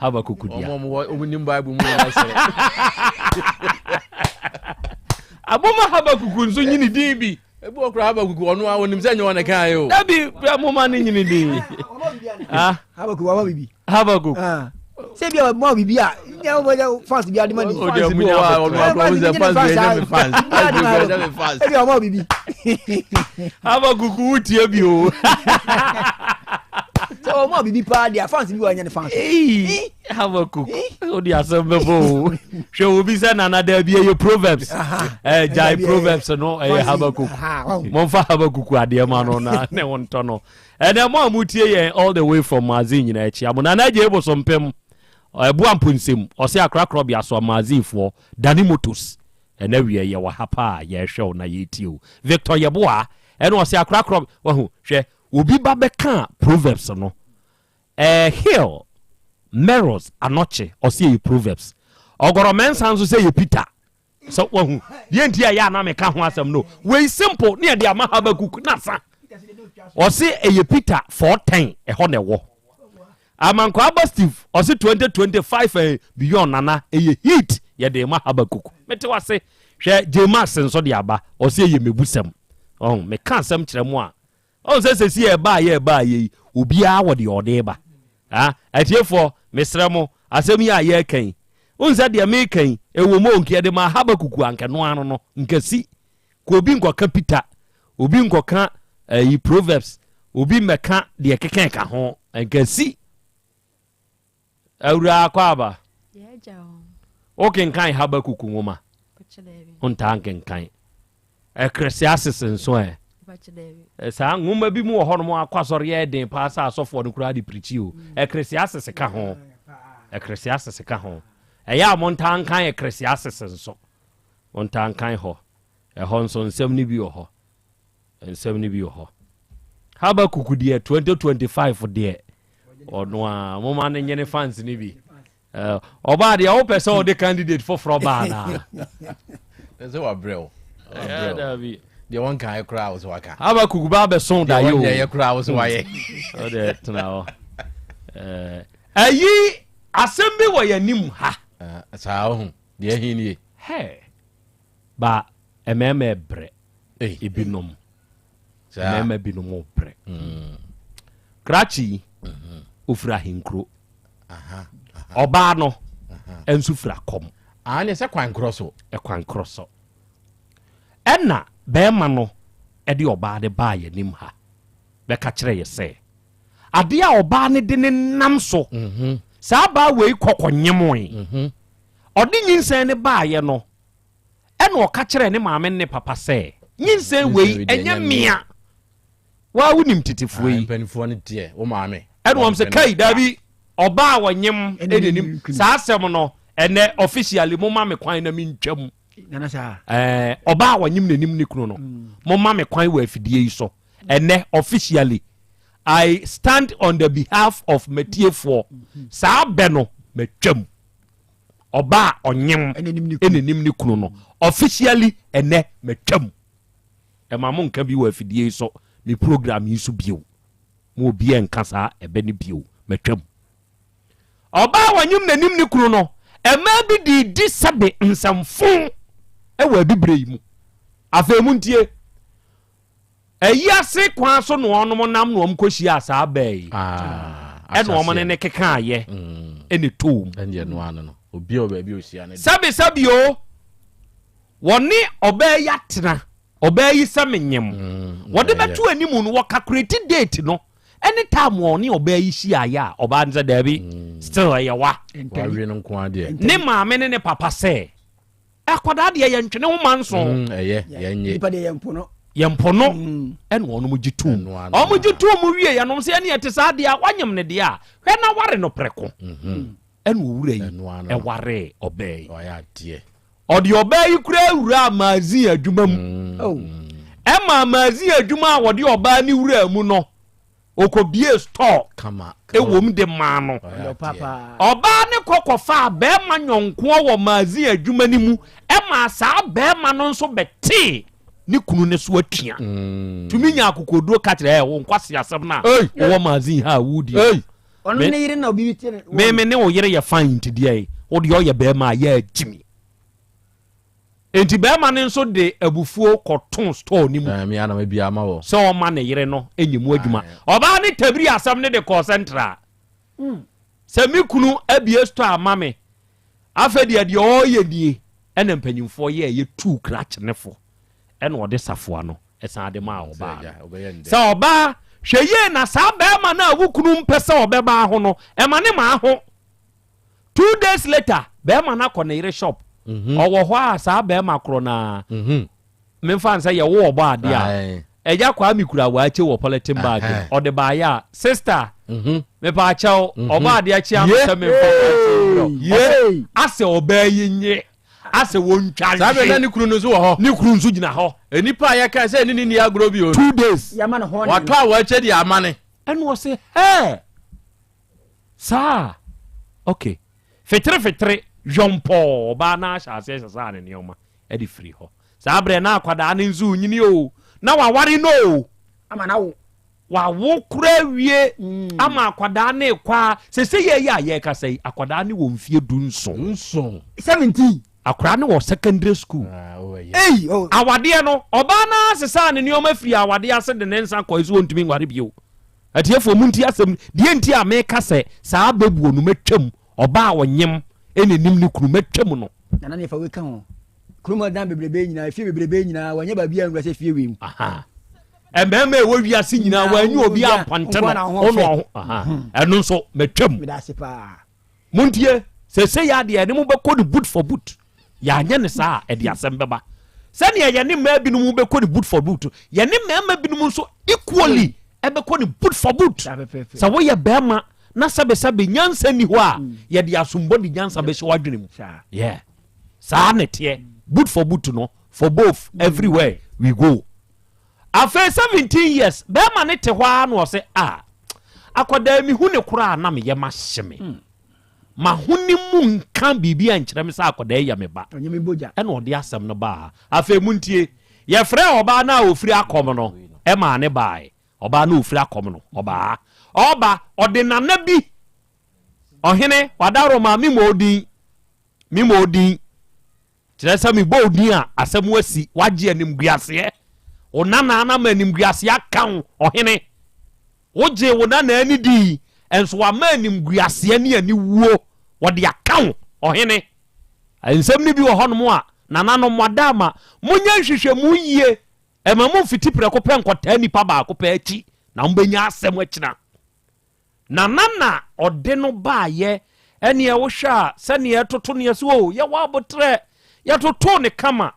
Habakuk dea. Ɔmo ɔmo ɔmo nim Bible mu na ɛsɛ. Aboma Habakuk nso nyini din bi. Ebi wɔ koraa Habakkuk ɔno a onim sɛ nyɛ ɔne kan yɛ o. Dabi bia mo ma ne nyini din. Ah. Habakkuk wama bibi. Habakkuk. Ah. Sɛ bi a ma bibi a nyɛ wo bɛ fans bi adi ma ni. O de mu nya ɔno akɔ ɔno sɛ fans bi ɛnyɛ mi fans. Fans bi ɛnyɛ mi fans. Ebi a ɔma bibi. Habakkuk wo tie bi o. Sɛ ɔma bibi paa deɛ fans bi wɔ ɛnyɛ ne fans. Habakuk wode asɛm bɛbɔ o hwɛ obi sɛ nana daabi ɛyɛ proverbs eh, gyae proverbs no ɛyɛ Habakuk momfa Habakuk adeɛ ma no na ne wo ntɔ no ɛnɛ mo a motie yɛn all the way from Mazin nyinaa akyia mo nana agye bosompem ɛboa mponsɛm ɔse akorakorɔ bea so Mazinfoɔ Dani Motos ɛnɛ wiɛ yɛwɔ ha paa yɛhwɛ wo na yɛtie o Victor Yɛboa ɛna ɔse akorakorɔ wahu hwɛ obi ba bɛka proverbs no Eh Hill Meros Anokye ɔse ɛyɛ Proverbs. Ɔgɔrɔ Mensah nso sɛ ɛyɛ Peter. Sɛ wahu deɛ nti a ɛyɛ a na meka ho asɛm no. Wei simple ne yɛde ama Habakkuk na sa. Ɔse ɛyɛ Peter 4:10 ɛhɔ na ɛwɔ. Amankwaa Aba Steve ɔse 2025 and beyond nana ɛyɛ heat yɛde ma Habakkuk. Mete wase. Hwɛ J-Max nso de aba, ɔse ɛyɛ mebusɛm. Ɔho, meka asɛm kyerɛ mo a, ɔho sɛ sɛsi ɛbaa yɛ ɛbaa yɛ yi, obiara wɔ deɛ ɔde ba. Ah, atiefoɔ, mesrɛ mo, asɛm yi a yɛreka yi, wohu sɛ deɛ meka yi, ɛwɔ mu o, nka yɛde maa Habakkuk a, nka ɛno ano no, nka si. Ka obi nkɔka Peter, obi nkɔka ayi Proverbs, obi mmɛka deɛ ɛkeka ɛka ho, nka si. Awuraa Akwaaba, wokenkan Habakuk nwoma? Wontaa nkenkan. Ecclesiastes nso ɛ? Saa nwoma bi mu wɔ hɔnom akɔ asɔre yɛ den paa sɛ asɔfoɔ no koraa de pirikyi o. Ecclesiastes ka ho. Ecclesiastes ka ho. Ɛyɛ a montaa nkan Ecclesiastes nso. Montaa nkan hɔ. Ɛhɔ nso nsɛm no bi wɔ hɔ. Nsɛm no bi wɔ hɔ. Habakuk deɛ 2025 deɛ ɔno a moma no nye ne fans no bi. Ɔbaa deɛ wopɛ sɛ ɔde candidate foforɔ baa naa. Sɛ wabrɛ wo. Dabi. Deɛ wɔn kan koraa wo sɛ waka. Habakuk ba abɛso da yɛ o. Deɛ wɔn nyɛ koraa wo sɛ wayɛ. Ɔde tena hɔ. Ɛyi asɛm bi wɔ yɛn anim ha. Saa ɔho deɛ ɛhe nie. Hɛ ba mmarima ɛbrɛ ebinom. Mmarima binom brɛ. Mm. Krakye yi mm-hmm. ofiri ahenkuro. Ɔbaa no nso firi akɔm. Ah, ne sɛ kwan korɔ so. Ɛkwan korɔ so. Ɛna bɛrima no ɛde ɔbaa no baa yɛn anim ha bɛka kyerɛ yɛ sɛ adeɛ a ɔbaa no de ne nam so mm-hmm. saa baa wei kɔkɔ nyemoe mm-hmm. ɔde nyinsɛn no baayɛ no Ɛnna ɔka kyerɛɛ ne maame ne ne papa sɛ, Nyinsɛn wei, ɛnyɛ mea. Waa wonim tetefoɔ yi. Mpanimfoɔ no deɛ, wo maame. Ɛnna wɔn sɛ, Kai, daabi, ɔbaa a ɔnyem n'anim. Saa asɛm no, ɛnɛ officially momma me kwan na mentwam. Ɛɛ, ɔbaa a ɔnyem n'anim ne kunu no, momma me kwan wɔ afidie yi so. Ɛnɛ officially, I stand on the behalf of matiefoɔ. Saa bɛ no, matwam. ɔbaa a ɔnyem ɛna nim ne kunu no officially ɛnɛ matwam ɛma mo nka bi wɔ afidie yi so me program yi so bio mo obi ɛnka saa ɛbɛ ne bio matwam ɔbaa a ɔnyem na nim ne kunu no ɛmaa bi de di sɛbe nsɛmfo ɛwɔ abibire yi mu afei mu ntie Ayi ase kwan so na wɔnom nam na wɔn kɔhyiaa saa baa yi. Ɛna wɔn ne no kekaayɛ ɛna ɛtɔɔ mu. Sɛbi sɛbi o, wɔne ɔbaa yi atena, ɔbaa yi sɛ menyem. Wɔde bɛto anim no, wɔ calculate date no ɛne time wɔne ɔbaa yi hyiaeɛ a, ɔbaa no sɛ daabi, still ɛyɛ wa. Ne maame ne ne papa sɛ. Akwadaa deɛ yɛntwene ho manso. Mm, ɛyɛ yɛnye. Nipa deɛ yɛmpo no. Yɛmpo no mm. ɛna wɔn gye tum. Wɔn gye tum mu wie yɛnom sɛ ɛne ɛte saa deɛ wanyem ne deɛ a hwɛ na ware no prɛko. Mm-hmm. Ɛna owura yi ɛwaree ɔbaa yi. Ɔde ɔbaa yi kura awura magazine adwuma mu. Mm. Oh. Ɛma magazine adwuma a wɔde ɔbaa ne wura mu no. Ɔkɔbuee store wom de maa no. Ɔbaa no kɔ kɔfaa barima nyɔnkoɔ wɔ magazine adwuma no mu maa saa barima no nso bɛtee ne kunu no so atua. Mm. Tumi nya akokoɔduro ka kyerɛ ɛ wo nkwaseasɛm no a wowɔ magazine ha a wodi. Me me ne wo yere yɛ fine nti deɛ wo deɛ ɔyɛ barima a yɛ agyimi. Enti barima no nso de abufuo kɔtoo store no mu sɛ ɔmma ne yere no nyɛ mu adwuma. Ɔbaa no tabirii asɛm no de kɔɔ sɛntra. Sɛ me kunu abue store ama me, afei deɛ deɛ ɔreyɛ nie. Ɛna mpanimfoɔ yɛeɛ tuu krakye no fo, ɛna ɔde safoa no san de maa ɔbaa no. Sɛ ɔbaa, hwɛ yie na saa barima no a wo kunu mpɛ sɛ ɔbɛba ho no, ɛma ne maa ho. 2 days later bɛɛma no akɔ ne yere shop ɔwɔ hɔ a saa bɛɛma korɔ no ara memfa nsɛ yɛwo ɔbɔ adeɛ a ɛgya kwaa me kura waakye wɔ polythene bag mu ɔde baayɛ a sister mepaakyɛw ɔbɔ adeɛ kyea me sɛ memfa waakye mbrɛ ɔsɛ asɛ ɔbaa yi nye asɛ wɔntwa Saa bɛ na ne kunu no nso wɔ hɔ. Ne kunu nso gyina hɔ. Nnipa a yɛka sɛ ne ne nni agorɔ bio no. 2 days. Watɔ a waakye de ama ne. Ɛna ɔse hɛɛ. Saa? Ok. Fetere fetere, yɔmpɔɔ, ɔbaa no ara hyɛ aseɛ sesaa ne nneɛma de firii hɔ. Saa berɛ na akwadaa no nso renyini o, na waware no o. Ama no awo. Wawo koraa awie ama akwadaa no rekɔ ara. Seesei yɛ yi a yɛrekasa yi, akwadaa no wɔ mfeɛ 17. 17. 17. Akwadaa no wɔ secondary school. Ah, oh, Ei, oh. Awadeɛ no, ɔbaa no ara sesaa ne nneɛma firi awadeɛ ase de ne nsa kɔe so ɔntumi nware bio. Atiefoɔ montie asɛm deɛ nti a meka sɛ saa bɛbuo no mɛtwam ɔbaa a ɔnyem ɛna nim ne kunu mɛtwam no. Nana ne fa wei ka ho. Kurom adan bebrebe nyinaa, efie bebrebe nyinaa, wɔnyɛ baabi a nwura sɛ fie wei mu. Mmarima a ɛwɔ wiase nyinaa wɔanyi obi ampɔnte no ɔno ɔho. Ɛno nso mɛtwam. Meda ase paa. Montie, seesei ara deɛ yɛne mo bɛkɔ no boot for boot. Yɛanyɛ no saa a, ɛde asɛm bɛba. Sɛdeɛ yɛne mmaa binom bɛkɔ no boot for boot, yɛne mmarima binom nso equally ɛbɛkɔ no boot for boot. Sɛ woyɛ barima na sɛbesɛbe nyansa nni hɔ a, yɛde asombɔ de nyansa bɛhyɛ w'adwene mu. Yeah. Saa na ɛteɛ. Boot for boot no, for both, everywhere we go. Afei 17 years bɛɛma no te hɔ ara na ɔse ah akwadaa yi mehu ne koraa na me yam ahye me. Hmm. M'ahonim mu nka biribi ankyerɛ me sɛ akwadaa yi yɛ me ba. Ɛna ɔde asɛm no baa ha. Afei montie, yɛfrɛɛ ɔbaa no a ɔfiri akɔm no ɛmaa ne baae. Ɔbaa no a ɔfiri akɔm no, ɔbaa. Ɔba, ɔde nana bi, ɔhene, wadaroma, me mmɔ odin, me mmɔ odin. Kyerɛ sɛ mebɔ wo din a, asɛm asi, woagye animguaseɛ. Wo nana no ama animguaseɛ aka wo, ɔhene. Wogyee wo nana ani dii, nso wama animguaseɛ ne aniwuo, wɔde aka wo, ɔhene. Nsɛm no bi wɔ hɔnom a, nananom, moada ama. Monyɛ nhwehwɛmu yie. Mma momfiti prɛko pɛ nkɔtaa nipa baako pɛ akyi, na mobɛnya asɛm akyina. Nana na ɔde no baayɛ ɛneɛ wohwɛ a sɛneɛ ɛtoto no yɛse oo yɛwɔ aboterɛ yɛtotoo no kama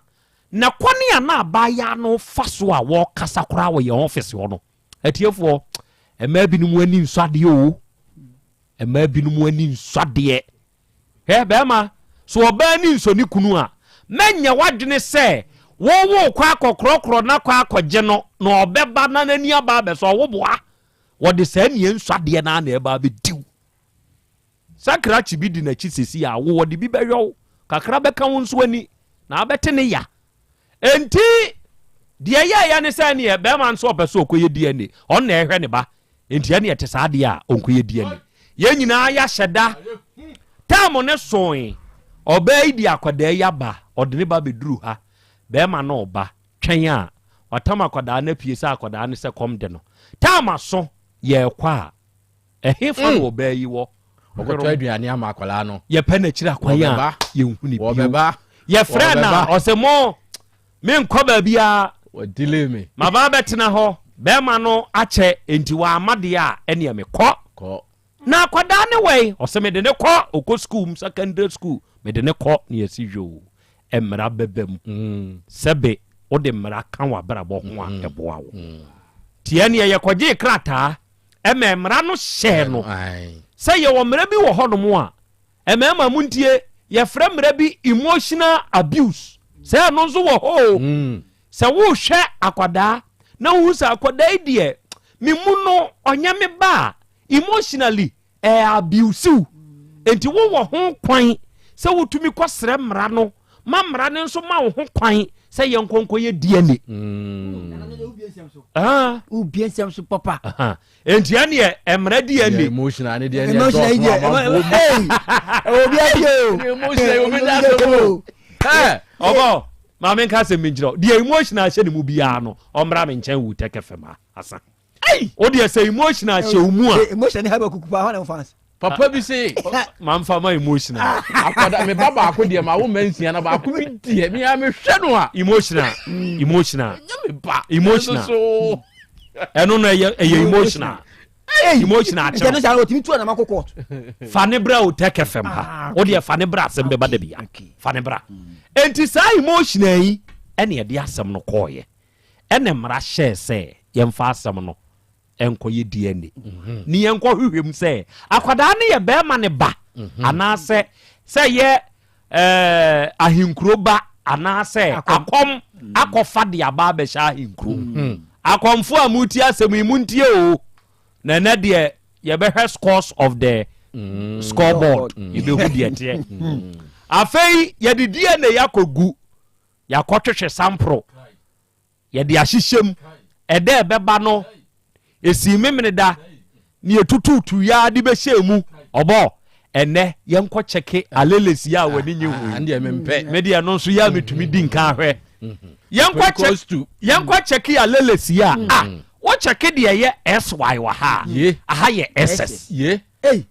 na kwane a na abaayaa no fa so a wɔkasa koraa wɔ yɛn office hɔ no atiefoɔ mmaa binom ani nsɔ adeɛ oo mmaa binom ani nsɔ adeɛ hwɛ bɛrima so ɔbaa ani nsɔ ne kunu a mɛnyɛ w'adwene sɛ wowo kɔ akɔkorɔkorɔ na kɔ akɔgye no na ɔbɛba na n'ani aba abɛsɔ ɔwoboa Wɔde saa nea ɛnsɔ adeɛ no ara na ɛreba abɛdi wo. Sɛ krakye bi di n'akyi seesei a, wo wɔde bi bɛyɔ wo, kakra bɛka wo nso ani, na abɛte ne ya. Enti, deɛ ɛyɛeɛ ne sɛ ɛneɛ bɛrima nso ɔpɛ sɛ ɔkɔyɛ DNA, ɔno na ɛhwɛ ne ba, enti ɛneɛ ɛte saa deɛ a ɔnkɔyɛ DNA. Yɛn nyinaa yɛahyɛ da. Term no soe, ɔbaa yi de akwadaa yi aba, ɔde ne ba bɛduru ha, bɛrima no reba. Twɛn a, watam akwadaa no apue sɛ akwadaa no sɛ kɔm de no. Tam aso, yɛrekɔ a, ɛhefa na mm. ɔbaa yi wɔ? Ɔkɔtɔ aduane ama akwadaa no. Yɛpɛ n'akyiri akwan a yɛnhu ne bio. Yɛfrɛ no a, ɔsɛ mo, menkɔ baabiara. Wɔdelay me. Maba abɛtena hɔ. Bɛrima no akyɛ, enti wamma deɛ a, ɛneɛ mekɔ. Kɔ. Na akwadaa ne wɛn? Ɔsɛ mede ne kɔ, ɔkɔ sukuu mu, secondary school, mede ne kɔ na yɛsi hwɛ o, mmara bɛba mu. Sɛbe wode mmara ka w'abrabɔ ho a, ɛboa wo. Nti ɛneɛ yɛkɔgyee krataa ɛma mmara no hyɛɛ no sɛ yɛwɔ mmara bi wɔ hɔnom a, mmarima montie, yɛfrɛ mmara bi emotional abuse. Sɛ ɛno nso wɔ hɔ o. Sɛ wohwɛ akwadaa na wohu sɛ akwadaa yi deɛ me mu no ɔnyɛ me ba a, emotionally ɛɛ abuse wo. Enti wowɔ ho kwan sɛ wotumi kɔsrɛ mmara no ma mmara no nso ma wo ho kwan sɛ yɛnkɔ nkɔyɛ DNA. Ah. Wobie nsɛm so papa. Enti ɛneɛ mmara DNA. Emotional ne deɛ ɛneɛ dɔɔso ama bo. Obi adi o. Emotional obi da asɛm o. Ɔbɔ maame nka asɛm bi nkyerɛ wo. Deɛ emotional hyɛ ne mu biara no ɔmmra me nkyɛn wu tɛkɛ fam asa. Wo deɛ sɛ emotional hyɛ wo mu a. Emotional ne haba kuku paa hɔ na fans. Papa bi se. Mamfa ma emotional. Akwadaa me ba baako deɛ ma wo mma nsia na baako bi deɛ me a mehwɛ no a. Emotional emotional. Ɛnyɛ me ba. Emotional. Ɛno no ɛyɛ ɛyɛ emotional. Emotional akyerɛ. Ɛno saa otumi tu anam akɔ court. Fa ne bra o tɛkɛ fam ha. O deɛ fa ne bra asɛm bɛba da bia. Fa ne bra. Enti saa emotional yi ɛna ɛde asɛm no kɔɔyɛ. Ɛna mmara hyɛɛ sɛ yɛmfa asɛm no nkɔyɛ DNA mhm. ne yɛnkɔhwehwɛ mu sɛ akwadaa no yɛ bɛrima ne ba mhm. anaasɛ sɛ yɛ eh, ahenkuro ba anaasɛ akɔm mhm. akɔfa de aba abɛhyɛ ahenkuro akɔmfo a motie asɛm yi montie o na ɛnɛ deɛ yɛbɛhwɛ scores of the mm. scoreboard yɛbɛhu deɛ teɛ afei yɛde DNA yɛakɔgu Yɛakɔtwetwe samporo, yɛde ahyehyɛ mu. Ɛda a ɛbɛba no, ɛsii Memeneda na yɛtutuutuiɛ ara de bɛhyɛɛ mu. Ɔbɔ! Ɛnɛ yɛnkɔ kyɛke alelesi a w'ani nye ho yi. Me deɛ no nso yɛ a metumi di nka ahwɛ. Yɛnkɔ kyɛke alelesi a ah wo kyɛke deɛ yɛ SY wɔ ha a aha yɛ SS.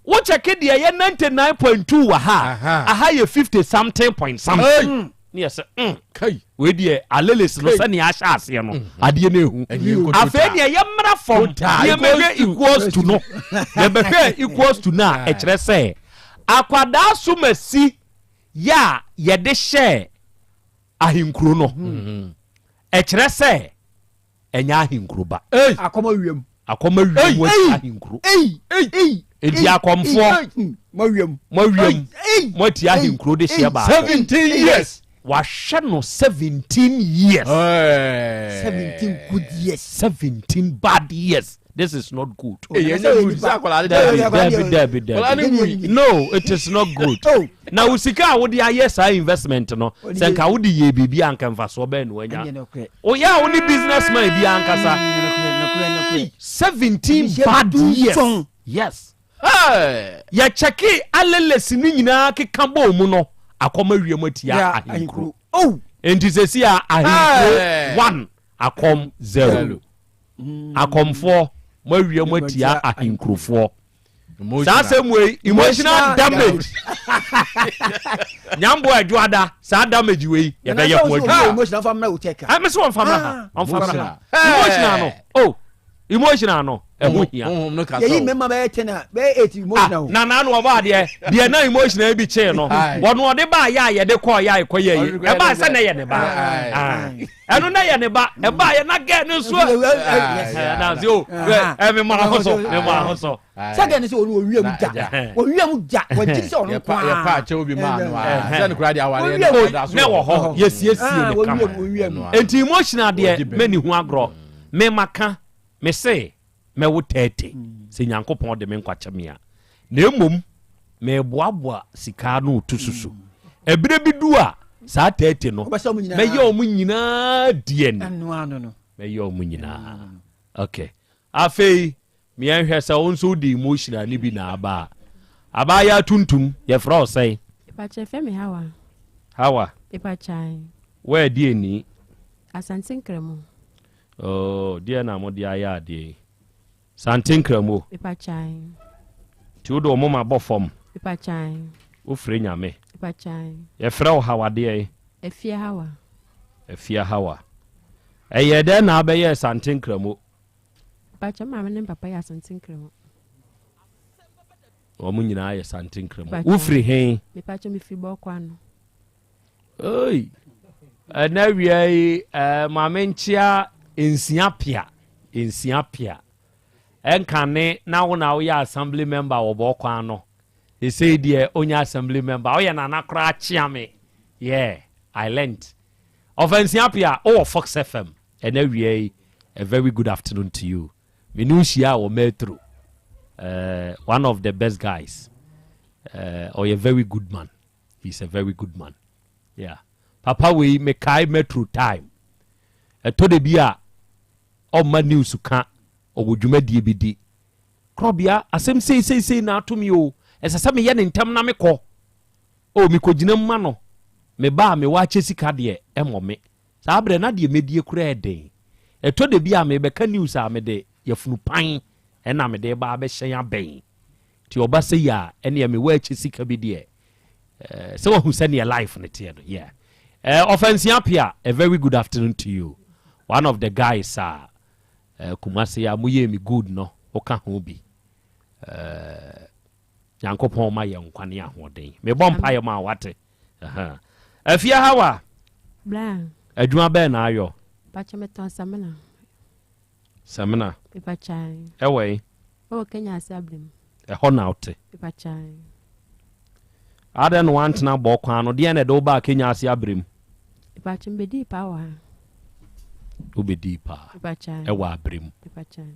Wo kyɛke deɛ yɛ 99.2 wɔ ha a aha yɛ 50 something point something. Ne yɛ sɛ mm wei deɛ aleles no sɛnea ahyɛ aseɛ no mm-hmm. adeɛ no ehu afei deɛ yɛmmra fam yɛbɛhwɛ equals to no yɛbɛhwɛ equals to no a ɛkyerɛ sɛ akwadaa somasi yɛ a yɛde hyɛ ahenkuro no mm-hmm. ɛkyerɛ sɛ ɛnyɛ ahenkuro ba. Akɔm awiam. Akɔm awiam wɔ ahenkuro. Enti akɔmfoɔ. Mo awiam. Mo awiam. Mo ati ahenkuro de hyɛ baako. 17 years. Wahwɛ no 17 years. 17 good years. 17 bad years. This is not good. Hey, Debbie, Debbie, Debbie, Debbie. No, it is not good. Oh. Na wo sika a wode ayɛ saa investment no, sɛ nka wode yɛ biribi a nka mfasoɔ bɛn na wanya. Oyɛ a wo ne business man bi ankasa. 17 bad years. Yes. Yɛ kyɛke alelesi no nyinaa keka bɔɔ mu no, akɔm awie mu atia ahenkuro. Oh. Enti sɛsi a ahenkuro 1 akɔm 0. Akɔmfoɔ mo awia mo atia ahenkurofoɔ. Saa asɛm wei emotional damage. Nyambo adwoada saa damage wei yɛbɛyɛ ho adwuma. Emotional fa mra hotel ka. Ah, me so wɔmfa mra ha. Wɔmfa mra ha. Emotional no. Oh. Emotional no. Ɛho hia. Yɛyi mmarima bɛyɛ 10 a bɛyɛ 8 emotional. Ah, na na no ɔbɔ adeɛ. Deɛ na emotional bi kyee no. Wɔn ɔde ba yɛ a yɛde kɔɔ yɛ a ɛkɔ yɛ yi. Ɛbaa sɛ na yɛ ne ba. Ah. ɛno na yɛ ne ba ɛba yɛ na gɛ ne nso ɛnansi o ɛ mi ma ho so mi ma ho so. sɛ gɛ ne sɛ ɔno owia mu gya owia mu gya wɔgye sɛ ɔno nko ara. yɛ pa akyɛw bi maa no aa sɛ ne kura de awareɛ no ɔda so ne wɔ hɔ yɛ siesie ne kama nti emotional deɛ mɛ ni ho agorɔ mɛ ma ka mɛ se. Mɛwo 30, sɛ Nyankopɔn de me nkwa kyɛ me a. Na mmom, mereboaboa sika ano reto susu. Ɛberɛ bi du a, saa 30 no, mɛyɛ wɔn nyinaa deɛn? Mɛyɛ wɔn nyinaa. Okay. Afei, meɛnhwɛ sɛ wo nso wode emotional no bi na aba a. Abaayaa tuntum, yɛfrɛ wo sɛn? Mepakyɛ yɛfrɛ me Hawa. Hawa. Mepakyɛ ae. Woadi ani? Asante Nkramo. Oh, deɛ na mode ayɛ adeɛ yi? Sante Nkramo. Mepakyan. Nti wode wo moma bɔ fam. Mepakyan. Wofrɛ Nyame. Mepakyan. Yɛfrɛ wo Hawa deɛ yi? Afia Hawa. Afia Hawa. Ɛyɛɛ dɛn na abɛyɛɛ Sante Nkramo? Mepakyan, me maame ne me papa yɛ Asante Nkramo. Wɔn nyinaa yɛ Sante Nkramo. Wofiri he? Mepakyan, mefiri Bɔkɔ ano. Oi, ɛnɛ awia yi eh, maame nkyea nsia pia, nsia pia. Ɛnkane na wo na woyɛ assembly member wɔ bɔkwan no. Ɛsei deɛ ɔnya assembly member, woyɛ nana koraa kyea me. Yeah, I learnt. Ɔfa nsia pia, wowɔ Fox FM. Ɛnɛ awia yi, a very good afternoon to you. Me ne wo hyiaa wɔ Metro. Uh, one of the best guys. Uh, ɔyɛ very good man. He's a very good man. Yeah. Papa wei mekae metro time. Ɛtɔ da bi a ɔmma news ka ɔwɔ dwumadie bi di. Korɔbea asɛm sei sei sei na ato me o. Ɛsɛ sɛ meyɛ ne ntɛm na mekɔ. O mekɔgyina mu ma no. Me ba a mewɔ akyɛ sika deɛ ɛmmɔ me. Saa berɛ na deɛ mɛdie koraa ɛden. Ɛtɔ da bi a mebɛka news a mede yafunu pan ɛna mede ba abɛhyɛn abɛn. Nti ɔba sei a ɛneɛ me wɔ akyi sika bi deɛ eh, sɛ wahu sɛneɛ life no teɛ no yeah. Eh, Ɔfansia Apia, a very good afternoon to you. One of the guys a eh, Kumasi a moyɛɛ me good no woka ho bi. Eh, Nyankopɔn ma yɛ nkwa ne ahoɔden. Mebɔ mpaeɛ ma wate. Uh-huh. Afia Hawa. Bra. Adwuma bɛɛ na ayɔ? Pakyɛ metɔn samina. Samina. Mepakyae. Ɛwɔ yi? Ɛwɔ Kenya ase abirem. Ɛhɔ na wote? Mepakyae. Adɛn na wantena bɔɔ kwan no? Deɛn na ɛde wo baa Kenya ase abirem? Mepakyae, mebɛdii paa wɔ ha. Wobɛdii paa? Mepakyae. Ɛwɔ abirem? Mepakyae.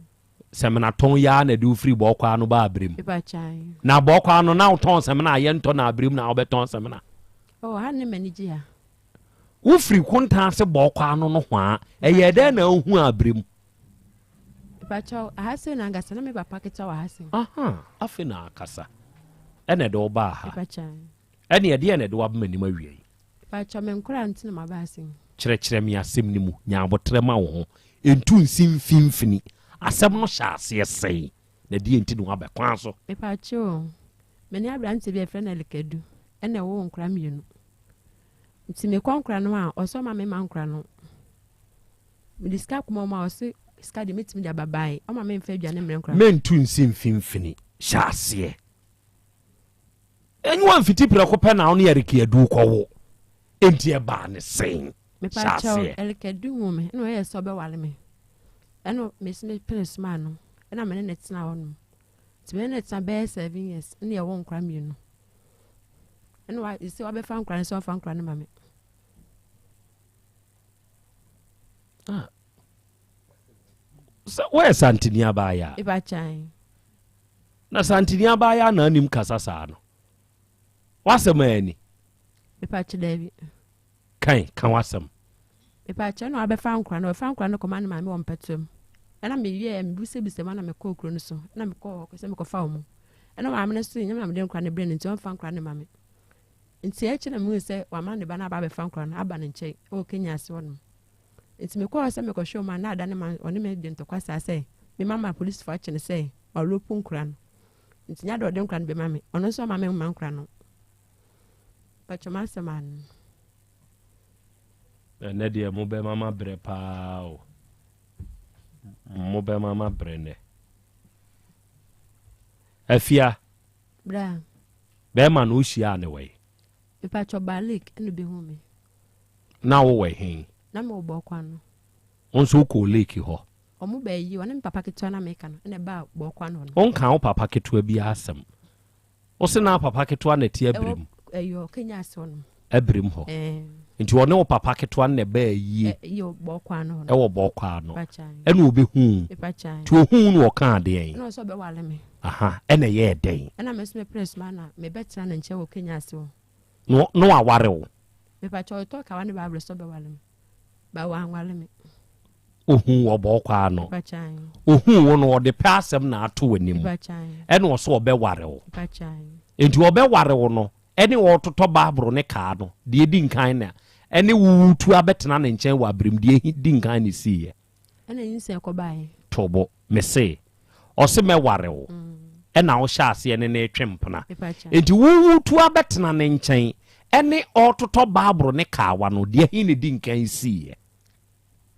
Samina tɔn yi ara na ɛde wo firi bɔɔ kwan no baa abirem? Mepakyae. Na bɔɔ kwan no na wotɔn samina a yɛntɔ na abirem na wobɛtɔn samina? Ɔwɔ ha ne m'ani gye ha. Wofiri kontan ase bɔɔ kɔ ano nohoa. Ɛyɛɛ dɛn na wohuu abrɛ mu? Mepakyɛw, aha sei na ankasa na me papa ketewa wɔ ha sei. Aha, afei na akasa. Ɛna ɛde wo baa ha. Mepakyɛ. Ɛne ɛdeɛn na ɛde wo aba m'anim awia yi? Mepakyɛ me nkora nti na maba ase yi. Kyerɛkyerɛ me asɛm no mu. Nya aboterɛ ma wo ho. Ntu nsi mfimfini. Asɛm no hyɛ aseɛ sɛn? Na deɛn nti na woaba kwan so? Mepakyɛ o, me ne aberanteɛ bi a yɛfrɛ no Elikadu ɛna ɛwoo nkora mmienu. Nti mekɔ nkora no a, ɔsɛ ɔma me ma nkora no. Mede sika kɔma ɔmo a, ɔse sika deɛ mɛtumi de aba bae, ɔma me mfa aduane mmrɛ nkora no. Mentu nsi mfimfini. Hyɛ aseɛ. Enyiwa mfiti prɛko pɛ na wo ne Eric Adu kɔwo. Enti ɛbaa ne sɛn? Hyɛ Mepakyɛw, aseɛ. Eric Adu huu me ɛna ɔyɛɛ sɛ ɔbɛware me. Ɛna mesi me pene somaa no ɛna me ne no tena hɔ nom. Nti me ne no tena bɛyɛ 7 years ɛna yɛwɔ nkora mmienu. Ɛna wa sɛ wabɛfa nkora no sɛ ɔmfa nkora no ma me. Ah. Sɛ woyɛ Santini abaayaa. Mepakyɛw. Na Santini abaayaa na anim kasa saa no. W'asɛm a ani. Mepakyɛ daabi. Kan, ka w'asɛm. Mepakyɛ na wabɛfa nkora no, ɔbɛfa nkora no kɔma ne maame wɔ mpɛtoa mu. Ɛna meyɛɛ mebisabisa mu na mekɔɔ kuro no so. Ɛna mekɔɔ hɔ sɛ mekɔfa wɔn. Ɛna maame no so nyɛ na mede nkora no brɛ no nti ɔmfa nkora no ma me. Nti akyire na mehu sɛ wama ne ba no aba abɛfa nkora no aba ne nkyɛn ɛwɔ Kenya ase hɔnom. Nti mekɔɔ hɔ sɛ mekɔhwɛ wɔn a na ada ne ma ɔne me di ntɔkwa saa sɛ me mama polisifo akye no sɛ ɔrepo nkora no. Nti nyɛ ade ɔde nkora no bɛma me. Ɔno nso ama me mma nkora no. Mpakyɛ m'asɛm ano. Ɛnɛ deɛ mobɛma mabrɛ paa o. Mobɛma mabrɛ nɛ. Afia. Bra. Bɛrima no wohyiaa ne wɔ he? Mepakyɛ ɔbaa lake ɛna obehu me. Na wo wɔ he? Na me wɔ bɔɔko ano. Wo nso wokɔɔ lake hɔ? Ɔmo baa yie, ɔne me papa ketewa na meka no ɛna ɛbaa bɔɔko ano hɔ no. Wonkaa wo papa ketewa biara asɛm. Wo se na papa ketewa na ɛte Abirim? Ɛwɔ ɛyɔ Kenya ase hɔ nom. Abirim hɔ. Ɛɛ. Nti ɔne wo papa ketewa no na ɛbaa ayie? Ɛyɔ bɔɔko ano hɔ no. Ɛwɔ bɔɔko ano. Mpakyɛw. Ɛna ɔbɛhuu. Mpakyɛw. Nti ɔhuu no ɔkaa deɛn? Ɛna ɔsɛ ɔbɛwale me. Aha, ɛna ɛyɛɛ dɛn? Ɛna me nso mepere soma na mebɛtena ne nkyɛn wɔ Kenya ase hɔ. Na na waware wo? Mepakyɛw ɔtɔ kawa ne baabrɛ sɛ ɔbɛwale me. Ba wanwale me. Ohuu wɔ bɔɔkɔ ano. Ohuu wo no ɔde pɛ asɛm na ato w'anim. Ɛna ɔsɛ ɔbɛware wo. Enti ɔbɛware wo no ɛne ɔretotɔ baaboro ne kaa no deɛ edi nkan na ɛne wo wotu abɛtena ne nkyɛn wɔ abirim deɛ di nkan na esiiɛ. Ɛna nyinsɛn kɔbaeɛ. To bo, mese ɔse mɛware wo ɛna wohyɛ aseɛ ne no retwe mpena. Enti wo wotu abɛtena ne nkyɛn ɛne ɔretotɔ baaboro ne kaawa no deɛ he na edi nkan siiɛ.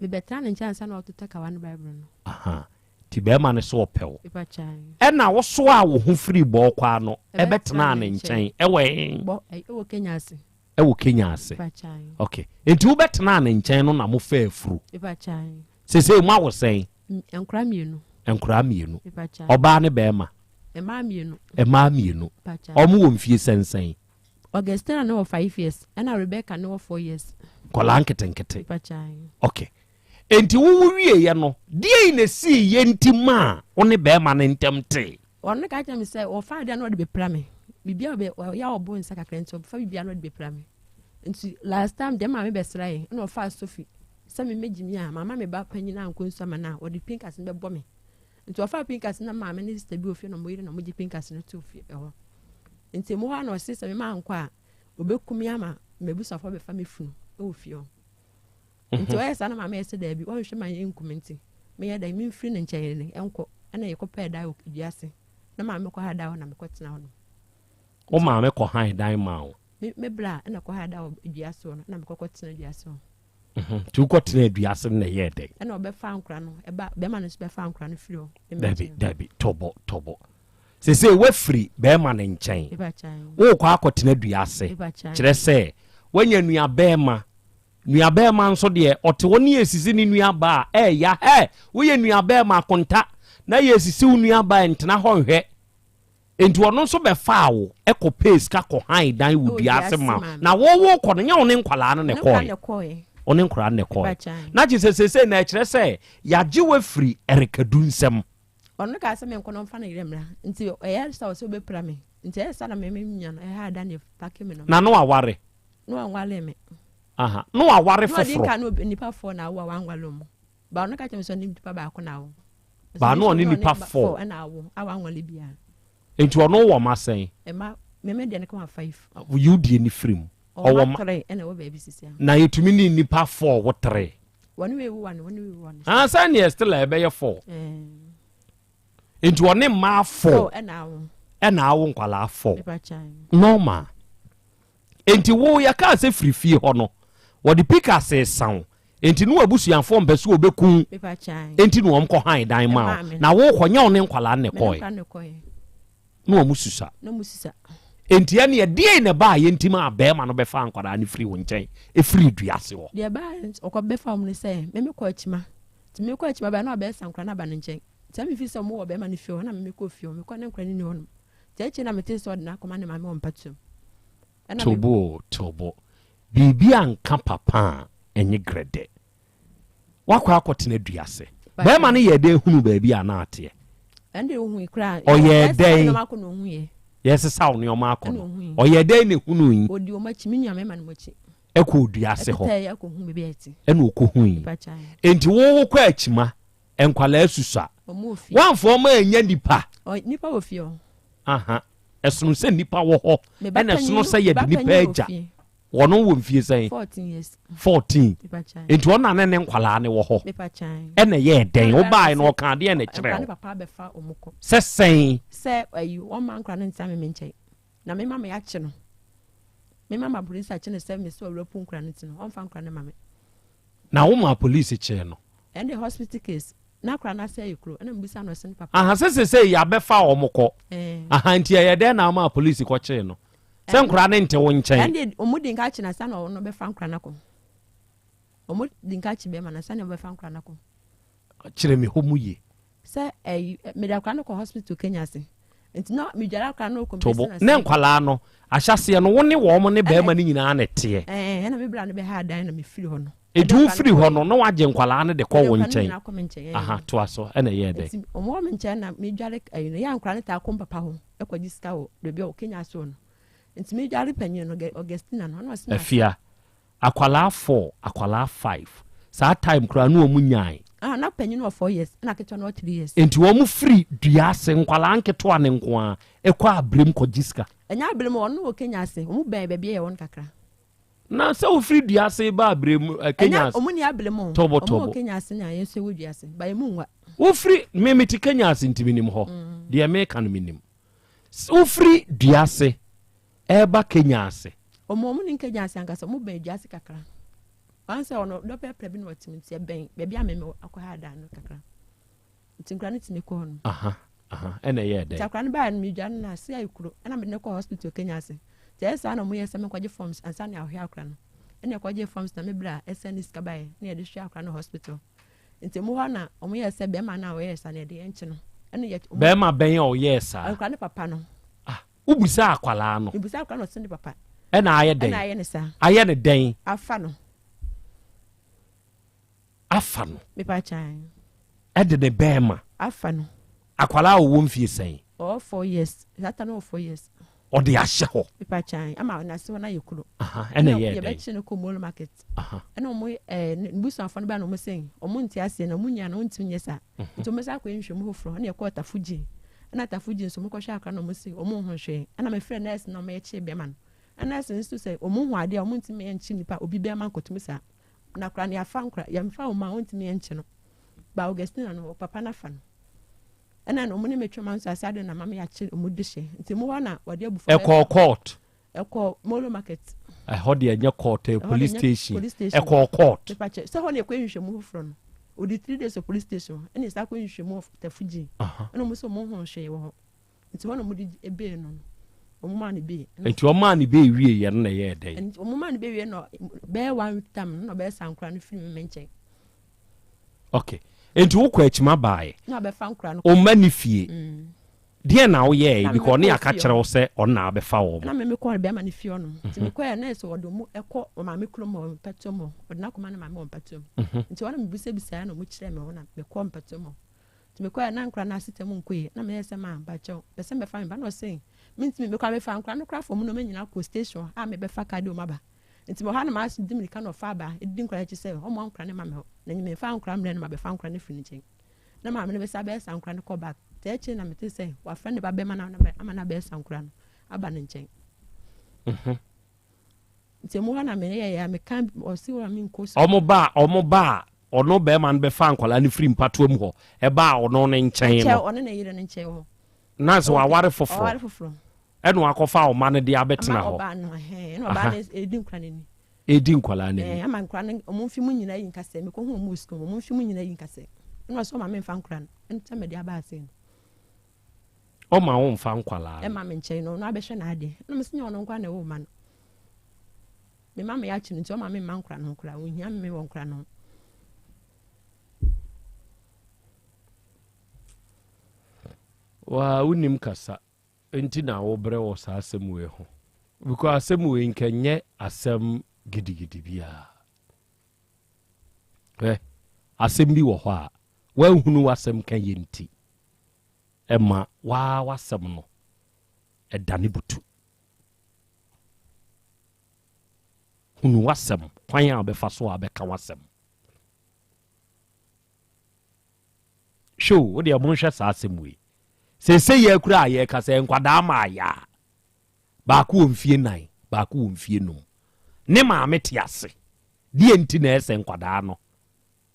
Mebɛtena ne nkyɛn ansa na ɔretotɔ kawa ne Bible no. Aha, nti bɛrima no se ɔpɛ wo. Mepakyɛw. Ɛna wosoaa wo ho firii bɔɔkɔ ano ɛbɛtenaa ne nkyɛn ɛwɔ he? Bɔ, ɛwɔ Kenya ase. Ɛwɔ Kenya ase. Mepakyɛw. Ok, nti wobɛtenaa ne nkyɛn no na mofaa afuru? Mepakyɛw. Sesei moawo sɛn? Nkwadaa mmienu. Nkwadaa mmienu. Mepakyɛw. Ɔbaa ne bɛrima? Mmaa mmienu. Mmaa mmienu. Mepakyɛw. Wɔn wɔ mfie sɛnsɛn? Augustina no wɔ 5 years ɛna Rebecca no wɔ 4 years. Nkwadaa nketenkete. Ok. Enti wo wo wieɛ no, deɛn na esii yɛ nti maa wo ne bɛrima no ntɛm tee? Ɔno ka kyerɛ me sɛ ɔfa adeɛ na ɔde bɛpira me. Biribi a ɔbɛ ɔyɛ a ɔbo nsa kakra nti ɔfa biribi a na ɔde bɛpira me. Nti last time deɛ maame bɛsra yɛ ɛna ɔfaa sofi sɛ me mɛgye mi a mama me ba panyin ankɔ nsu ama no a ɔde pinkas no bɛbɔ me. Nti ɔfaa pinkas no na maame ne sista bi wɔ fie na ɔmo yere na ɔmo gye pinkas no too fie ɛhɔ. Nti emu hɔ a na ɔse sɛ me mankɔ a ɔbɛku me ama m'abusuafoɔ abɛfa me funu wɔ fie hɔ. Nti ɔyɛ saa na maame yɛ sɛ daabi ɔnhwɛ ma yɛnku me nti meyɛ dɛn memfiri ne nkyɛn ne nkɔ ɛna yɛkɔpɛɛ dan wɔ dua ase na maame kɔ ha dan hɔ na mekɔtena hɔ nom. Wo maame kɔ han dan maa wo? Me me bra ɛna kɔ ha dan wɔ dua ase hɔ no na mekɔkɔtena dua ase hɔ. Nti wokɔtenaa dua ase no na ɛyɛɛ dɛn? Ɛna ɔbɛfa nkora no ɛba bɛrima no nso bɛfa nkora no firi hɔ. Dabi dabi tɔbɔ tɔbɔ. Seesei woafiri barima no nkyɛn, worekɔ akɔtena dua ase, kyerɛ sɛ woanya nuabarima. Nuabarima nso deɛ, ɔte hɔ ne yɛresisi ne nuabaa a, ɛɛya. Hɛ! Woyɛ nuabarima akonta na yɛresisi wo nuabaa a, ntena hɔ nhwɛ. Enti ɔno nso bɛfaa wo kɔpɛɛ sika kɔhan dan wɔ dua ase ma wo. Na wo wokɔ no, nyɛ wo ne nkwadaa no na ɛkɔɔe. Wo ne nkwadaa no na ɛkɔɔe. Na kyerɛ sɛ seesei na ɛkyerɛ sɛ yɛagye wo afiri Ɛrekadu nsam. Ɔno kaa sɛ menkɔ na ɔmfa ne yerɛ mmra nti ɛyɛ sa ɔsɛ ɔbɛpira me nti ɛyɛ sa na me me nua no ɛha da ne pake me no. Na no aware? No anwale me. Aha, no aware foforɔ. No ɔde nka no nipa fɔ na awo a wanwale ɔmo. Ba ɔno ka kyerɛ me sɛ ɔne nipa baako na awo. Ba no ɔne nipa fɔ. Ɛna awo a wanwale biara. Nti ɔno wɔ ma sɛn? Ɛma Meme deɛ no kama 5. Yi wo deɛ no firi mu. Ɔwɔ ma 3 ɛna ɛwɔ baabi sisi a. Na yɛtumi ne nnipa 4 wo 3. Wɔne wei wo 1, wɔne wei wo 1. Ah, sɛ neɛ still a ɛbɛyɛ 4. Nti ɔne mmaa 4 ɛna awo. Ɛna awo nkwalaa 4. Normal. Enti wo yɛkaa sɛ firi fie hɔ no wɔde pickaxe sa wo enti ne w'abusuafoɔ mpɛ sɛ wɔbɛku wo enti na wɔn kɔ han dan maa wo na wo kɔ nyɛ wo ne nkwadaa no na ɛkɔɛ na wɔn susa enti ɛne ɛdeɛn na ɛbaa yɛ nti maa bɛrima no bɛfa nkwadaa no firi wo nkyɛn ɛfiri dua ase hɔ. Deɛ ɛbaa ɔkɔ bɛfa wɔn no sɛ meme kɔ akyima nti mekɔ akyima bɛɛ na ɔbɛsa nkwadaa no aba ne nkyɛn nti na mefi sɛ wɔn wɔ bɛrima no fie hɔ na meme kɔ fie hɔ mekɔ ne nkwadaa no ni hɔ nom Nti akyire na metee sɛ ɔde no akɔma ne maame wɔ mpatuam. Ɛna me. Tobo o tobo, biribi anka papa a ɛnye grɛdɛ. Woakɔ akɔtena dua ase. Bɛrima no yɛɛ dɛn hunuu baabi a na ateɛ? Ɛnde ohui koraa. Ɔyɛɛ dɛn? Yɛsesa nneɛma akɔ na ohuiɛ. Yɛsesa wo nneɛma akɔ no. Ɔyɛɛ dɛn na ehunui? Ɔdi wɔn akyi, me nua mmarima no akyi. Ɛkɔɔ dua ase hɔ. Ɛtetɛeɛ akɔhu baabi a ɛte. Ɛna ɔkɔhui. Enti wo wokɔ akyima, Nkwadaa susua. Woamfa wɔn annya nnipa. Nnipa wɔ fie hɔ. Aha. Ɛsono sɛ nnipa wɔ hɔ. Ɛna ɛsono sɛ yɛde nnipa agya. Wɔn wɔ mfie sɛn? 14 years. 14. Nti ɔno na ne ne nkwadaa ne wɔ hɔ. Ɛna ɛyɛɛ dɛn? Wobaeɛ no ɔka adeɛ na ɛkyerɛ wo. Sɛ sɛn? Sɛ ayi wɔn ma nkwadaa no ntena me nkyɛn. Na me ma me akye no. Me ma ma polisi akye no sɛ me sɛ ɔwura pu nkwadaa no ti no ɔmfa nkwadaa no ma me. Na wo maa police kyee no. Ɛnde hospital case na akora no ase ayɛ kuro ɛna mebisa no ɔse ne papa. Aha sɛ sesei yabɛfa wɔn kɔ. Aha nti ɛyɛ dɛn na womaa police kɔ kyee no sɛ nkora no nte wo nkyɛn. Ɛnde wɔn di nka kye no ansa na ɔno bɛfa nkora no akɔ. Wɔn di nka kye bɛrima no ansa na ɔbɛfa nkora no akɔ. Kyerɛ me hɔ mu yie. Sɛ ɛyi mede akora no kɔ hospital Kenya ase nti na medware akora no kɔ Tobo ne nkwadaa no ahyɛseɛ no wo ne wɔn ne bɛrima no nyinaa na ɛteɛ. Ɛɛ ɛna me bra no bɛha adan na mefiri hɔ no. Eti wo firi hɔ no na wagye nkwadaa no de kɔ wo nkyɛn. Aha toa so ɛna ɛyɛɛ dɛ. Nti wɔn wɔ me nkyɛn na medware ɛyi no yɛ nkwadaa no taa kɔ mpapa hɔ ɛkɔgye sika wɔ baabi a wɔ Kenya ase hɔ no nti medware panyin no Augustina no ɔna ɔsi na. Afia Akwadaa four, akwadaa five. Saa time koraa no wɔn nyae. Ah, na panyin wɔ four years, ɛna ketewa no wɔ three years. Nti wɔn firi dua ase, nkwadaa nketewa no nko ara, ɛkɔ abrem kɔ gye sika. Ɛnyɛ abrem, wɔn wɔ Kenya ase, wɔn bɛn baabi a yɛwɔ no kakra. Na sɛ wofiri dua ase ba abrem, ɛ, Kenya ase. Ɛnyɛ, wɔn ni abrem o. Tobo, tobo. Wɔn wɔ Kenya ase na yɛn nso yɛwɔ dua ase, ba yɛn mu nwa. Wofiri, me mete Kenya ase nti menim hɔ. Deɛ meka no menim. Wofiri dua ase ɛreba Kenya ase. Wɔn wɔn ne Kenya ase ankasa, wɔn bɛn dua ase kakra. Wɔn sɛ wɔn dɔpɛpɛ bi na wɔte mu nti ɛbɛn baabi a mɛmɛ akɔ ha dan no kakra. Nti nkura no tumi kɔ hɔ no. Aha aha ɛna ɛyɛ dɛ. Nti akora no baa no medwa no na ase ayɛ kuro ɛna mede no kɔ hospital Kenya ase. Nti ɛyɛ saa na wɔn yɛ sɛ menkɔgye forms ansa na ahwɛ akora no. Ɛna ɛkɔgye forms na me bra ɛsɛn ne sika baeɛ na yɛde hwɛ akora no hospital. Nti mu hɔ na wɔn yɛ sɛ bɛrima no a ɔyɛɛ saa no yɛde yɛn kye no. Ɛna yɛ. Bɛrima bɛn a ɔyɛɛ saa? Akora ne papa no. Ah, wobisaa akwadaa no? Mebisaa akwadaa no ɔse ne papa. Ɛna ayɛ dɛn? Ɛna ayɛ ne saa. Ayɛ ne dɛn? Afa no. Afa no. Mepa kyan. Ɛde ne bɛrima. Afa no. Akwadaa a ɔwɔ mfie sɛn? Ɔwɔ 4 years. Saa no wɔ 4 years. Ɔde ahyɛ hɔ. Mepa kyan ama n'ase hɔ no ayɛ kuro. Ɛna ɛyɛ dɛn? Yɛbɛkye no kɔ Molo market. Ɛna ɔmo ɛɛ busuafo no ba na ɔmo sɛn ɔmo nte aseɛ na ɔmo nya na ɔmo ntumi nyɛ saa. Nti ɔmo sɛ akɔ nhwɛmu foforɔ ɛna yɛkɔɔ Tafugye. Ɛna Tafugye nso ɔmo kɔhwɛ akora na ɔmo se ɔmo nhu hwee. Ɛna mefrɛ nurse na ɔmo yɛkye bɛrima no. Ɛna nurse no nso sɛ ɔmo hu adeɛ a ɔmo ntumi nkye nipa obi bɛrima nkɔtum saa. Na akora no yɛafa nkora yɛmfa ɔmo a ɔntumi nkye no. Ba Augustina no papa no afa no. Ɛna na ɔmo ne me twema nso ase ade na mama yɛakye ɔmo de hyɛ. Nti mu hɔ na wɔde abufuo Ɛkɔɔ court. Ɛkɔ Molo market. Ɛhɔ deɛ ɛnyɛ court, ɛyɛ police station. Ɛkɔɔ court. Mepakyɛ sɛ hɔ na ɛkɔ nhwehwɛmu foforɔ no. Ɔdi 3 days wɔ police station hɔ ɛna ɛsan kɔ nhwehwɛmu wɔ Tafugyi. Ɛna ɔmo sɛ ɔmo ho hwee wɔ hɔ. Nti hɔ na ɔmo de bail no no. Ɔmo maa no bail. Nti ɔmo maa no bail wie yɛ no na ɛyɛɛ dɛn? Nti ɔmo maa no bail wie no bɛyɛ one week time no na ɔbɛyɛ sankora no firi me nkyɛn. Okay. Nti wokɔ akyima baeɛ. Na ɔbɛfa nkora no. Ɔmma ne fie. Deɛn na woyɛɛe because ɔne aka kyerɛ wo sɛ ɔno na abɛfa wɔn. Na me mekɔɔ bɛrima no fie hɔnom. Nti mekɔɛ na ɛsɛ ɔde ɔmo ɛkɔ ɔmaame kurom hɔ mpɛtoam hɔ. Ɔde n'akɔma ne maame wɔ mpɛtoam. Nti hɔ na mebisabisaeɛ na ɔmo kyerɛɛ me hɔ na mekɔɔ mpɛtoam hɔ. Nti mekɔɛ na nkora no asetɛ mu nkɔ yie. Na meyɛɛ sɛ maa mpakyɛw pɛ sɛ mɛfa me ba na ɔse mentumi mekɔ a mefa nkora no koraa fa ɔmo nnoɔma nyinaa kɔ station a mebɛfa car de ɔmo aba. Nti mewɔ hɔ a na m'ase di mirika na ɔfa aba ɛdidi nkora no akyi sɛ ɔmmoa nkora no mma me hɔ. Na memfa nkora mmerɛ no mabɛfa nkora no afiri ne nkyɛn. Na maame no bɛsa abɛyɛ sankora no kɔ back. Nti akyire na mete sɛ wafrɛ ne ba bɛrima no ama no abɛyɛ sankora no. aba ne nkyɛn. Nti emu hɔ na me yɛ yɛ a meka ɔsi hɔ a menkɔ sukuu. Ɔmo ba a ɔmo ba a ɔno bɛrima no bɛfa nkwadaa no firi mpatoa mu hɔ ɛbaa ɔno ne nkyɛn no. Nkyɛn ɔne ne yere no nkyɛn hɔ. Na sɛ waware foforɔ. Ɔware foforɔ. Ɛna wakɔfa ɔma no de abɛtena hɔ. Ama ɔbaa no ɛhɛn ɛna ɔbaa no edi nkwadaa no ani. Edi nkwadaa no ani. Ɛɛ ama nkwadaa no ɔmo mfe mu nyinaa yi nkasɛ mekɔ hu ɔmo wɔ sukuu mu ɔmo mfe mu nyinaa yi nkasɛ ɛna ɔsɛ ɔma me nfa nkwadaa no ɛna sɛ mɛde aba ase no. Ɔma wo nfa nkwadaa no. Ɛma me nkyɛn no ɔno abɛhwɛ n'adeɛ ɛna mesi nyɛ ɔno nkoa na ɛwɔ ɔma no. Me ma me akyi no nti ɔma me mma nkwadaa no ho koraa ohia me wɔ nkwadaa no ho. Waa wonim kasa nti na wobrɛ wɔ saa asɛm wei ho because asɛm wei nka nyɛ asɛm gidigidi biara. Hwɛ, asɛm bi wɔ hɔ a woanhunu w'asɛm ka yɛ nti ɛma waa w'asɛm no ɛdane butu. Hunu w'asɛm, kwan a wobɛfa so a wobɛka w'asɛm. Hwɛ o, wo deɛ monhwɛ saa asɛm wei. Seesei yɛ kura a yɛreka sɛ nkwadaa maayaa. Baako wɔ mfie nan, baako wɔ mfie num. Ne maame te ase. Deɛ nti na ɛsɛ nkwadaa no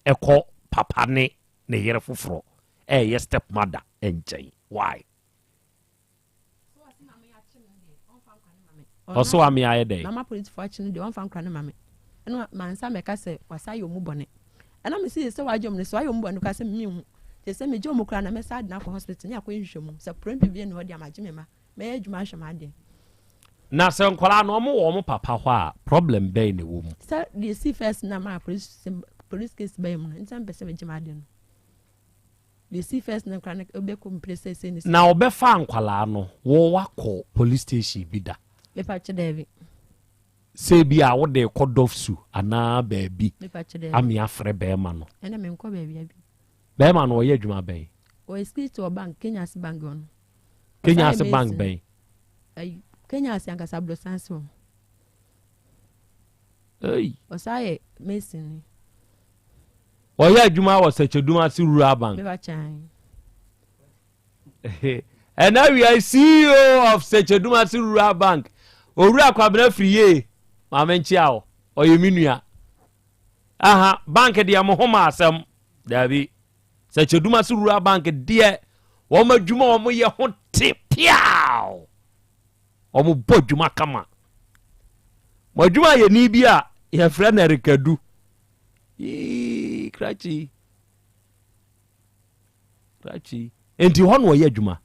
ɛkɔ papa ne ne yere foforɔ ɛyɛ step mother nkyɛn. Why? Ɔsɛ wa me ayɛ dɛn? Mama polisifo akyi no deɛ ɔmfa nkora no ma me. Ɛna mansa mɛka sɛ wasa ayɛ ɔmu bɔne. Ɛna me si sɛ wagye ɔmu no sɛ wayɛ ɔmu bɔne koraa sɛ menhu. Kyerɛ sɛ megye ɔmu koraa na mɛsa adena akɔ hospital ne akɔyɛ nhwehwɛmu. Sɛ problem bi ni hɔ deɛ magye me ma. Mɛyɛ adwuma ahwɛ m'adeɛ. Na sɛ nkwadaa no ɔmo wɔ ɔmo papa hɔ a problem bɛn na ɛwɔ mu? Sɛ deɛ esi first na maa police police case bɛyɛ mu no nti na mepɛ sɛ megye m'adeɛ no. Deɛ esi first no koraa no wobɛkɔ mpire sɛ sei ne sei. Na ɔbɛfaa nkwadaa no wo wakɔ police station bi da? Mepa kyɛ daabi. Sɛ ebi a wode rekɔ Dɔfsu anaa baabi Mepa kyɛ daabi. ame afrɛ bɛɛma no. Ɛna menkɔ baabi abi. Bɛɛma no ɔyɛ adwuma bɛn? Ɔyɛ security wɔ bank, Kenya ase bank hɔ no. Kenya ase bank bɛn? Ayi, Kenya ase ankasa abrosan ase hɔ. Ei. Ɔsan yɛ mason ni. Ɔyɛ adwuma wɔ Sɛkyɛdum ase Rural Bank. Ɛna wia CEO of Sɛkyɛdum ase Rural Bank. Owura Kwabena Firiye, maame nkyia o. Ɔyɛ me nua. Aha, bank deɛ mo ho ma asɛm. Daabi. Sɛkyɛdum ase Rural Bank deɛ wɔn adwuma wɔn yɛ ho te piaw. Wɔn bɔ adwuma kama. Mo adwuma yɛ ni bi a yɛfrɛ no Erikadu. Yii, krakye. Krakye. Enti hɔ na ɔyɛ adwuma.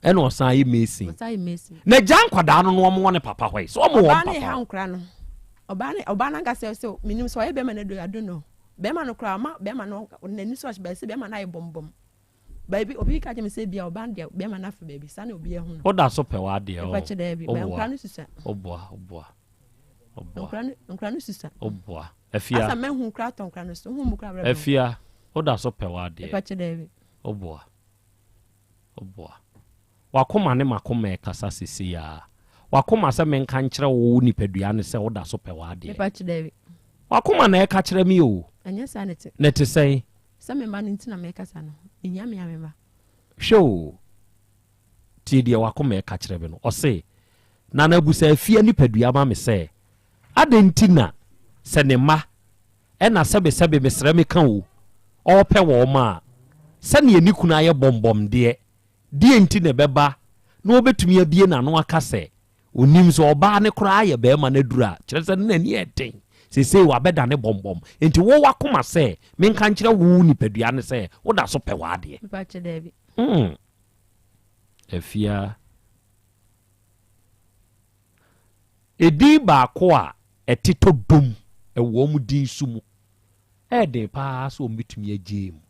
Ɛna ɔsan yɛ mason. Na gya nkwadaa no na wɔn wɔ ne papa hɔ yi. So wɔn wɔ papa. Ɔbaa ne ha nkora no. Ɔbaa ne ɔbaa n'ankasa sɛ minim sɛ ɔyɛ bɛrima no do I don't know. Bɛrima no koraa ɔma bɛrima no n'ani so ɔhyɛ bɛrɛ sɛ bɛrima no ayɛ bɔmbɔm. Baabi obi ka kyerɛ me sɛ bia ɔbaa no deɛ bɛrima no afa baabi saa na obi ahu no. Woda so pɛ w'adeɛ ɔ. Mepakyɛ daabi Woboa. nkora no susua. Woboa woboa woboa. Nkora no nkora no susua. Woboa. Afia. Asa mɛhu kora atɔ nkora no so hu mu kora brɛ. Afia woda so pɛ w'adeɛ. Mepakyɛ daabi. Woboa woboa. Wakoma ne makoma ɛkasa sesei aa. Wakoma sɛ menka nkyerɛ wo wo nipadua no sɛ woda so pɛ w'adeɛ. Mepakyɛ daabi. Wakoma na ɛka kyerɛ me o. Ɛnyɛ saa ne te. Na ɛte sɛn? Sɛ me mma no nti na mekasa no, mehia me a me mma. Hwɛ o, tie deɛ w'akoma reka kyerɛ me no. Ɔse, Nana abusa afia nipadua ma me sɛ, adɛn nti na sɛ ne mma ɛna sɛbesɛbe mesrɛ meka o, ɔrepɛ wɔn a, sɛdeɛ ne kunu ayɛ bɔmbɔm deɛ, deɛn nti na ɛbɛba na ɔbɛtumi abue n'ano aka sɛ Onim sɛ ɔbaa no koraa yɛ barima no aduru a, kyerɛ sɛ ne n'ani yɛ den. Seesei wabɛdane bɔmbɔm. Enti wo w'akoma sɛ menka nkyerɛ wo wo nipadua no sɛ woda so pɛ w'adeɛ? Mepakyɛ daabi. Hmm. Afia. Edin baako a ɛtetɔ dom wɔ wɔn din su mu. Ɛyɛ den paa sɛ wɔbɛtumi agyae mu.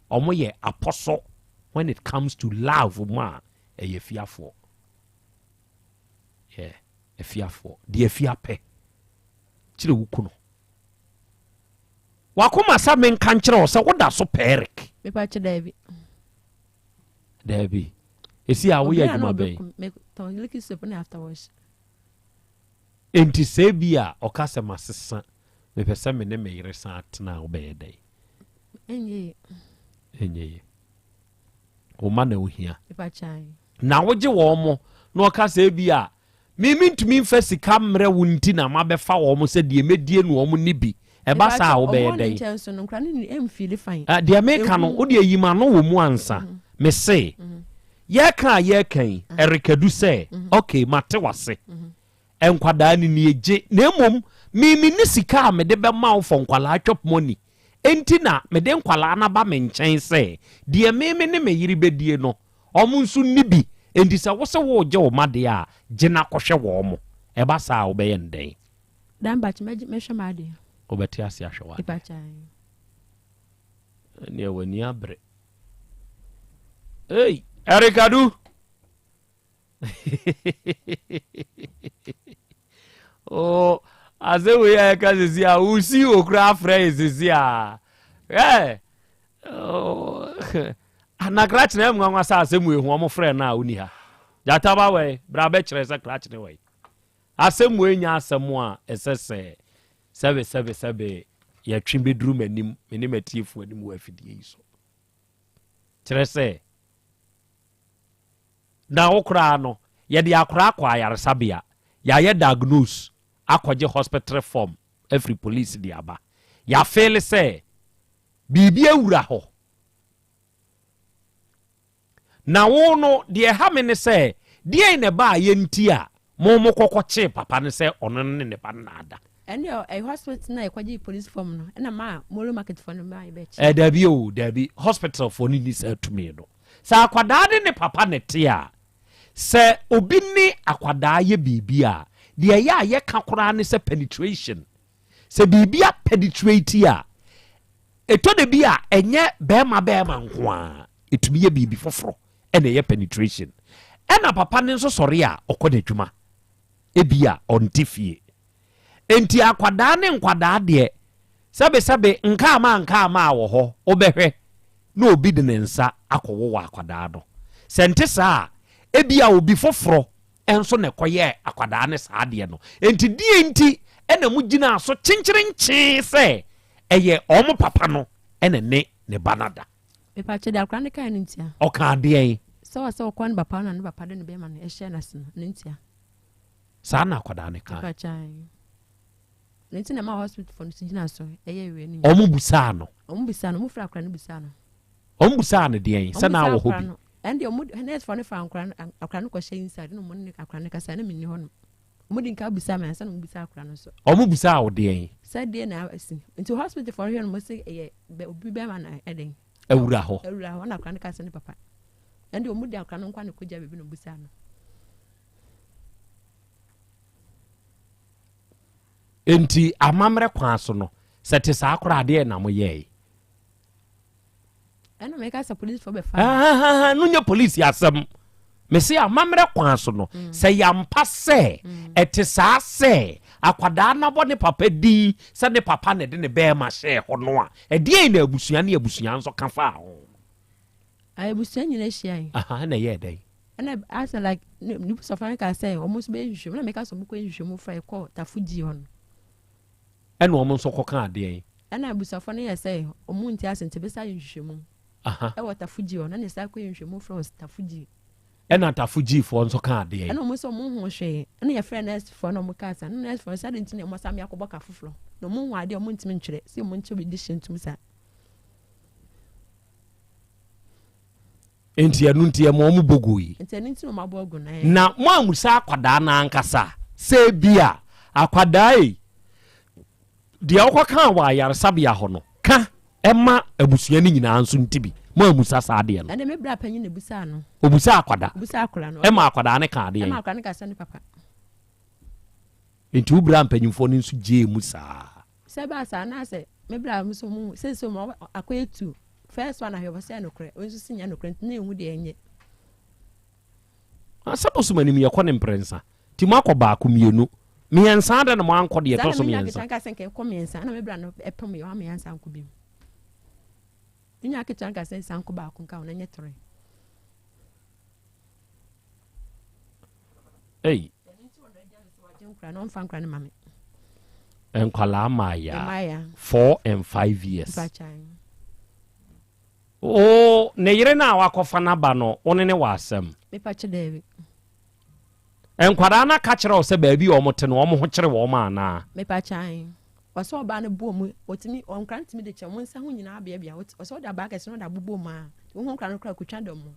Wɔyɛ apɔsɔ when it comes to love mu a, ɛyɛ afiafoɔ. Yɛ afiafoɔ. Deɛ afia pɛ, kyerɛ wo kunu. Wakoma sɛ menka nkyerɛ wo sɛ woda so pɛ Eric. Mepa kyɛ daabi. Daabi. Esi a woyɛ adwuma bɛn? Metɔn liquid soap ne after wash. Enti sɛ bi a ɔka sɛ masesa, mepɛ sɛ me ne me yere san atena a wobɛyɛ dɛn? Ɛnyɛ ye. Ɛnyɛ ye. Wo ma na wohia. Na wogye wɔn mo. na ɔka sɛ ebi a me mentumi mfa sika mmerɛ wo nti na mabɛfa wɔn sɛ deɛ mɛdie no wɔn nni bi, ɛba saa a wobɛyɛ dɛn? Eh, deɛ meka no, wodeɛ yi m'ano wɔ mu ansa. Mese, yɛka a yɛka yi, ɛrekadu sɛ, ok, mate wase. Nkwadaa no nie, gye, na mmom me menni sika a mede bɛma wo for nkwadaa chop money, enti na mede nkwadaa no aba me nkyɛn sɛ deɛ me me ne me yere bɛdie no, wɔn nso nni bi, enti sɛ wose woregye wo mma deɛ a, gye na kɔhwɛ wɔn. Ɛba saa a wobɛyɛ no dɛn? Da mpakyɛ mɛgye mɛhwɛ m'adeɛ. Wobɛte ase ahwɛ w'adeɛ. Mpakyɛ ae. Ɛnneɛ w'ani abere. Ei, Eric Adu! oh, asɛm wei a yɛka sisi a wosi okura afrɛ yɛ sisi a ɛ oh, na krakye na ɛmu nwanwa sɛ asɛm wei ho ɔmo frɛ no a woni ha gyataba wɛ bra bɛkyerɛ sɛ krakye wɛ asɛm wei nya asɛm a ɛsɛ sɛ sɛbe sɛbe sɛbe yɛtwe bɛduru m'anim me ne m'atiefoɔ anim wɔ afidie yi so kyerɛ sɛ Na wo koraa no, yɛde akwadaa akɔ ayaresabea, yɛayɛ diagnose akɔgye hospital form afiri police de aba. Yɛafeele sɛ biribi awura hɔ. Na wo no, deɛ ɛha me ne sɛ, deɛn na ɛbaeɛ nti a mo mokɔkɔkyee papa no sɛ ɔno ne ne ba no na ada? Ɛndeɛ ɛyɛ hospital na yɛkɔgyee police form no, ɛna maa Molo market foɔ no maa yɛbɛkyee. Eh, dabi o, dabi, hospital foɔ no nni saa tumi no. Sɛ akwadaa ne ne papa na ɛte a, sɛ obi ne akwadaa yɛ biribi a, deɛ ɛyɛ a yɛka koraa ne sɛ penetration. Sɛ biribi a penetrate a, ɛtɔ da bi a ɛnyɛ bɛrima bɛrima nko ara, ɛtumi yɛ biribi foforɔ ɛna ɛyɛ penetration. Ɛna papa no nso sɔre a ɔkɔ n'adwuma, ebi a ɔnte fie. Enti akwadaa ne nkwadaa deɛ, Sɛbesɛbe, nkaamaa nkaamaa wɔ hɔ, wobɛhwɛ na obi de ne nsa akɔwowɔ akwadaa no. Sɛ ɛnte saa a, ebia obi foforɔ nso na ɛkɔyɛɛ akwadaa no saa adeɛ no. Enti deɛn nti na mogyinaa so kyenkyerenkyee sɛ ɛyɛ wɔn papa no na ɛne ne ba no ada? Mepakyɛ deɛ akwadaa no kaeɛ no ntia. Ɔkaa deɛn? Sɛ ɔsɛ ɔkɔ ne papa na ne papa de ne bɛrima no ɛhyɛ n'ase no, ne ntia. Saa na akwadaa no kae. Mepakyɛ. Ne nti na ɛma hospital fo no so gyina so ɛyɛ wei no nyinaa. Wɔn busaa no. Wɔn busaa no, wɔn fira akora no busaa no. Wɔn busaa no deɛn? Sɛ na awɔ hɔ bi. Ɛn deɛ wɔn nurse fo no fa akora no akora no kɔhyɛ inside na wɔn ne akora no kasa na mi ni hɔ no. Wɔn di nka busaa mi ansa na wɔn busaa akora no nso. Wɔn busaa wo deɛn? Sɛ deɛ na asi nti hospital fo no hwɛ no wɔn sɛ ɛyɛ bɛ obi bɛrima na ɛdɛn. Awura hɔ. Awura hɔ na akora no kasa ne papa. Ɛn deɛ wɔn di akora no nkwa na kɔgya baabi na wɔn busaa no. Enti amammerɛ kwan so no, sɛ te saa koraa adeɛ na moyɛe. Ɛna meka sɛ polisifoɔ bɛfa. No nyɛ polisi asɛm. Mese amammerɛ kwan so no, mm. sɛ yɛampa sɛ mm. ɛte saa sɛ akwadaa no abɔ ne papa din sɛ ne papa na ɛde ne bɛrima hyɛɛ hɔ no a, ɛdeɛn na abusua ne abusua nso ka faa ho? Abusua nyina hyiae. Aha, na ɛyɛɛ dɛn? Ɛna asɛ like ne ne busuafo no kaa sɛ wɔn nso bɛyɛ nhwehwɛmu na meka sɛ wɔn kɔ nhwehwɛmu fa ɛkɔ tafo gyi hɔ no. Ɛna wɔn nso kɔ kaa deɛn? Ɛna abusuafo no yɛ sɛ wɔn nti ase nti bɛsa yɛ nhwehwɛmu. Ɛwɔ tafo gyi hɔ na ne sa kɔ yɛ nhwehwɛmu frɛ wɔ tafo gyi. Ɛna tafo gyi foɔ nso kaa deɛn? Ɛna wɔn nso wɔn ho hwee ɛna yɛfrɛ nurse foɔ na wɔn kaa sa na nurse foɔ nso adi nti na wɔn asa akɔbɔ ka foforɔ na wɔn ho adeɛ wɔn ntumi ntwerɛ sɛ wɔn nkyɛn bi de hyɛ ntum saa. Enti ɛno nti ɛma wɔn bɔ gui. Nti ɛno nti na wɔn abɔ agu no. Na moammisa akwadaa no ankasa sɛ ebia akwadaa yi deɛ ɔkɔkaa wɔ ayaresabea hɔ no ka ɛma abusua no nyinaa nso nti bi. Moammisa saa adeɛ no. Ɛnna me bra panyin na ebisaa no. Obisaa akwadaa. Obisaa akwadaa no. Ɛma akwadaa no kaa adeɛ. Ɛma akwadaa no kaa sɛ ne papa. Nti wo bra mpanyinfoɔ no nso gyee mu saa. Sɛ ɛbaa saa na sɛ me bra nso mu seesei mu akɔyɛ tu first one ahwɛ sɛ nokorɛ wɔn nso si nyɛ nokorɛ nti na ehu deɛ ɛnyɛ. Sɛ bosom anim yɛkɔ ne mprɛnsa nti mo akɔ baako mmienu mmiɛnsa adɛn na mo ankɔ deɛ ɛtɔ so mmiɛnsa. Saa na me nua ketewa nka sɛ nka ɛkɔ mmiɛnsa na me bra no ɛpem yɛ ɔama yɛn ansa nkɔ bi mu. Me nua ketewa nka sɛ nsa nkɔ baako nka ho na nyɛ tere. Ei. Nkwalaa mmaaya 4 and 5 years. O ne yere no a wakɔfa n'aba no wo ne ne wɔ asɛm. Nkwadaa no aka kyerɛ wo sɛ baabi a wɔte no wɔn ho kyere wɔn anaa? Mepakyɛ ae. Ɔsɛ ɔbaa no bɔ mu, ɔtumi, nkwadaa no tumi de kyɛ wɔn nsa ho nyinaa beabea. Ɔsɛ ɔde abaa kɛse no ɔde abobɔ mu a, wohu nkwadaa no koraa kotwa dɔm mu.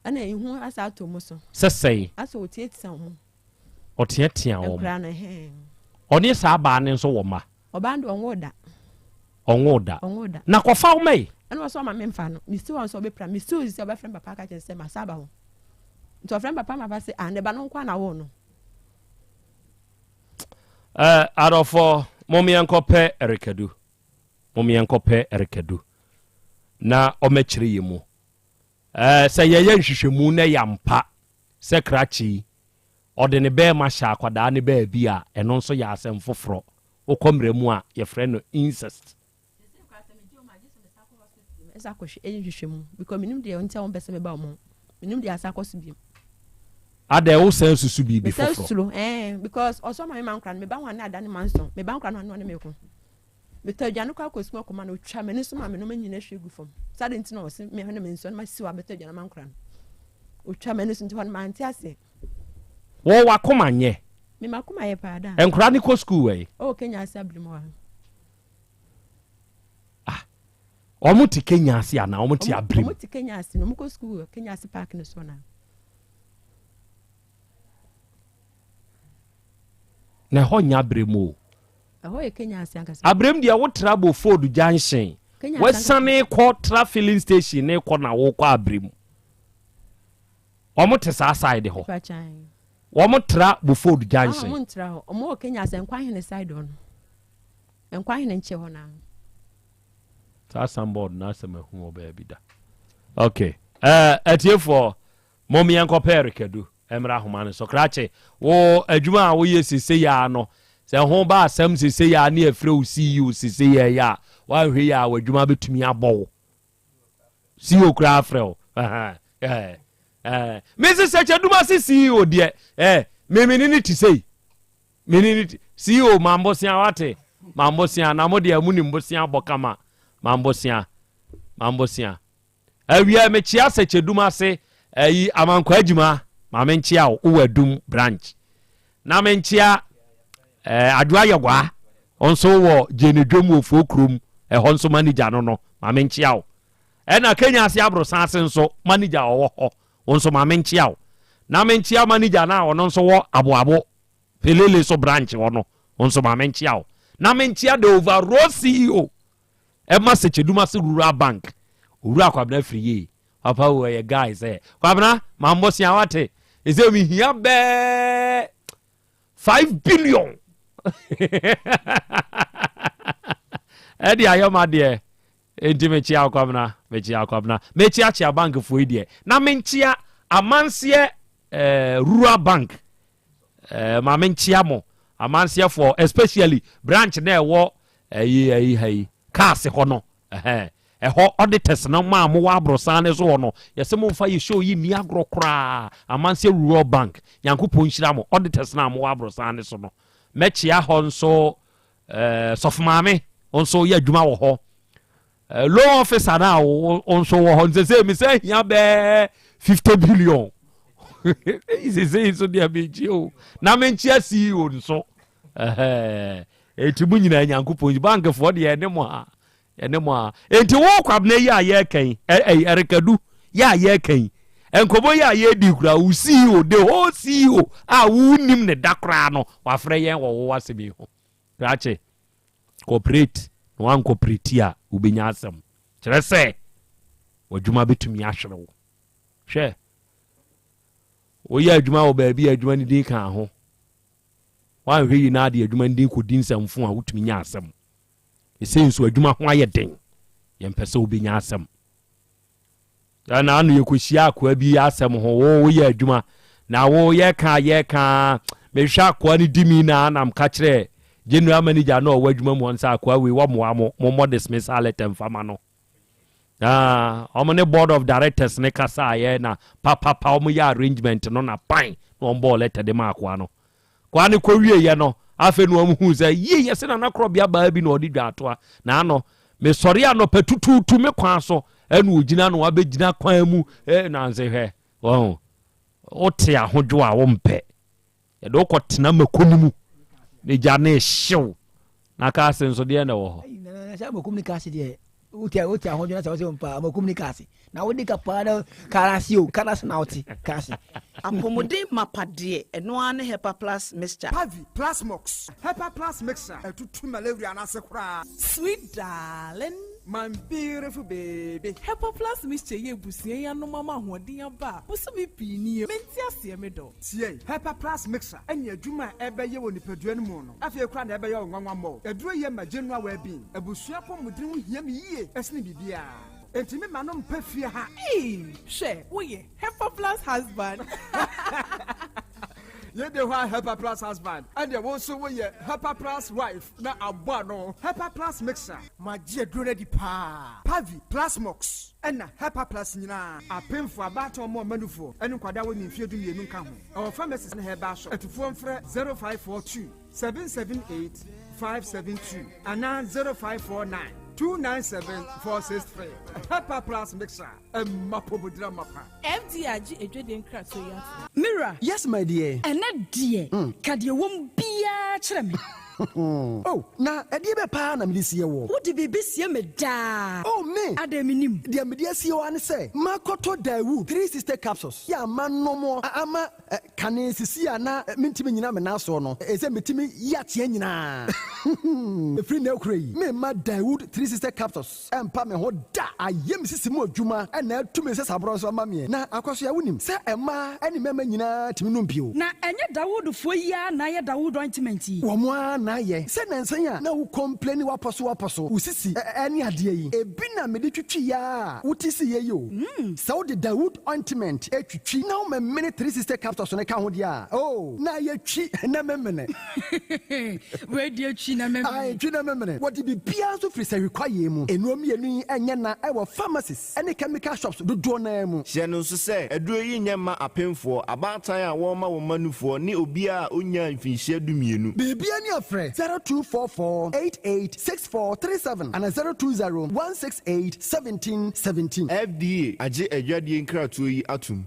Ɛna ehu asa atɔ mu so. Sɛ sɛe? Asɛ ɔtiatia wɔn. Ɔteatea wɔn. Nkwadaa no ɛhɛn. Ɔne saa baa no nso wɔ mma? Ɔbaa no deɛ ɔnwoo da. Ɔnwoo da. Ɔnwoo da. Na kɔfa wo mma yi. Ɛna ɔsɛ ɔma me nfa no. Mesi hɔ nso ɔbɛpira. Mesi hɔ sisi ɔbɛfrɛ me papa aka kyerɛ sɛ masa aba hɔ. Nti ɔfrɛ me papa ma papa sɛ ah ne ba no nko na woo no. Eh, adɔfoɔ, mom yɛnkɔpɛ Ɛrekadu. Mom yɛnkɔpɛ Ɛrekadu na ɔmɛkyerɛ yɛ mu. Eh, sɛ yɛyɛ nhwehwɛmu na ɛyɛ ampa sɛ krakye yi ɔde ne bɛɛma hyɛ akwadaa no baabi a, ɛno nso yɛ asɛm foforɔ. Wokɔ mmara mu a, yɛfrɛ no incest. Mɛsan akɔhwɛ ɛyɛ nhwehwɛmu because menim deɛ nti a wɔn pɛ sɛ meba wɔn ho. Menim deɛ asa akɔ so biom. Adɛn wo san susu biribi foforɔ? Mesan suro ɛɛ because ɔsɔ ma me ma nkora no meba ho a na ada ne ma nson meba nkora no ano ne me ko. Metɔ aduane kɔ akɔ sukuu akɔma no otwa m'ani so ma me nneɛma nyinaa hwie gu fam. Saa de nti na ɔse me ne me nsuo no ma siw abɛtɔ aduane ma nkora no. Otwa m'ani so nti hɔ no mante aseɛ. Wɔ w'akoma nyɛ? Me m'akoma yɛ paa daa. Nkora no kɔ sukuu wɔ he? Ɔwɔ Kenya ase Abirim hɔ a. Ah, wɔn te Kenya ase anaa wɔn te Abirim? Wɔn te Kenya ase na wɔn kɔ sukuu wɔ Kenya ase park no so na. Na ɛhɔ nyɛ Abirim o. Ɛhɔ yɛ Kenya ase ankasa. Abirim deɛ wotra Bofod junction, wɔsane kɔ tra filling station ne kɔ na wokɔ Abirim. Wɔn te saa side hɔ. Wɔn tra Bofod junction. Wɔn ntra hɔ. Wɔn wɔ Kenya ase Nkwahene side hɔ no. Nkwahene nkyɛ hɔ naa. Saa signboard na asɛm ahu wɔ baabi da. Okay. Ɛɛ eh, atiefoɔ mom yɛn kɔ pɛɛre kadu mmra ahoma no so krakye wo adwuma a woyɛ sese ya no sɛ ho ba asɛm sese ya ne afrɛ wo CEO sese ya ya a wanhwɛ ya a w'adwuma bɛtumi abɔ wo CEO koraa frɛ wo mese sɛ kyɛduma se CEO deɛ eh, memene ne te sei mene ne te CEO mambosea wate mambosea na mo deɛ monim bosea bɔ kama mambosea mambosea awia mekyea sɛ kyɛdum ase ayi amankwa adwuma ma menkyea wo wowɔ adum branch Na menkyea eh, Adwoa Yɛgwaa, ɔnso wɔ Gyenedwom wɔ Fuo kurom, ɛhɔ nso manager no no, ma menkyea wo. Ɛna Kenya ase Aborosan ase nso, manager a ɔwɔ hɔ, wo nso ma menkyea wo. Na menkyea manager no a ɔno nso wɔ Aboabo, Pelele so branch hɔ no, wo nso ma menkyea wo. Na menkyea the overall CEO ɛma Sekyedumase Rural Bank, Owura Kwabena Afriyie, Papa wo ɛyɛ guy sɛ Kwabena ma mbɔ sia wate ɛsɛ mi hia bɛɛ 5 billion ɛde ayɛ ma deɛ enti mekyia Kwabena mekyia Kwabena mekyiakyia bank foɔ yi deɛ na menkyia amanseɛ eh, rural bank eh, ma menkyia mo amanseɛfoɔ especially branch na ɛwɔ ɛyi ɛyi ha yi cars hɔ no Ɛhɛɛ ɛhɔ auditors no mo a mowɔ aborosan no so hɔ no yɛse momfa yɛ show yi nni agorɔ koraa Amanseɛ Rural Bank Nyankopɔn nhyira mo auditors no a mowɔ aborosan no so no Mɛkyea hɔ nso eh, Sɔfo Maame wo nso woyɛ adwuma wɔ hɔ eh, loan officer no a wo nso wɔ hɔ nsɛ sɛ mesɛ hia bɛɛ 50 billion sesei nso deɛ menkyia o na menkyia CEO nso ɛhɛɛ Enti mo nyinaa Nyankopɔn nyi bankfoɔ deɛ ɛne mo a ɛne mo a enti wo Kwabena yi a yɛreka yi ɛyi Ɛrekadu yi a yɛreka yi nkɔmɔ yi a yɛredi koraa wo CEO the whole CEO a wonim ne da koraa no wafrɛ yɛn wɔ wo asɛm yi ho krakye cooperate na wankɔpreti a wobɛnya asɛm kyerɛ sɛ w'adwuma bɛtumi ahwere wo hwɛ woyɛ adwuma wɔ baabi a adwuma no din ka ho Woanhwɛ yie na ade adwuma no din kɔdi nsɛmfo a, wotumi nya asɛm. Ɛsei nso adwuma ho ayɛ den, yɛmpɛ sɛ wobɛnya asɛm. Ɛna ano yɛkɔhyia akoa bi asɛm ho, wo woyɛ adwuma na wo yɛka yɛka mehwɛ akoa no di mi na na mka kyerɛ general manager na ɔwɔ adwuma mu hɔ no sɛ akoa wei wɔmmoa mo mommɔ dismissal letter mfa ma no. Ah, wɔn ne board of directors ne kasaeɛ na papapa wɔn yɛ arrangement no na pan na wɔn bɔɔ letter de ma akoa no. Akoa no kɔ wieɛ no, afei na wɔn hu sɛ yie yɛ sɛ nana korɔbea baa bi na ɔde dwa atoa. Na ano, mesɔre anɔpa tutuutu me kwan so ɛna ogyina na wabɛgyina kwan mu eh, na nse hwɛ wɔn. Wote ahodwo a wompɛ. Yɛde wo kɔtena mako no mu na gya no rehyew. Na kaase nso deɛ na ɛwɔ hɔ. Nana sɛ amakum ne kaase deɛ wote wote ahodwo na sɛ wosɛ mpa amakum ne kaase na wode ka paa na karase o karase na wote kaase. Apɔmuden mapa deɛ, ɛno ara ne Hepa Plus Mixture. Pavi, Plasmox, Hepa Plus Mixture ɛtutu malaria no ase koraa. Sweet darling. My beautiful baby. Hepa Plus Mixture yi abusua yi anom ama ahoɔden aba a bosome pii nie. Mente aseɛ me dɔ. Tie! Hepa Plus Mixture ne adwuma a ɛbɛyɛ wɔ nipadua no mu no, afei koraa na ɛbɛyɛ wo nwanwa mmɔ. Aduro yi ma general well-being. Abusua apɔmuden ho hia me yie sene biribiara. Enti me ma no mpa fie ha. Eii hwɛ woyɛ Hepa Plus husband. Yei de hɔ a Hepa Plus husband, ɛnneɛ wo nso woyɛ Hepa Plus wife na abɔ ano. Hepa Plus Mixture. Magye aduro no adi paa. Pavi, Plasmox, ɛna Hepa Plus nyinaa. Apemfo, abaatan, wɔn a wɔma nufoɔ, ne nkwadaa a wɔnni mfeɛ dumienu nka ho. Ɛwɔ pharmacies ne herbal shop. Atufoɔ mfrɛ 0542 778 572 anaa 0549 297 463. Hepa Plus Mixture, ɛma apɔmuden amapa. FDA agye adwadie nkratoɔ yi atom. Me wura. Yes my dear. Ɛnnɛ deɛ, ka deɛ ɛwɔ mu biara kyerɛ me. Oh, na ɛdeɛ bɛn paa na mede sie woɔ? Wode biribi sie me daa. Oh, me! Adɛn mennim? Deɛ mede asie wo ara ne sɛ, makɔtɔ Daewoo 360 capsules yi a manom a ama kane sisi a na mentumi nnyina me nan soɔ no, ɛsɛ metumi yi ateɛ nyinaa. Ɛfiri nnɛ rekora yi, meremma Daewoo 360 capsules. Ɛmpa me ho da. Ayɛ me sisi mu adwuma na atu me nsasaborɔ nso ama meɛ. Na Akwasoa, wonim sɛ mmaa ne mmarima nyinaa tumi nom bio. Na ɛnyɛ Dawoodfoɔ yi ara na ayɛ Dawood ointment yi? Wɔn ara na ayɛ. Sɛ nnansa yi a na wo complaini w'apɔso w'apɔso, wo sisi ne adeɛ yi, ebi na mede twitwiiɛ ara a wote siiɛ yi o. Sɛ wode Dawood ointment twitwi na womemene 360 capsules no ka ho deɛ a, oh, na ayɛ twi na memene. Wei deɛ twi na memene. Ae, twi na memene. Wɔde biribiara nso firi sahwi kwaeɛ mu. Nnuro mmienu yi nyɛ na wɔ pharmacies ne chemical shops dodoɔ no ara mu. Hyɛ no nso sɛ, aduro yi nyɛ mma apemfoɔ, abaatan a wɔrema wɔn mma nufoɔ, ne obiara a ɔnnyaa mfinhyia dumienu. Biribiara ni a frɛ 0244 88 6437 anaa 020 168 17 17. FDA agye adwadie nkratoɔ yi atom.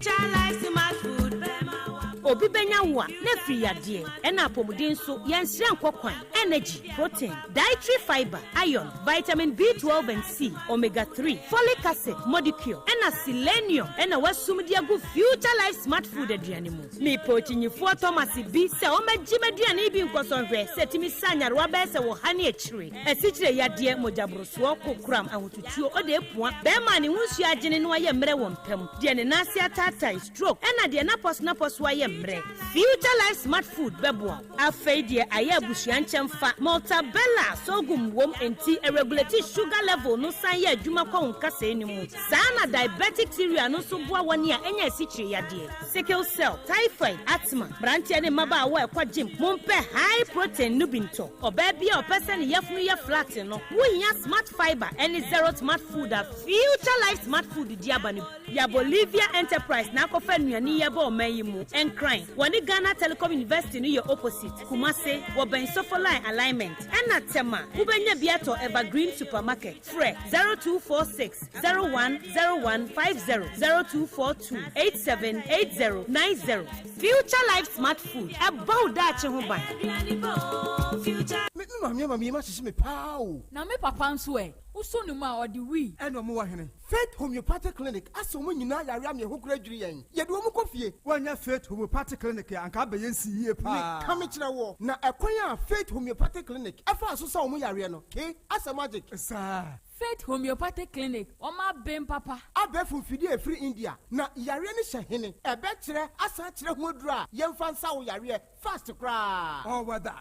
Obi bɛnya wo a, na afiri yadeɛ, ɛna apɔmuden nso, yɛnsrɛ nkɔ kwan, energy, protein, dietary fibre, iron, vitamin B12 and C, omega 3, folic acid, modicure, ɛna selenium ɛna wasum de agu Future Life Smart Food aduane mu. Mepɛ okyinyifoɔ Thomas bi sɛ ɔmmɛgye m'aduane yi bi nkɔsɔ nhwɛ sɛ ɛtumi sa nyarewa bɛyɛ sɛ ɔha ne akyire, asikyire yadeɛ, mogyaborosoɔ, kokoram, ahotutuo, ɔde apua, bɛrima a ne ho nsuo agyene na wayɛ mmerɛ wɔ mpa mu, deɛ ne nan ase ataatae, stroke, ɛna deɛ n'apɔsonapɔso ayɛ mmerɛ. Future Life Smart Food bɛboa wo. Afei deɛ ayɛ abusua nkyɛmfa, Maltabella sorghum wom enti ɛregulate sugar level no san yɛ adwuma kɔ wo nkasɛɛ no mu. Saa na diabetic cereal no nso boa wɔn a anya asikyire yadeɛ, sickle cell, typhoid, asthma. Mmeranteɛ ne mmabaawa a ɛkɔ gym, mompɛ high protein no bi ntɔ. Ɔbaa bi a ɔpɛ sɛ ne yafunu yɛ flat no, wohia Smart Fibre ne Zero Smart Food a Future Life Smart Food de aba no bi. Ya Bolivia Enterprise na akɔfa nnuane yi aba ɔman yi mu. Nkran, wɔne Ghana Telecom University no yɛ opposite. Kumase, wɔbɛn Sofoline Alignment. Ɛna Tema, wobɛnya bi atɔ Evergreen Supermarket. Frɛ 0246 01 01 50, 0242 87 80 90. Future Life Smart Food, ɛbɔ wo daakye ho ban. Me me maame ama me yam ahyehye me paa o. Na me papa nso ɛ? Wosɔ ne mu a, ɔde wii. Ɛna ɔmo wɔ hene? Faith Homeopathic Clinic asɛ ɔmo nyinaa yare ama yɛn ho koraa dwiri yɛn. Yɛde ɔmo kɔ fie. Woannya Faith Homeopathic Clinic a, anka abɛyɛ nsi yie paa. Meka mekyerɛ woɔ, na ɛkwan a Faith Homeopathic Clinic ɛfaa so sa ɔmo yareɛ no, ke, asɛ magic. Saa. Faith Homeopathic Clinic, wɔn aben papa. Abɛɛfo mfidie a ɛfiri India, na yareɛ no hyɛ hene? Ɛbɛkyerɛ asan akyerɛ ho aduro a yɛmfa nsa wo yareɛ fast koraa. All weather.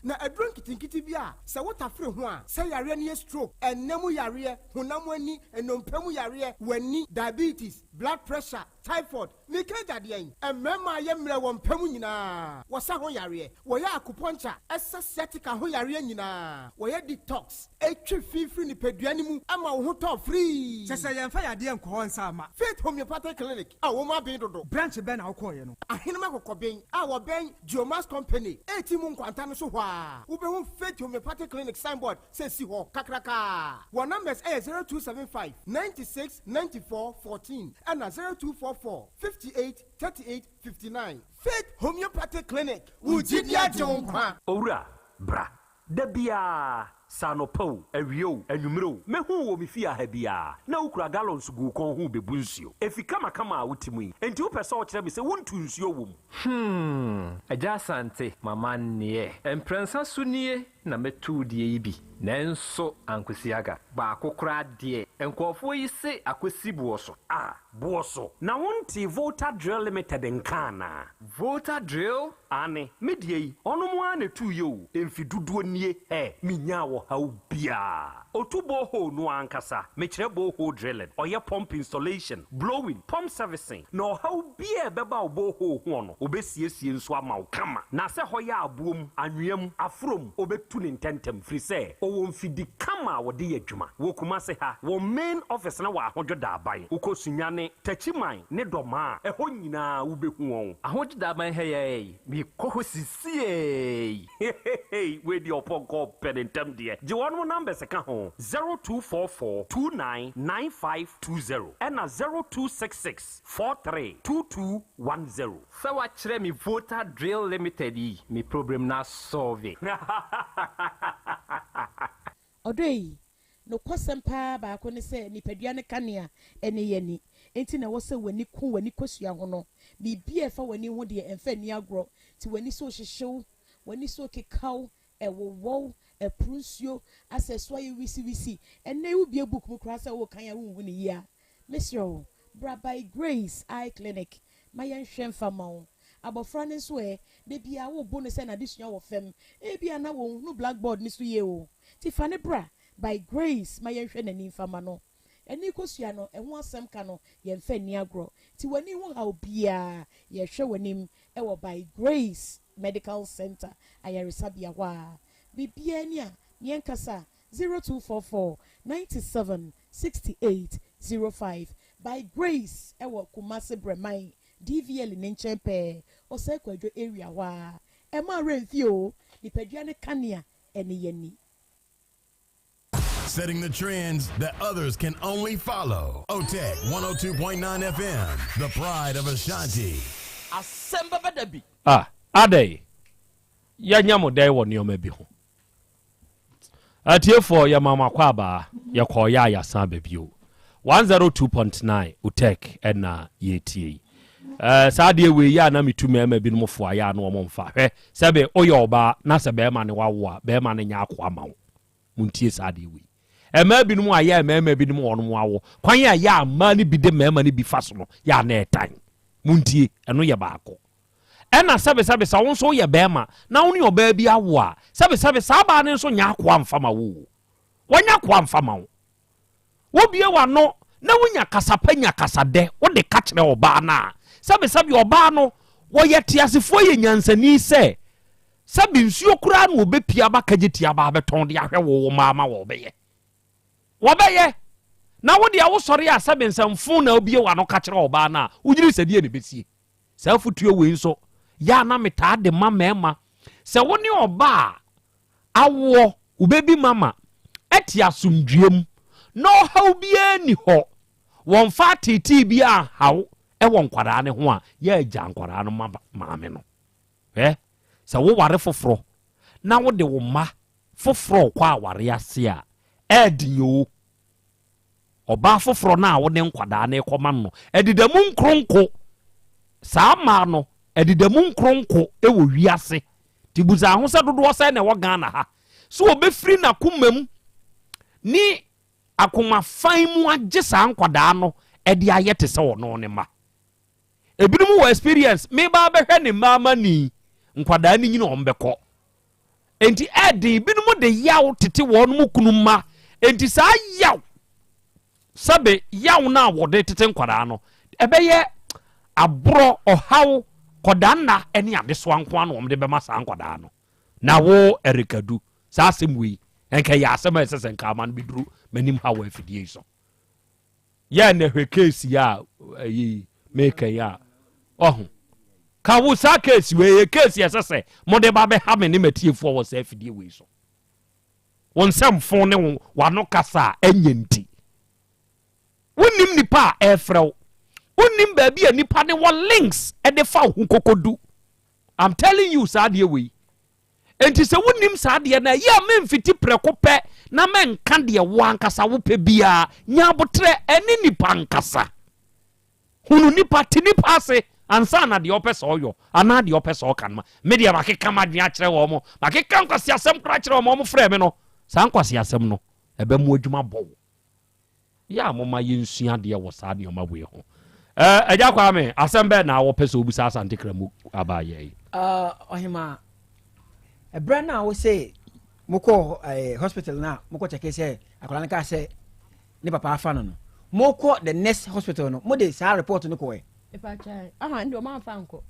Na aduro nketenkete bi a sɛ wotafere ho a, sɛ yareɛ no yɛ stroke, ɛnna mu yareɛ, honam ani, nnompe mu yareɛ, w'ani, diabetes, blood pressure, typhoid, meka agya deɛn? Mmarima a yɛ mmerɛ wɔ mpa mu nyinaa, wɔsa ho yareɛ, wɔyɛ acupuncture, ɛsa sciatica ho yareɛ nyinaa, wɔyɛ detox, ɛtwe fi firi nipadua no mu ma wo ho tɔ firii. Kyɛ sɛ yɛmfa yadeɛ nkɔ hɔ nsa mma. Faith Homeopathic Clinic a wɔn aben dodo. Branch bɛn na wokɔeɛ no? Ahenem Akɔkɔben a wɔbɛn Geomax Company a mu nkwanta no so hɔ ara, wobɛhu Faith Homeopathic Clinic signboard sɛ esi hɔ kakrakaa. Wɔn numbers yɛ 0275 96 94 14 ɛna 0244. 0244 58 38 59. Faith Homeopathic Clinic, wo gyidi agye wo nkwa. Owura, bra. Da biara, sɛ anɔpa o, awia o, anwummere o, mɛhu wo wɔ me fie ha biara, na wokura gallons gu wo kɔn ho rebebu nsuo. Efi kamakama a wote mu yi, enti wopɛ sɛ wokyerɛ me sɛ wontu nsuo wɔ mu? Hmm, Agya Asante, m'amanneɛ. Mprɛnsa so nie na mɛtu wo deɛ yi bi, nanso ankosi aga. Baako koraa deɛ, nkurɔfoɔ yi se akɔsi boɔ so. Ah, boɔ so. Na wontee Volta Drill Limited nka anaa? Volta Drill? Aane, me deɛ yi, ɔnom ara na ɛtuiɛ o, mfe dodoɔ nie, hɛ, menyaa ɔhaw biara. Ɔtu borehole no ara ankasa, mekyerɛ borehole drilling, ɔyɛ pump installation, blowing, pump servicing, na ɔhaw biara a ɛbɛba wo borehole hoɔ no, ɔbɛsiesie nso ama wo kama. Na sɛ hɔ yɛ aboɔ mu, anwea mu, aforɔ mu, ɔbɛtu no ntɛntɛm, firi sɛ ɔwɔ mfidi kama a wɔde yɛ adwuma. Wɔ Kumase ha, wɔn main office no wɔ Ahodwo Daaban. Wokɔ Sunyani, Techiman ne Dɔmaa a, ɛhɔ nyinaa wobɛhu wɔn. Ahodwo Daaban ha yi ara yi, mekɔ hɔ sisiei. Hehehe wei deɛ ɔpɔnkɔ pɛ ne ntɛm deɛ. Gye wɔnom numbers ka ho, 0244 29 9520 ɛna 0266 43 2210. Sɛ wakyerɛ me Volta Drill Limited yi, me problem no asɔlve. Ɔdɔ yi, nokwasɛm paa baako ne sɛ nipadua no kanea ne yɛn ani. Enti na ɛwɔ sɛ w'ani ku w'ani kosua ho no. Biribi a ɛfa w'ani ho deɛ, ɛmfa nni agorɔ. Nti w'ani so rehyehye wo, w'ani so rekeka wo, ɛwowɔ wo, ɛporo nsuo, asɛ ɛso ayɛ wisiwisi. Ɛnnɛ yi wobue book mu koraa sɛ worekan a wonhu no yie a, mesrɛ wo, bra By Grace Eye Clinic ma yɛnhwɛ mfa mma wo. Abɔfra no nso ɛ, da biara wobo no sɛ n'adesua wɔ fam. Ebia na wɔnhunu blackboard no so yie o. Nti fa no bra By Grace ma yɛnhwɛ n'ani mfa mma no. Ani kosua no, ɛho asɛm ka no, yɛmfa nni agorɔ. Nti w'ani ho haw biara, yɛhwɛ w'anim wɔ By Grace Medical Centre ayaresabea hɔ a. Biribiara ni a, yɛnkasa 0244 97 68 05. By Grace wɔ Kumasi Brɛman DVL ne nkyɛn pɛɛ, Osei Kwadwo area hɔ ara. Ɛmma werɛ mfi o, nipadua no kanea ne yɛn ani. Setting the trends that others can only follow. OTEC 102.9 FM, the pride of Ashanti. Asɛm bɛba da bi. Ah, adɛn? Yɛnyɛ mo dɛn wɔ nneɛma bi ho? Atiefoɔ, yɛma mo akwaabaa, yɛkɔɔeɛ a yɛasan aba bio. 102.9 Utec ɛna yɛretie yi. Eh, saa adeɛ wei yɛ a na metu mmarima binom fo a yɛ a na wɔn mfa. Hwɛ, sɛbe woyɛ ɔbaa na sɛ barima ne wawo a, barima no nyɛ akoa ma wo. Montie saa adeɛ wei. Mmaa binom a yɛ a mmarima binom wɔn awo, kwan a yɛ a mmaa no bi de mmarima no bi fa so no, yɛ a na ɛtan. Montie, ɛno yɛ baako. Ɛna sɛbesɛbe sɛ wo nso woyɛ barima na wo ne ɔbaa bi awo a, sɛbesɛbe saa baa no nso nyɛ akoa mfa ma wo o. Wɔnyɛ akoa mfa ma wo. Wobue w'ano na wonya kasa pa nya kasa dɛ wode ka kyerɛ ɔbaa no a, sɛbesɛbe ɔbaa no wɔyɛ teasefoɔ yɛ nyansani sɛ sɛbe nsuo koraa na ɔbɛpia aba kagye aba abɛtɔn de ahwɛ wo wo mma ama wɔbɛyɛ. Wɔbɛyɛ. Na wo deɛ wosɔre a sɛbe nsɛmfo na wobue w'ano ka kyerɛ ɔbaa no a, wogyiri sɛ deɛ na ɛbɛsie. Saa afotuo wei nso, yɛ a na metaa de ma mmarima. Sɛ wo ne ɔbaa a awoɔ, wo baby mama, te asomdwoeɛ mu na ɔhaw biara nni hɔ, wɔmfa ateetee biara nha wo wɔ nkwadaa no ho a, yɛ a gya nkwadaa no ma maame no. Hwɛ, sɛ woware foforɔ na wode wo mma foforɔ rekɔ awareɛ ase a, ɛɛden oo. Ɔbaa foforɔ no a wode nkwadaa no rekɔma no no, ɛdeda mu nkronko. Saa mmaa no, ɛdeda mu nkronko wɔ wiase. Nti busa ho sɛ dodoɔ sɛn na ɛwɔ Ghana ha. So wɔbɛfiri n'akoma mu ne akoma fan mu agye saa nkwadaa no de ayɛ te sɛ ɔno ne mma. Ebinom wɔ experience, meba abɛhwɛ ne mma amani, nkwadaa no nyini wɔn bɛkɔ. Enti ɛden, binom de yaw tete wɔn mu kunu mma. Enti saa yaw, sɛbe yaw no a wɔde tete nkwadaa no, ɛbɛyɛ aborɔ, ɔhaw, kɔdanna ne adesoa nko ara na wɔde bɛma saa nkwadaa no. Na wo Eric Adu, saa asɛm wei, nka ɛyɛ asɛm a ɛsɛ sɛ nka ama no bɛduru m'anim ha wɔ afidie yi so. Yɛ na hwɛ case yi a ɛyi meka yi a ɔho ka wo saa case wei yɛ case ɛsɛ sɛ mode ba bɛha me ne matiefoɔ wɔ saa afidie wei so. Wo nsɛm fo ne wo wano kasa a ɛnyɛ nti. Wonim nipa a ɛfrɛ wo. Wonnim baabi a nipa ne wɔ links de fa wo ho kokodu. I'm telling you saa adeɛ wei. Enti sɛ wonnim saa adeɛ no a, ɛyɛ a memfiti prɛko pɛ na mɛnka deɛ wo ankasa wopɛ biara. Nya aboterɛ ɛne nipa nkasa. Hunu nipa, te nipa ase ansa na deɛ ɔpɛ sɛ ɔyɔ anaa deɛ ɔpɛ sɛ ɔka no ma. Me deɛ makeka m'adwene akyerɛ wɔn, makeka nkwaseasɛm koraa akyerɛ wɔn, wɔn frɛɛ me no, saa nkwaseasɛm no, ɛbɛmo adwuma bɔ wo. Yɛ a momma yɛnsua adeɛ wɔ saa nneɛma wei ho. Eh, Agya Kwame, asɛm bɛn na wopɛ sɛ wobisa Asante Kramu abaayɛ yi? Uh, Ɔhemaa, ɛberɛ no a wo se mokɔ eh, hospital no a mokɔ kyɛke sɛ akwadaa no kaa sɛ ne papa afa no no, mokɔ the next hospital no, mode saa report no kɔɛ? Mepakyɛ, aha, ɛnde ɔmo amfa ankɔ.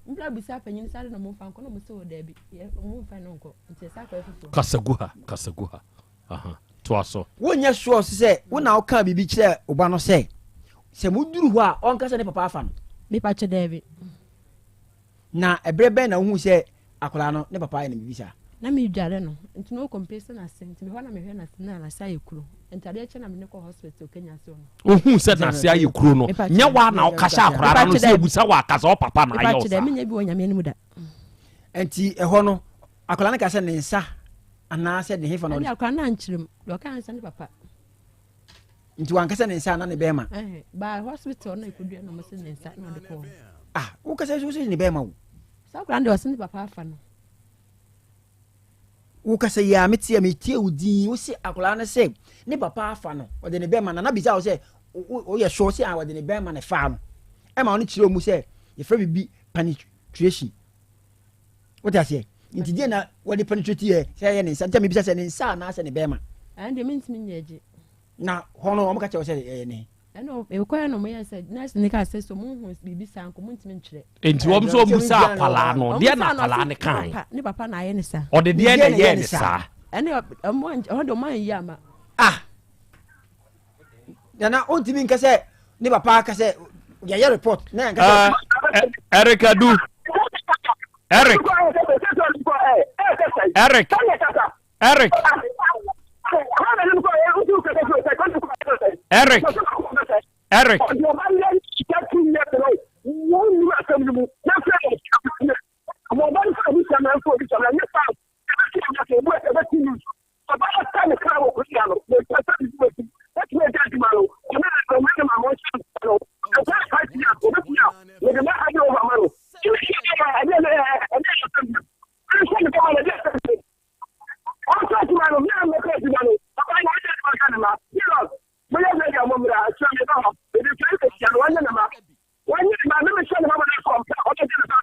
Mbra bisa panyin sɛ ade na ɔmo mfa nkɔ na ɔmo sɛ wɔ daabi, ɔmo mfa no nkɔ, nti ɛsɛ akɔyɛ foforɔ. Kasa gu ha, kasa gu ha. Aha, toa so. Wonyɛ sure nso sɛ wo na wokaa biribi kyerɛɛ wo ba no sɛ, sɛ moduru hɔ a ɔnka sɛ ne papa afa no? Mepakyɛ daabi. Na ɛberɛ bɛn na wohuu sɛ akwadaa no ne papa ayɛ no biribi saa? Na medware no, nti na ɔkɔ mpɛ sɛ n'ase, nti mehɔ na mehwɛ n'ase na n'ase ayɛ kuro. Nti adeɛ kyɛ na mene kɔ hospital Kenya ase hɔ no. Wohuu sɛ n'ase ayɛ kuro no, nyɛ wo a na woka hyɛ akwadaa no sɛ ebusa wɔ akasa ɔpapa na ayɛ wo Mepakyɛ saa? dɛ, menyɛ bi wɔ Nyame anim da. Nti ɛhɔ no, akwadaa no ka sɛ ne nsa anaasɛ ne hefa na ɔde. Ɛne akwadaa no ankyerɛ mu deɛ ɔka ansa ne papa. Nti wankasa ne nsa ana ne bɛrima. Baa hospital na ekudua na ɔmo se ne nsa na ɔde kɔɔ. Ah wokasa so sɛ ne bɛrima wo. Saa akwadaa no deɛ ɔse ne papa afa no. Wokasa yi a meteɛ metie wo din wo se akwadaa no sɛ ne papa afa no ɔde ne bɛrima na na bisa wo sɛ woyɛ sure sɛ ɔde ne bɛrima na ɛfaa no ɛma ɔno kyerɛ mu sɛ yɛfrɛ biribi penetration. Wote aseɛ? Nti deɛ na wɔde penetrate yɛ sɛ ɛyɛ ne nsa nti mebisa sɛ ne nsa anaasɛ ne bɛrima. Ɛn deɛ mentumi nyɛ agye. Na hɔ no wɔn ka kyerɛ wo sɛ ɛyɛ ne. Ɛna mekɔɛ no moyɛ sɛ nurse ne kaa sɛ sɛ ɔmo hu biribi saa nka ɔmo ntumi nkyerɛ. Nti wɔn nso wɔn bisa akwadaa no deɛ na akwadaa no kae. Ne papa na ayɛ ne saa. Ɔde deɛ na ɛyɛɛ ne saa. Ɛne ɔmo ɔmo de ɔmo anyi ama. Ah nana ontumi nka sɛ ne papa ka sɛ yɛyɛ report na yɛnka sɛ. Eh, eh, Eric Adu. Eric. Eric. Eric. Eric. Eric. Ɔba no sɛ ne kra wɔ kosua no, mepɛ sɛ mede bɛsi. Mɛtumi agya adwuma no, ɔne ɔma ne maame ɔnhyɛ me no. Ɛkwan a five years, ɔbɛtumi a mede ma ade over ma no. Ɛne hyɛ bɛma ɛne ɛne ɛne asɛm bi. Ɛne hyɛ me bɛma no ɛde asɛm bi. Ɔnhyɛ adwuma no, me a mɛkɔ adwuma no, papa no ɔnyɛ adwuma nka ne ma. Serious, moyɛ ready a mommra, akyerɛ me ba hɔ. Mede fɛn bɛhyia no, ɔnyɛ ne ma. Ɔnyɛ ne ma, me mehyɛ ne ma ma no akɔ mpa, ɔbɛgye ne ba.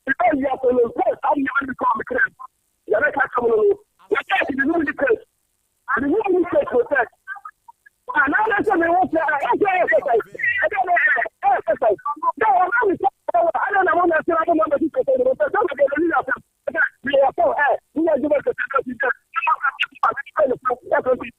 Mebɛ wiase no, mpɛ saa nneɛma no bi kɔɔ me kra mu. Yɛbɛka asɛm no no, yɛka ase de mu ni case. De mu ni case protect. Anaasɛ sɛ me wo sɛ ɛsɛ ɛsɛ sɛ ɛdɛ ne ɛ ɛsɛ sɛ sɛ ɔma me sɛ ɛwɔ ɛdɛ na mo na sɛ mo na mo sɛ sɛ mo sɛ sɛ mo de ne yɛ sɛ sɛ me yɛ sɛ ɛ ne yɛ adwuma sɛ sɛ sɛ sɛ sɛ sɛ sɛ sɛ sɛ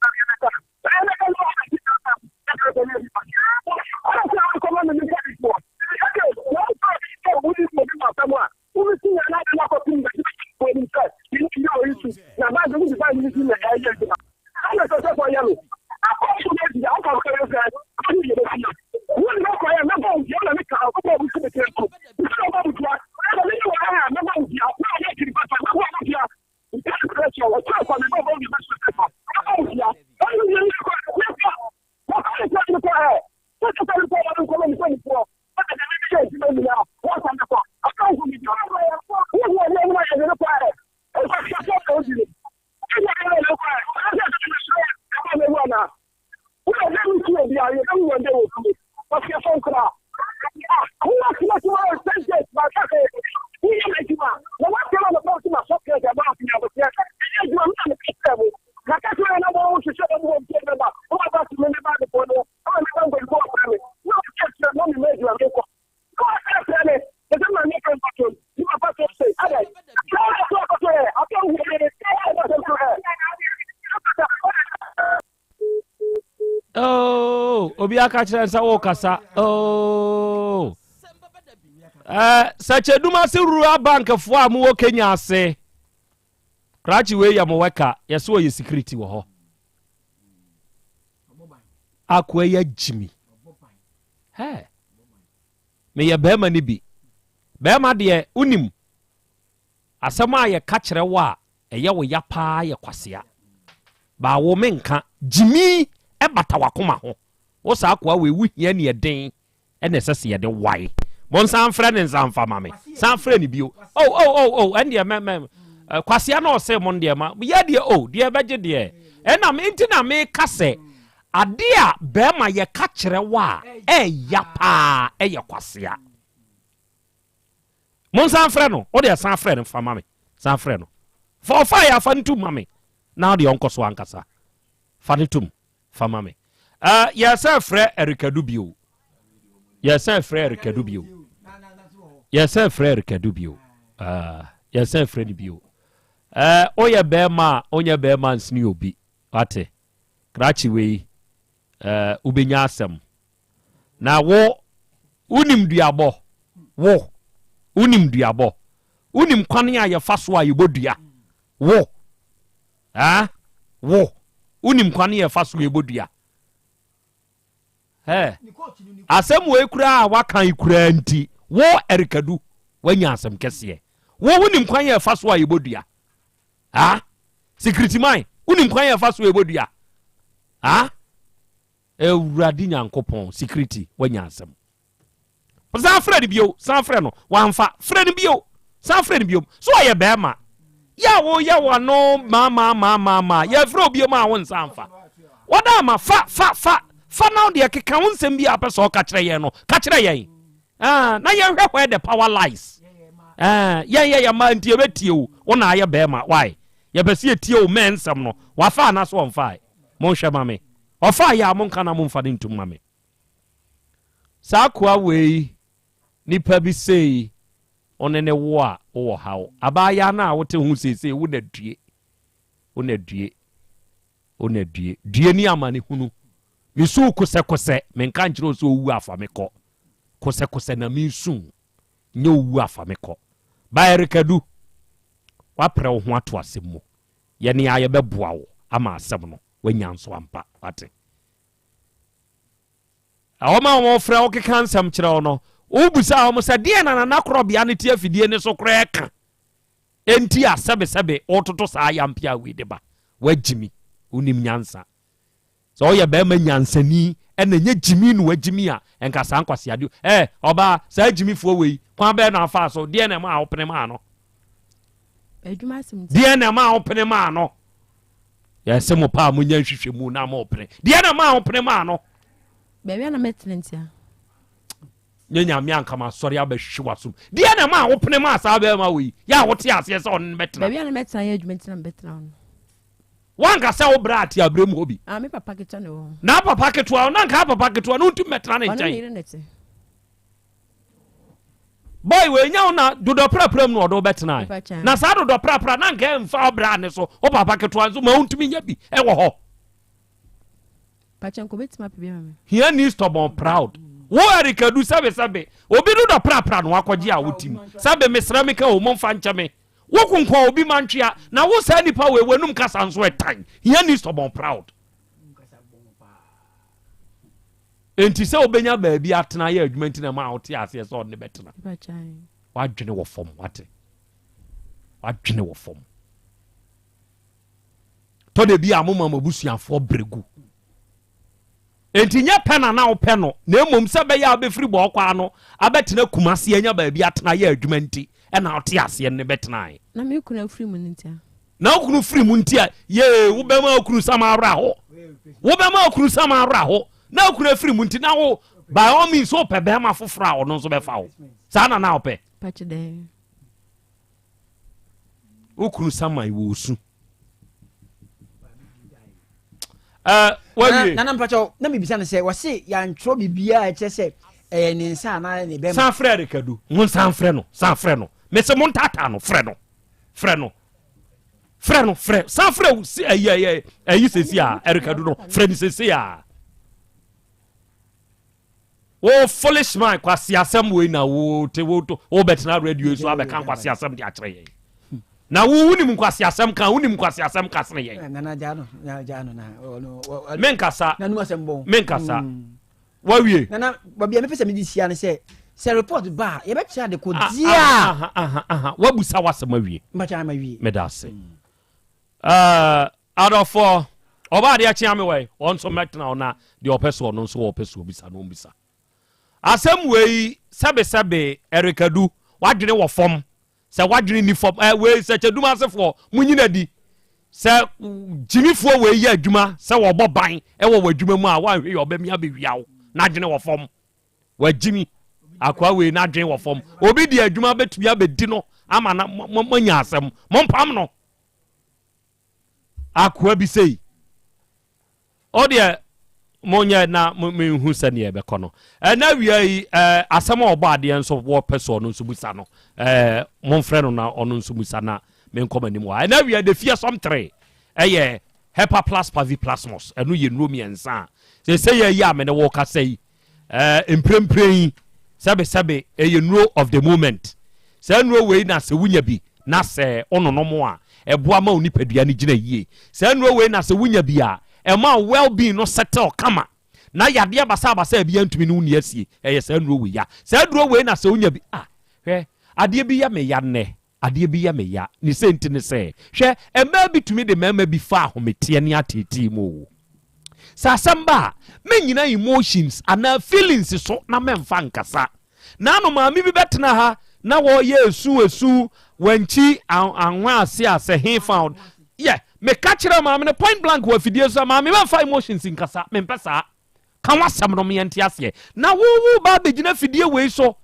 Oh, obi aka kyerɛ sɛ wokasa. Oh. Eh, Sɛkyɛdum ase Rural Bank foɔ a mowɔ Kenya ase. Krakye wei yɛ mo wɛka, yɛsɛ ɔyɛ security wɔ hɔ. Akoa yi agyimi. Hey. Meyɛ barima no bi. Barima deɛ, wonim, asɛm a yɛka kyerɛ wo a ɛyɛ wo ya paa yɛ kwasea. Baa wo menka, gyimi bata w'akoma ho. Wo saa akoa wei, wohia aniɛden na ɛsɛ sɛ yɛde wae. Monsan mfrɛ ne nsa mfa ma me. San frɛ no bio. Oh, oh, oh, oh, ɛndeɛ mɛ, mɛ, eh, kwasea na ɔse mo deɛ ma, yɛ deɛ, oh, deɛ ɛbɛgye deɛ. Ɛna me, nti na meka sɛ, adeɛ a bɛrima yɛka kyerɛ wo a, ɛya paa, ɛyɛ kwasea. Monsan frɛ no, wo deɛ san frɛ no fa ma me. San frɛ no. Fa ɔfa yɛ afa no tum ma me. Na wo deɛ ɔnkɔ so ankasa. Fa no tum. Fa ma me. Uh, yɛsan frɛ Erikadu bio. Yɛsan frɛ Erikadu bio. Yɛsan frɛ Erikadu bio. Uh, yɛsan frɛ no bio. Uh, woyɛ bɛrima a wonyɛ bɛrima nsene obi. Wate? Krakye wei, uh, wobɛnya asɛm. Na wo, wonim duabɔ. Wo, wonim duabɔ. Wonim kwane a yɛfa so a yɛbɔ dua. Wo. Haa? Wo, wonim kwane a ɛfa so ɛbɔ dua? Hɛ, asɛm wei koraa a waka yi koraa nti, wo Erikadu, woanya asɛm kɛseɛ. Wo, wonim kwan a ɛfa so a yɛbɔ dua? Haa? Sikiritiman, wonim kwan a ɛfa so ɛbɔ dua? Haa? Awurade Nyankopɔn, sikiriti, woanya asɛm. San frɛ no bio, san frɛ no. Wamfa. Frɛ no bio, san frɛ no bio. So ɔyɛ bɛrima? Yɛ a woyɛ w'ano maamaamaamaamaa, yɛfrɛ wo bio a wo nsa mfa. Wɔda ama fa fa fa fa na deɛ keka wo nsɛm bi a pɛ sɛ ɔka kyerɛ yɛn no, ka kyerɛ yɛn. Ah, na yɛnhwɛ where the power lies. Ah, yɛn yɛ yɛ mmaa nti yɛbɛtie wo, wo na ayɛ bɛrima. Why? Yɛpɛ sɛ yɛtie wo mɛ nsɛm no. Wafa anaasɛ ɔmfae? Monhwɛ ma me. Ɔfa yɛ a monka na momfa no ntum ma me. Saa akoa wei nipa bi sei wo ne ne wo a wowɔ haw. Abaayaa no a wote ho seesei wo na due. Wo na due. Wo na due. Due ne amanehunu. Mesu kosɛkosɛ menka nkyerɛ wo sɛ owu afa me kɔ. Kosɛkosɛ na mesu nyɛ owu afa me kɔ. Ba Erikadu, woaprɛ wo ho ato asɛm mu. Yɛne a yɛbɛboa wo ama asɛm no woanya nso ampa. Wate? Wɔn a wɔfrɛ wo keka nsɛm kyerɛ wo no, wobisa wɔn sɛ, deɛn na Nana Korɔbea no te afidie no so koraa ka enti a sɛbesɛbe wototo saa ayampea wei de ba? Woagyimi, wonim nyansa. Sɛ woyɛ barima nyansani ɛna ɛnyɛ gyimi na wagyimi a, ɛnka saa nkwaseade. Ɛ, ɔbaa, saa gyimifoɔ wei, kwan bɛn na afaa so? Deɛn na ɛmaa wopene maa no? Deɛn na ɛmaa wopene maa no? Yɛse mo paa monyɛ nhwehwɛmu na mo pene. Deɛ na maa wo pene maa no. Baabi a na mɛtena ntia. Nyɛ nyame anka ma sɔre abɛhwe w'asom. Deɛ na maa wo pene maa saa bɛrima wɔ yi. Yɛ a wote aseɛ sɛ ɔne no bɛtena. Baabi a na mɛtena yɛ adwuma nti na mɛtena hɔ no. Wanka sɛ wo bra ate abrɛ mu hɔ bi. Ah, me papa ketewa na ɛwɔ hɔ. Na papa ketewa, na nka papa ketewa no ntumi mɛtena ne nkyɛn. Ɔne ne yere na ɛte. Boy wei nyɛ wo na dodɔ prapra mu na ɔde wo bɛtenae. Na saa dodɔ prapra na nka ɛmfa ɔbra ne so. Wo papa ketewa nso ma wontumi nya bi ɛwɔ hɔ. Hia ni stubborn proud. Wo Eric Adu sɛbe sɛbe obi dodɔ prapra na wakɔgye a wotim. Sɛbe mesrɛ meka o momfa nkyɛ me. Wo konkɔn obi mantwea na wo saa nipa wei w'anum kasa nso ɛtan. Hia ni stubborn proud. Enti sɛ wobɛnya baabi atena ayɛ adwuma nti na ɛma wote aseɛ sɛ ɔne bɛtena. Wadwene wɔ fam, wate. Wadwene wɔ fam. Tɔ da bi a moma mo abusuafoɔ brɛ gu. Enti nyɛ pɛ na na wopɛ no, na mmom sɛ ɛbɛyɛ a wobɛfiri bɔɔkɔ ano abɛtena Kumasi anya baabi atena ayɛ adwuma nti ɛna wote aseɛ ne bɛtenae. Na me kunu afiri mu no nti a. Na wo kunu firi mu nti a, yee, wobɛma wo kunu sam awerɛ ho. Wobɛma wo kunu sam awerɛ ho. Na wo kunu afiri mu nti na wo by all means wopɛ bɛrima foforɔ a ɔno nso bɛfa wo. Saa na na wopɛ. Wo kunu saman wɔ osu. Eh, wawie. Nana mpakyɛw na mebisa no sɛ wɔse yɛantwerɛ biribiaa ɛkyerɛ sɛ ɛyɛ ne nsa anaa ne bɛma. San frɛ Rekadu. Mo nsan frɛ no, san frɛ no. Mese mo ntaataa no, frɛ no. Frɛ no. Frɛ no, frɛ. San frɛ wo si ɛyi ɛyi ɛyi sesi a Erika du no. Frɛ no sesi a. Wo foolish man kwasi asɛm wei na wo te wo to wo bɛtena radio yi so abɛka nkwasi asɛm de akyerɛ yɛn. Na wo wonim nkwasi asɛm ka wonim nkwasi asɛm ka sene yɛn. Nana gya no na gya no na ɔno. Menkasa. Nanu asɛm bɔn. Menkasa. Wawie. Nana baabi a mepɛ sɛ mede hyia ne sɛ. Sɛ report ba a, yɛbɛkyerɛ ade ko Ah, deɛ a. aha, aha, aha. Woabusa w'asɛm awie. Mpakyɛ ama wie. Meda ase. Eh, adɔfoɔ, ɔbaa adeɛ kyea me wɔ yi, wɔn nso mɛtena hɔ na deɛ ɔpɛ so ɔno nso ɔpɛ so ɔbisa no ɔmbisa. Asɛm wei, sɛbesɛbe, Erikadu, w'adwene wɔ fam. Sɛ w'adwene nni fam, eh, wei sɛ kyɛdum asefoɔ, monyina di. Sɛ gyimifoɔ wei yɛ adwuma sɛ wɔbɔ ban wɔ w'adwuma mu a, woanhwɛ yɛ ɔbɛmi abɛwia wo. N'adwene wɔ fam. Wagyimi. Akoa wei n'adwene wɔ fam. Obi de adwuma bɛtumi abɛdi no ama na moanya asɛm. Mompam no. Akoa bi sei. O deɛ monyɛ na menhu sɛdeɛ ɛbɛkɔ no. Ɛna awia yi asɛm a ɔbɔ adeɛ nso wɔpɛ so ɔno nso musa no. Momfrɛ no na ɔno nso musa na menkɔ m'anim wɔ ha. Ɛna awia the fearsome 3 ɛyɛ Hepa plus Pavi plasmos. Ɛno yɛ nnuro mmiɛnsa a sɛ sɛ yɛ yi a me ne wo kasa yi Eh, mprempren yi, sɛbesɛbe, ɛyɛ nnuro of the moment. Saa nnuro wei na sɛ wonya bi na sɛ wononom a, ɛboa ma wo nipadua no gyina yie. Saa nnuro wei na sɛ wonya bi a, ɛma wo well-being no settle kama, na yadeɛ basabasa biara ntumi ne wo nni asie. Ɛyɛ saa nnuro wei ya. Saa aduro wei na sɛ wonya bi a, hwɛ, adeɛ bi yɛ me ya nnɛ, Adeɛ bi yɛ me ya. Ne sɛ nti ne sɛ, hwɛ, mmaa bi tumi de mmarima bi fa ahometeɛ ne ateetee mu o. Sɛ asɛm ba a, mennyina emotions anaa feelings so na mɛmfa nkasa. Naano maame bi bɛtena ha na wɔreyɛ esu esu, wankyi anwa ase a sɛ he fa yɛ. Meka kyerɛɛ maame no point blank wɔ afidie so sɛ, maame mɛmfa emotions nkasa, mempɛ saa. Ka w'asɛm no ma yɛnte aseɛ. Na wo woreba abɛgyina fidie wei so,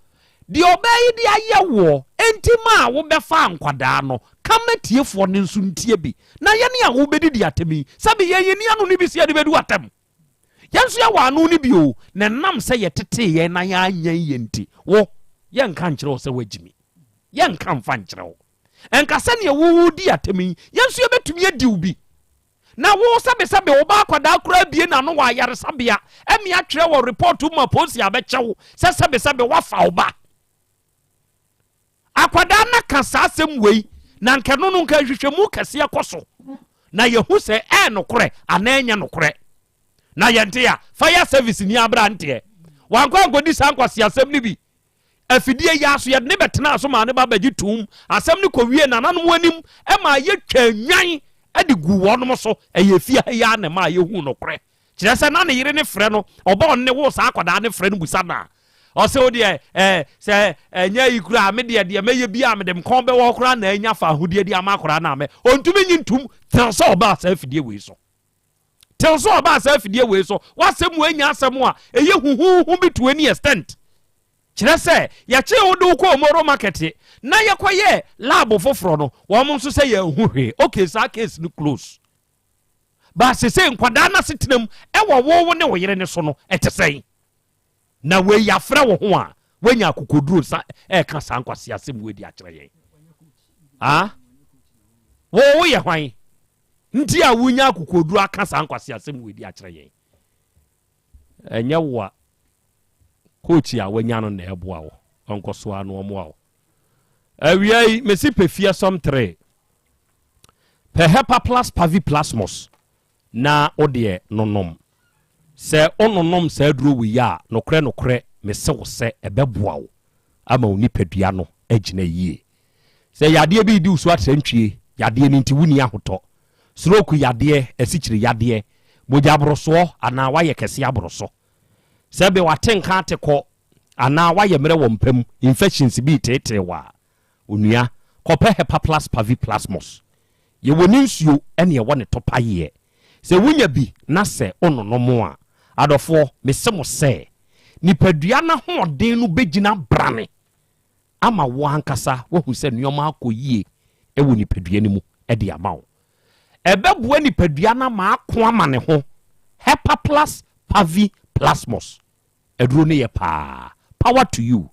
deɛ ɔbaa yi de ayɛ woɔ enti maa wobɛfaa nkwadaa no, ka ma tiefoɔ no nso ntie bi. Na yɛne a wobɛdidi atɛm yi, sɛbe yɛn yɛnni ano no bi sɛ yɛde bɛdi wo atɛm. Yɛn nso yɛwɔ ano no bi o, na ɛnam sɛ yɛtetee yɛn na yɛanyɛn yɛn nti, wo, yɛnka nkyerɛ wo sɛ woagyimi. Yɛnka mfa nkyerɛ wo. Ɛnka sɛdeɛ wo woredi atɛm yi, yɛn nso yɛbɛtumi adi wo bi. Na wo sɛbesɛbe wo ba akwadaa koraa abue n'ano wɔ ayaresabea ɛme atwerɛ wɔ report mu ma polisi abɛkyɛ wo sɛ sɛbesɛbe woafa wo ba akwadaa no aka saa asɛm wei na nka ɛno no nka nhwehwɛmu kɛseɛ kɔ so na yɛhu sɛ ɛyɛ nokorɛ anaa ɛnyɛ nokorɛ na yɛnte a fire service ni aberanteɛ wankɔ ankɔdi saa nkwaseasɛm no bi Afidie yi ara so, yɛde no bɛtenaa so maa no ba bɛgye toom. Asɛm no kɔwiee nananom anim maa yɛtwaa nnwan de guu wɔnom so. Ɛyɛ efie ha yi ara na ɛmaa yɛhuu nokorɛ. Kyerɛ sɛ, na ne yere no frɛ no, ɔba ɔno ne woo saa akwadaa no frɛ no bisa no a, ɔse wo deɛ eh, sɛ ɛnyɛ ayi koraa a, me deɛ deɛ mɛyɛ biara mede me kɔn bɛwɔ hɔ koraa na anya fawohodie de ama akwadaa no a mɛ. Ɔntumi nyi ntom till sɛ ɔbaa saa afidie wei so. Till sɛ ɔbaa saa afidie wei so, w'asɛm wei nyɛ asɛm a ɛyɛ huhuuhu bi to any extent. Kyerɛ sɛ, yɛkyee wo de wo kɔɔ Moro market na yɛkɔyɛɛ lab foforɔ no, wɔn nso sɛ yɛnhu hwee. Okay, saa case no close. But sesei nkwadaa no asetena mu ɛwɔ wo wo ne wo yere no so no, ɛte sɛn? Na wei yɛafrɛ wo ho a, woanya akokoduro nsa ɛreka saa nkwaseasɛm wei de akyerɛ yɛn. Ah? Wo woyɛ hwan? Nti a wonya akokoduro aka saa nkwaseasɛm wei de akyerɛ yɛn? Ɛnyɛ wo a, coach a wanya no na ɛboa wo. Ɔnkɔ so ara na ɔmmoa wo. Awia yi, mese pɛ fearsome 3. Pɛ Hepa Plus Pavi Plasmos na wo deɛ nonom. Sɛ wononom saa aduro wei a, nokorɛ nokorɛ mese wo sɛ ɛbɛboa wo ama wo nipadua no agyina yie. Sɛ yadeɛ bi redi wo so atrantwie, yadeɛ no nti wonni ahotɔ, stroke yadeɛ, asikyire yadeɛ, mogya aborosoɔ anaa woayɛ kɛseɛ aboro so, sɛ ebia w'atenka ate kɔ anaa woayɛ mmerɛ wɔ mpa mu, infections bi reteetee wo a, onua, kɔpɛ Hepaplus Paviplasmus. Yɛwɔ ne nsuo ɛne ɛwɔ ne topayeɛ. Sɛ wonya bi na sɛ wononom a, adɔfoɔ, mese mo sɛ, nipadua no ahoɔden no bɛgyina brane ama wo ankasa woahu sɛ nneɛma akɔ yie wɔ nipadua no mu de ama wo. Ɛbɛboa nipadua no ama ako ama ne ho. Hepaplus Paviplasmus. Aduro no yɛ paa. Power to you.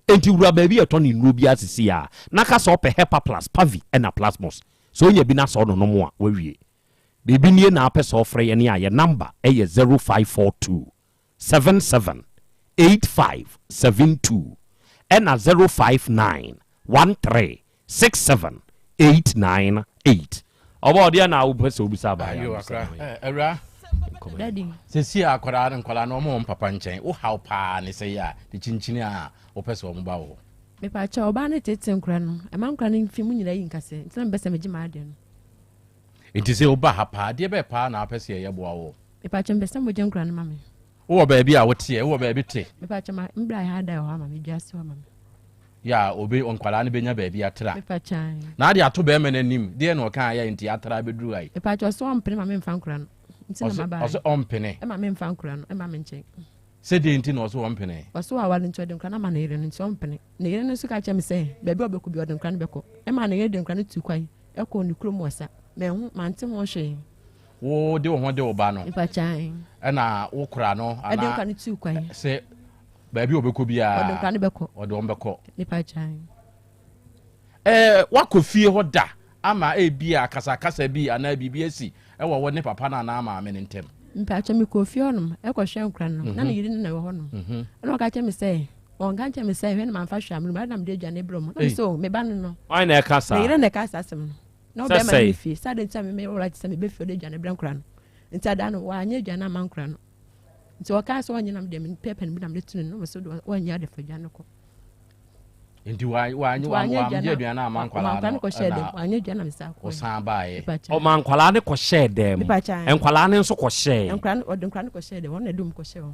Enti wura baabi a yɛtɔn nnuro biara sisi a, na ka sɛ wopɛ Hepa Plus, Pavi ɛna Plasmos. Sɛ wonya bi na sɛ wononom a, woawie. Biribi nie na wopɛ sɛ wofrɛ yɛn a, yɛn number yɛ 0542 77 85 72 ɛna 059 13 67 898. Ɔbɔ, deɛ na wopɛ sɛ wobisa abaayewa Ayo, no bisa akra. no yi. Eh, awura. nkɔmmɔ. Daddy. Sɛsi a akwadaa no nkwadaa no wɔn wɔn papa nkyɛn wo haw paa ne sɛ yɛ a de kyinkyini a wopɛ sɛ wɔn ba wɔ hɔ. Mepakyɛw, ɔbaa no tete nkora no, ɛma nkora no mfe mu nyinaa yi nkasɛɛ, nti na mepɛ sɛ megye m'adeɛ no. Nti sɛ woba ha paa, adeɛ bɛɛ paa na wopɛ sɛ yɛyɛ boa wo? Mepakyɛw, mepɛ sɛ mogye nkora no ma me. Wowɔ baabi a woteɛ? Wowɔ baabi te? Mepakyɛw, ma mbra ha da wɔ hɔ ama me, dua si hɔ ama me. Yɛ a obe nkwadaa no bɛnya baabi atra. Mepakyɛw. Na ade ato bɛrima no anim, deɛ na ɔka ayɛ nti atra abɛduru ha yi? Mepakyɛw, ɔse ɔmpene ma memfa nkora no, nti na maba ha yi. Ɔse ɔmpene? Ɛma memfa nkora no, ɛma me nkyɛn. Sɛ deɛ nti na ɔse ɔmpene? Ɔse waware nti ɔde nkora no ama ne yere no nti ɔmpene. Ne yere no nso ka kyerɛ me sɛ baabi a ɔbɛkɔ biara ɔde nkora no bɛkɔ. Ɛmaa ne yere de nkora no tuu kwan kɔɔ ne kurom wɔ sa. Manhu, mante ho hwee. Wo de wo ho de wo ba no. Mpakyɛw. Ɛna wo kora no anaa. Ɛde nkora no tuu kwan. Sɛ baabi a ɔbɛkɔ biara. Ɔde nkora no bɛkɔ. Ɔde wɔn bɛkɔ. Mpakyɛw. Ɛɛ wakɔ fie hɔ da ama ebia akasakasa bi anaa biribi asi wɔ wo ne papa no anaa maame no ntam? Mpakyɛ mekɔɔ fie hɔnom kɔhwɛ nkora no, na ne yere no na ɛwɔ hɔnom. Ɛna ɔka kyerɛ me sɛ, ɔnka nkyerɛ me sɛ hwɛ na mamfa hwee ammrɛ mu, adɛn na mede aduane brɛ mo? Na me sɛ, o, me ba no no. Hwan na ɛka saa? Ne yere na ɛka saa asɛm no. Na Sɛ ɔbɛrima no sɛe? ne fie. Sɛ adɛn nti a me mewɔ right sɛ mebɛ fie ɔde aduane brɛ nkora no. Nti ada no, wanyɛ aduane amma nkora no. Nti ɔkaa sɛ ɔnyɛ na mede me pɛpɛ no bi na mede to ne no, na ɔsɛ ɔnyɛ ade fa aduane no kɔ. Nti wanyɛ aduane ama nkwadaa no ɛna ɔsan baeɛ. Ɔma nkwadaa no kɔhyɛɛ dɛm. Nkwadaa no nso kɔhyɛɛ. Ɔde nkwadaa no kɔhyɛɛ dɛm. Ɔno na ɛde wɔn kɔhyɛɛ hɔ.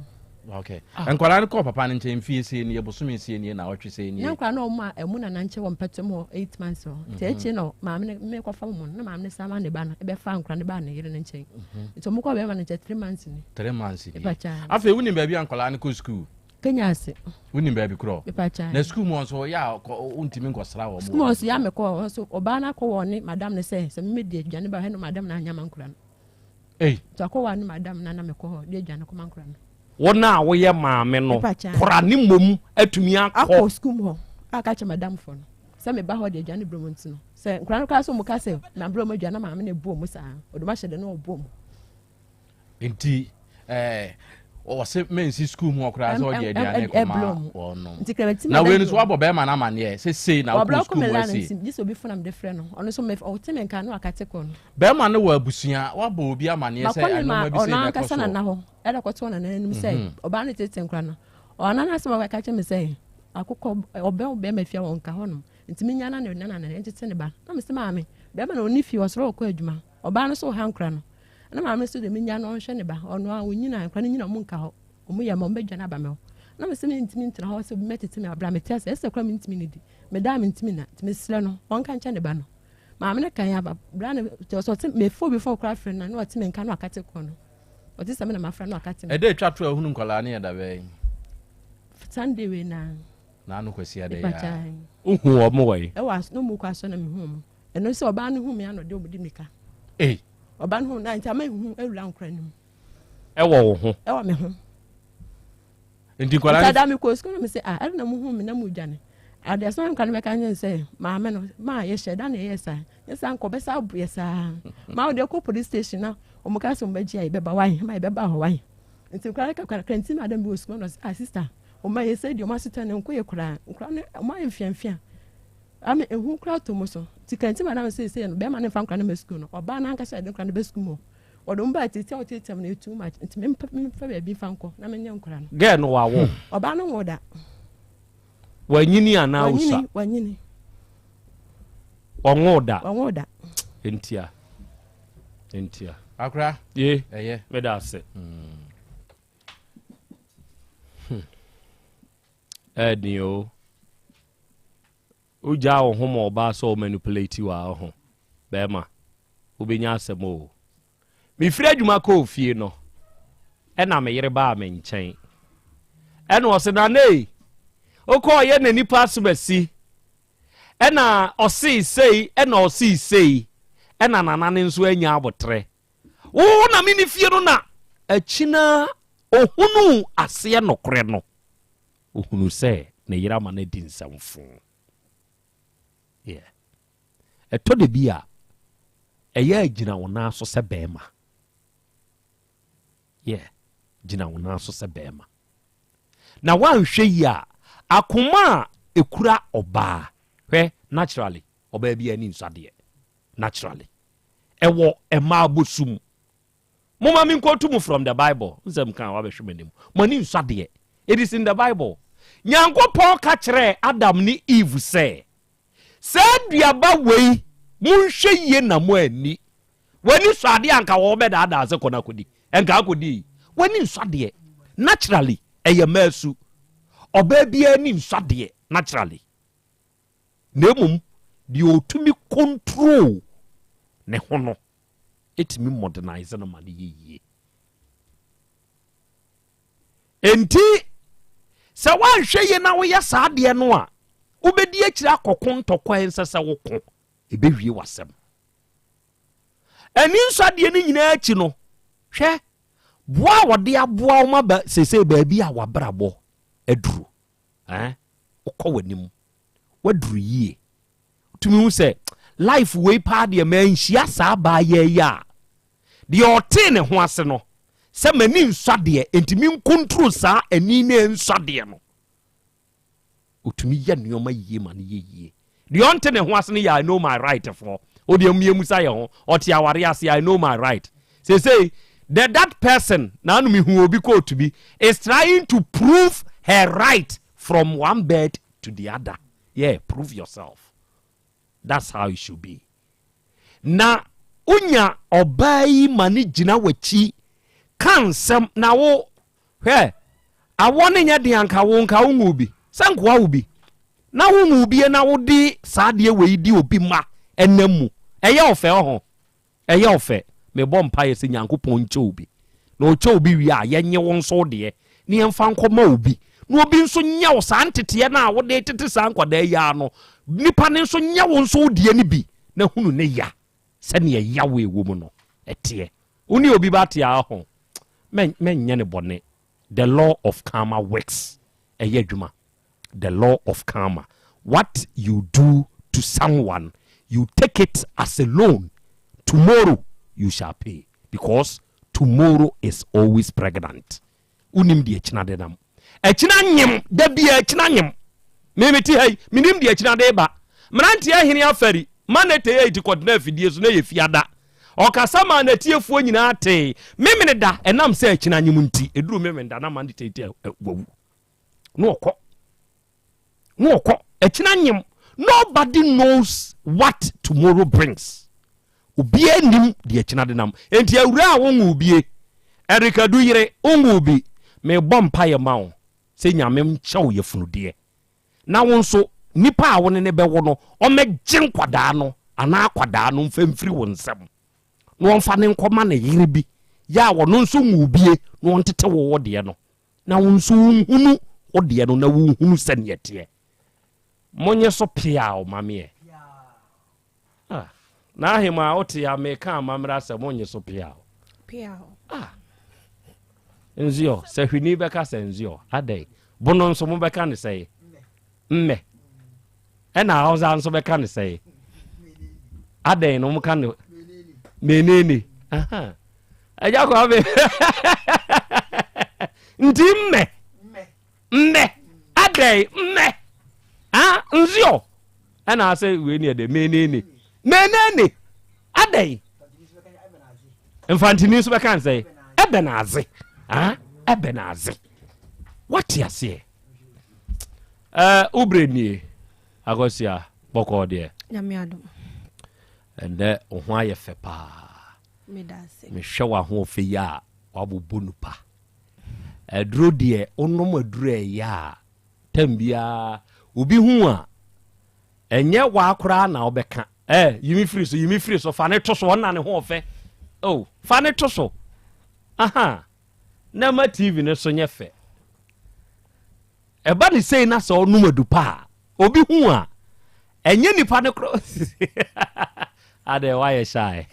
Okay. Ah. Nkwadaa no kɔɔ papa no nkyɛn mfie sei nie, bosome sei nie, naawɔtwe sei nie. Na nkwadaa no wɔn a ɛmu nana nkyɛn wɔ mpɛtɛm hɔ eight months hɔ. Nti mhm. akyire na maame no me kɔfa wɔn no na maame no san ma ne ba no ɛbɛfa nkwadaa no baa ne yere no nkyɛn. Mhm. Nti wɔn kɔ bɛrima no nkyɛn three months ni. Three months ni. Afei wonim baabi a nkwadaa no kɔ school. Kenya ase. Wonim baabi korɔ? Mepa kyɛw. Na sukuu mu nso yɛ a wontumi nkɔsra wɔn. Sukuu mu nso yɛ a mekɔ hɔ nso ɔbaa no akɔ wɔ ne madam no sɛ sɛ meme di aduane ba hɛ no madam no anyɛ ma nkora no. Ei. Nti akɔ wɔ ne madam no na mekɔ hɔ de aduane kɔma nkora no. Wɔn a woyɛ maame no kora ne mmom atumi akɔ. Akɔ sukuu mu hɔ a ka kyerɛ madam fo no sɛ meba hɔ de aduane brɛ mu nti no sɛ nkora no koraa sɛ wɔn ka sɛ mabrɛ wɔn aduane na maame no ebu wɔn saa ɔde wɔn ahyɛ de na ɔbu wɔn. nti ɛɛ ɔsɛ mɛnsi sukuu mu ɔkoraa sɛ ɔde aduane kɔma wɔn na wei no so wabɔ bɛrima no amaneɛ sɛ sei na wokɔ sukuu mu asi bɛrima no wɔ abusua wabɔ obi amaneɛ sɛ ɛnoma bi sei na ɛkɔ soɔ ɛna kɔto nana anim sɛ mhm. ɔbaa no tete nkora no ɔna no asɛm ɔka kyerɛ me sɛ akokɔ ɔbɛn bɛrima fie a wɔnka hɔnom nti menya na ne nana nana ntete ne ba na mesɛ maame bɛrima na ɔni fie ɔsoro ɔkɔ adwuma Ɔbaa no so ha nkora no. Ɛna maame no so de menya no ɔnhwɛ ne ba. Ɔno a ɔnyina nkora no nyina ɔmo nka hɔ. Ɔmo yɛ ma ɔmo bɛdwane aba me hɔ. Na mese mentumi ntena hɔ sɛ obi mɛtete me abra mete ase. Ɛsɛ kora mentumi nidi. Meda a mentumi nna. Nti mesrɛ no ɔnka nkyɛ ne ba no. Maame no kan aba bra no kyerɛ sɛ ɔte mefo obi fon koraa frɛ no na ɔte me nka na wakate kɔ no. Ɔte sɛ me na mafrɛ no wakate me. Ɛda etwa to a ohunu nkwadaa no yɛ da bɛn? Sunday wei naa. Naano Kwasiada yi a. Wohu wɔn wɔ yi? Ɛwɔ as na ɔmo kɔ asɔ na mehu wɔn. Ɛno sɛ ɔbaa no hu me ano de ɔmo di mika. Ei. Ɔbaa no hu na nti ama ehu awura nkora no mu. Ɛwɔ wo ho. Ɛwɔ me ho. Nti nkwadaa no. Nti ada mi kɔ sukuu na mi sɛ ah ɛna mo hu mi na mo dwane. Ade ɛsɛn nkwadaa no bɛka nyɛ sɛ maame no maa yɛhyɛ da na yɛyɛ saa yɛ saa nkɔ bɛsa abo yɛ saa maa ɔde kɔ police station na wɔn ka sɛ wɔn bɛgye a yɛbɛba wae ma yɛbɛba hɔ wae nti nkwadaa no kakra kakra nti na adam bi wɔ sukuu na ɔsɛ ah sister wɔn ayɛ sɛ deɛ wɔn asetɛ no nko yɛ koraa nkwadaa no wɔn ayɛ mfiamfia Ame ehu koraa tɔ mo so. Nti ka nti ma na seesei no bɛrima no mfa nkora no ma sukuu no. Ɔbaa no ankasa yɛde nkora no bɛ sukuu mu. Wɔde wɔn baa tiatia wɔtiatia mu no yɛ too much. Nti mempa memfa baabi mfa nkɔ na menyɛ nkora no. Girl no wawo? Ɔbaa no nwoo da. Wanyini anaa osua? Wanyini, wanyini. Ɔnwoo da? Ɔnwoo da. Ntia. Ntia. Akora. Ye. Ɛyɛ. Meda ase. Hmm. Ɛɛden o. Wogyaa wo ho ma ɔbaa sɛ ɔmanipulate wo a, ɔho, bɛɛma, wobɛnya asɛm o. Mefiri adwuma kɔɔ fie no, ɛna me yere baa me nkyɛn. Ɛna ɔse, Nana ei, wokɔɔ yɛ na nipa asɛm asi. Ɛna ɔsee sei, ɛna ɔsee sei. Ɛna nana no nso anya aboterɛ. Wo na me ne fie no na akyi no ɔhunuu aseɛ nokorɛ no. Ɔhunuu sɛ ne yere ama no adi nsɛmfoo. Yeah. Ɛtɔ da bi a, ɛyɛ a gyina wo nan so sɛ bɛrima. Yeah, gyina wo nan so sɛ bɛrima. Na woanhwɛ yi a, akoma a ɛkura ɔbaa, hwɛ, naturally, ɔbaa bi ani nsɔ adeɛ. Naturally. Ɛwɔ mmaa bɔsum. Momma me nkotu mo from the Bible. Nsɛm ka a wabɛhwɛ m'anim. Mo ani nsɔ adeɛ. It is in the Bible. Nyankopɔn ka kyerɛɛ Adam ne Eve sɛ, saa duaba wei monhwɛ yie na mo anni. W'ani sɔ adeɛ a nka wɔbɛdaadaa sɛ kɔ no akɔdi. Nka akɔdi. W'ani nsɔ adeɛ. Naturally, ɛyɛ mmaa su. Ɔbaa biara ani nsɔ adeɛ naturally. Na mmom deɛ ɔtumi control ne ho no tumi modernise no ma no yɛ yie. Enti sɛ woanhwɛ yie na woyɛ saa adeɛ no a, wobɛdi akyire akɔko ntɔkwa a ɛnsɛ sɛ woko. Ɛbɛwie w'asɛm. Ani nsɔ adeɛ no nyinaa akyi no, hwɛ, boa a wɔde aboa wo ma ba seesei baabi a w'abrabɔ aduru. Eh, wokɔ w'anim, woaduru yie. Wotumi hu sɛ life wei paa deɛ manhyia saa baayɛ yi a, deɛ ɔtee ne ho ase no sɛ m'ani nsɔ adeɛ nti menkontro saa ani na ɛnsɔ adeɛ no, ɔtumi yɛ nneɛma yie ma no yɛ yie. Deɛ ɔnte ne ho ase no yɛ I know my right foɔ. Wodeɛ mmiɛmusa yɛ ho, ɔte aware ase I know my right. Seesei the that person na ano mehu obi kootu bi is trying to prove her right from one bed to the other. Yeah, prove yourself. That's how it should be. Na wonya ɔbaa yi ma ne gyina w'akyi ka nsɛm na wo hwɛ awɔ ne nyɛ den anka wo nka wo nwu bi sɛ nkoa wo bi na wo nwu bie na wode saa adeɛ wei di obi ma ɛnam mu ɛyɛ ɔfɛ ɔho Ɛyɛ ɔfɛ. Mebɔ mpaeɛ sɛ Nyankopɔn nkyɛ obi. Na ɔkyɛ obi wie a, yɛnye wo nso wo deɛ na yɛmfa nkɔma obi. Na obi nso nyɛ wo saa nteteɛ no a wode retete saa nkwadaa yi ara no, nipa no nso nyɛ wo nso wo deɛ no bi na hunu ne ya sɛdeɛ yaw a ɛwɔ mu no teɛ. Wo ne obi ba te a, ɔho, mɛnyɛ no bɔne. The law of karma works. Ɛyɛ adwuma. The law of karma what you do to someone you take it as a loan tomorrow you shall pay because tomorrow is always pregnant wonim deɛ akyina de nam akyina nyem da bia akyina nyem me mete ha yi menim deɛ akyina de ba mmeranteɛ hene afari ma ne tee eti kɔtena afidie so na yɛ fiada ɔkasa maa n'atiefoɔ nyinaa tee memene da ɛnam sɛ akyina nyem nti ɛduru memene da na ma ne tee wawu na ɔkɔ na ɔkɔ ɛkyina nyem nobody knows what tomorrow brings obiara nim deɛ ɛkyina de nam enti awura a wonwo bie Erica du yere wonwo bi mebɔ mpaeɛ ma wo sɛ nyame nkyɛ wo yafunudeɛ na wo nso nipa a wo ne ne bɛwo no ɔmɛgye nkwadaa no anaa akwadaa no mfa mfiri wo nsam na ɔmfa ne nkɔma ne yere bi yɛ a ɔno nso nwo bie na ɔntete wo wo deɛ no Na wo nso wonhunu wo deɛ no na wonhunu sɛdeɛ ɛteɛ. Monye so peaw ma meɛ. Ah, na ahema a wote a meka amammerɛ asɛm wonye so peaw. Peaw. Ah. Nziɔ, sɛ hwini bɛka sɛ nziɔ, adɛn? Bono nso mobɛka ne sɛe. Mmɛ. Ɛna Hausa nso bɛka ne sɛe. Adɛn no moka ne menene. Aha. Agya Kwame. Nti mmɛ. Mmɛ. Adɛn mmɛ. Ah, nziɔ. Ɛna asɛ wei ne ɛdɛ menene. Menene. Adɛn. Mfantini nso bɛka nsɛ ɛbɛn adze. Ah, ɛbɛn adze. Wate aseɛ. Ɛɛ, wo berɛ nie, Akosua, bɔkɔɔ deɛ. Nyame adom. Ɛnɛ wo ho ayɛ fɛ paa. Meda ase. Mehwɛ w'ahoɔfɛ yi a, wabobɔ nupa. Aduro deɛ, wonom aduro a ɛyɛ a, tam biara obi hu a, ɛnyɛ waa koraa na wobɛka. Ɛ, yi me firi so, yi me firi so, fa ne to so, ɔnna ne ho ɔfɛ. Oh, fa ne to so. Aha. Na ɛma TV no so nyɛ fɛ. Ɛba ne sei na sɛ ɔnom adupa a, obi hu a, ɛnyɛ nipa no korɔ. Adɛ wayɛ shy.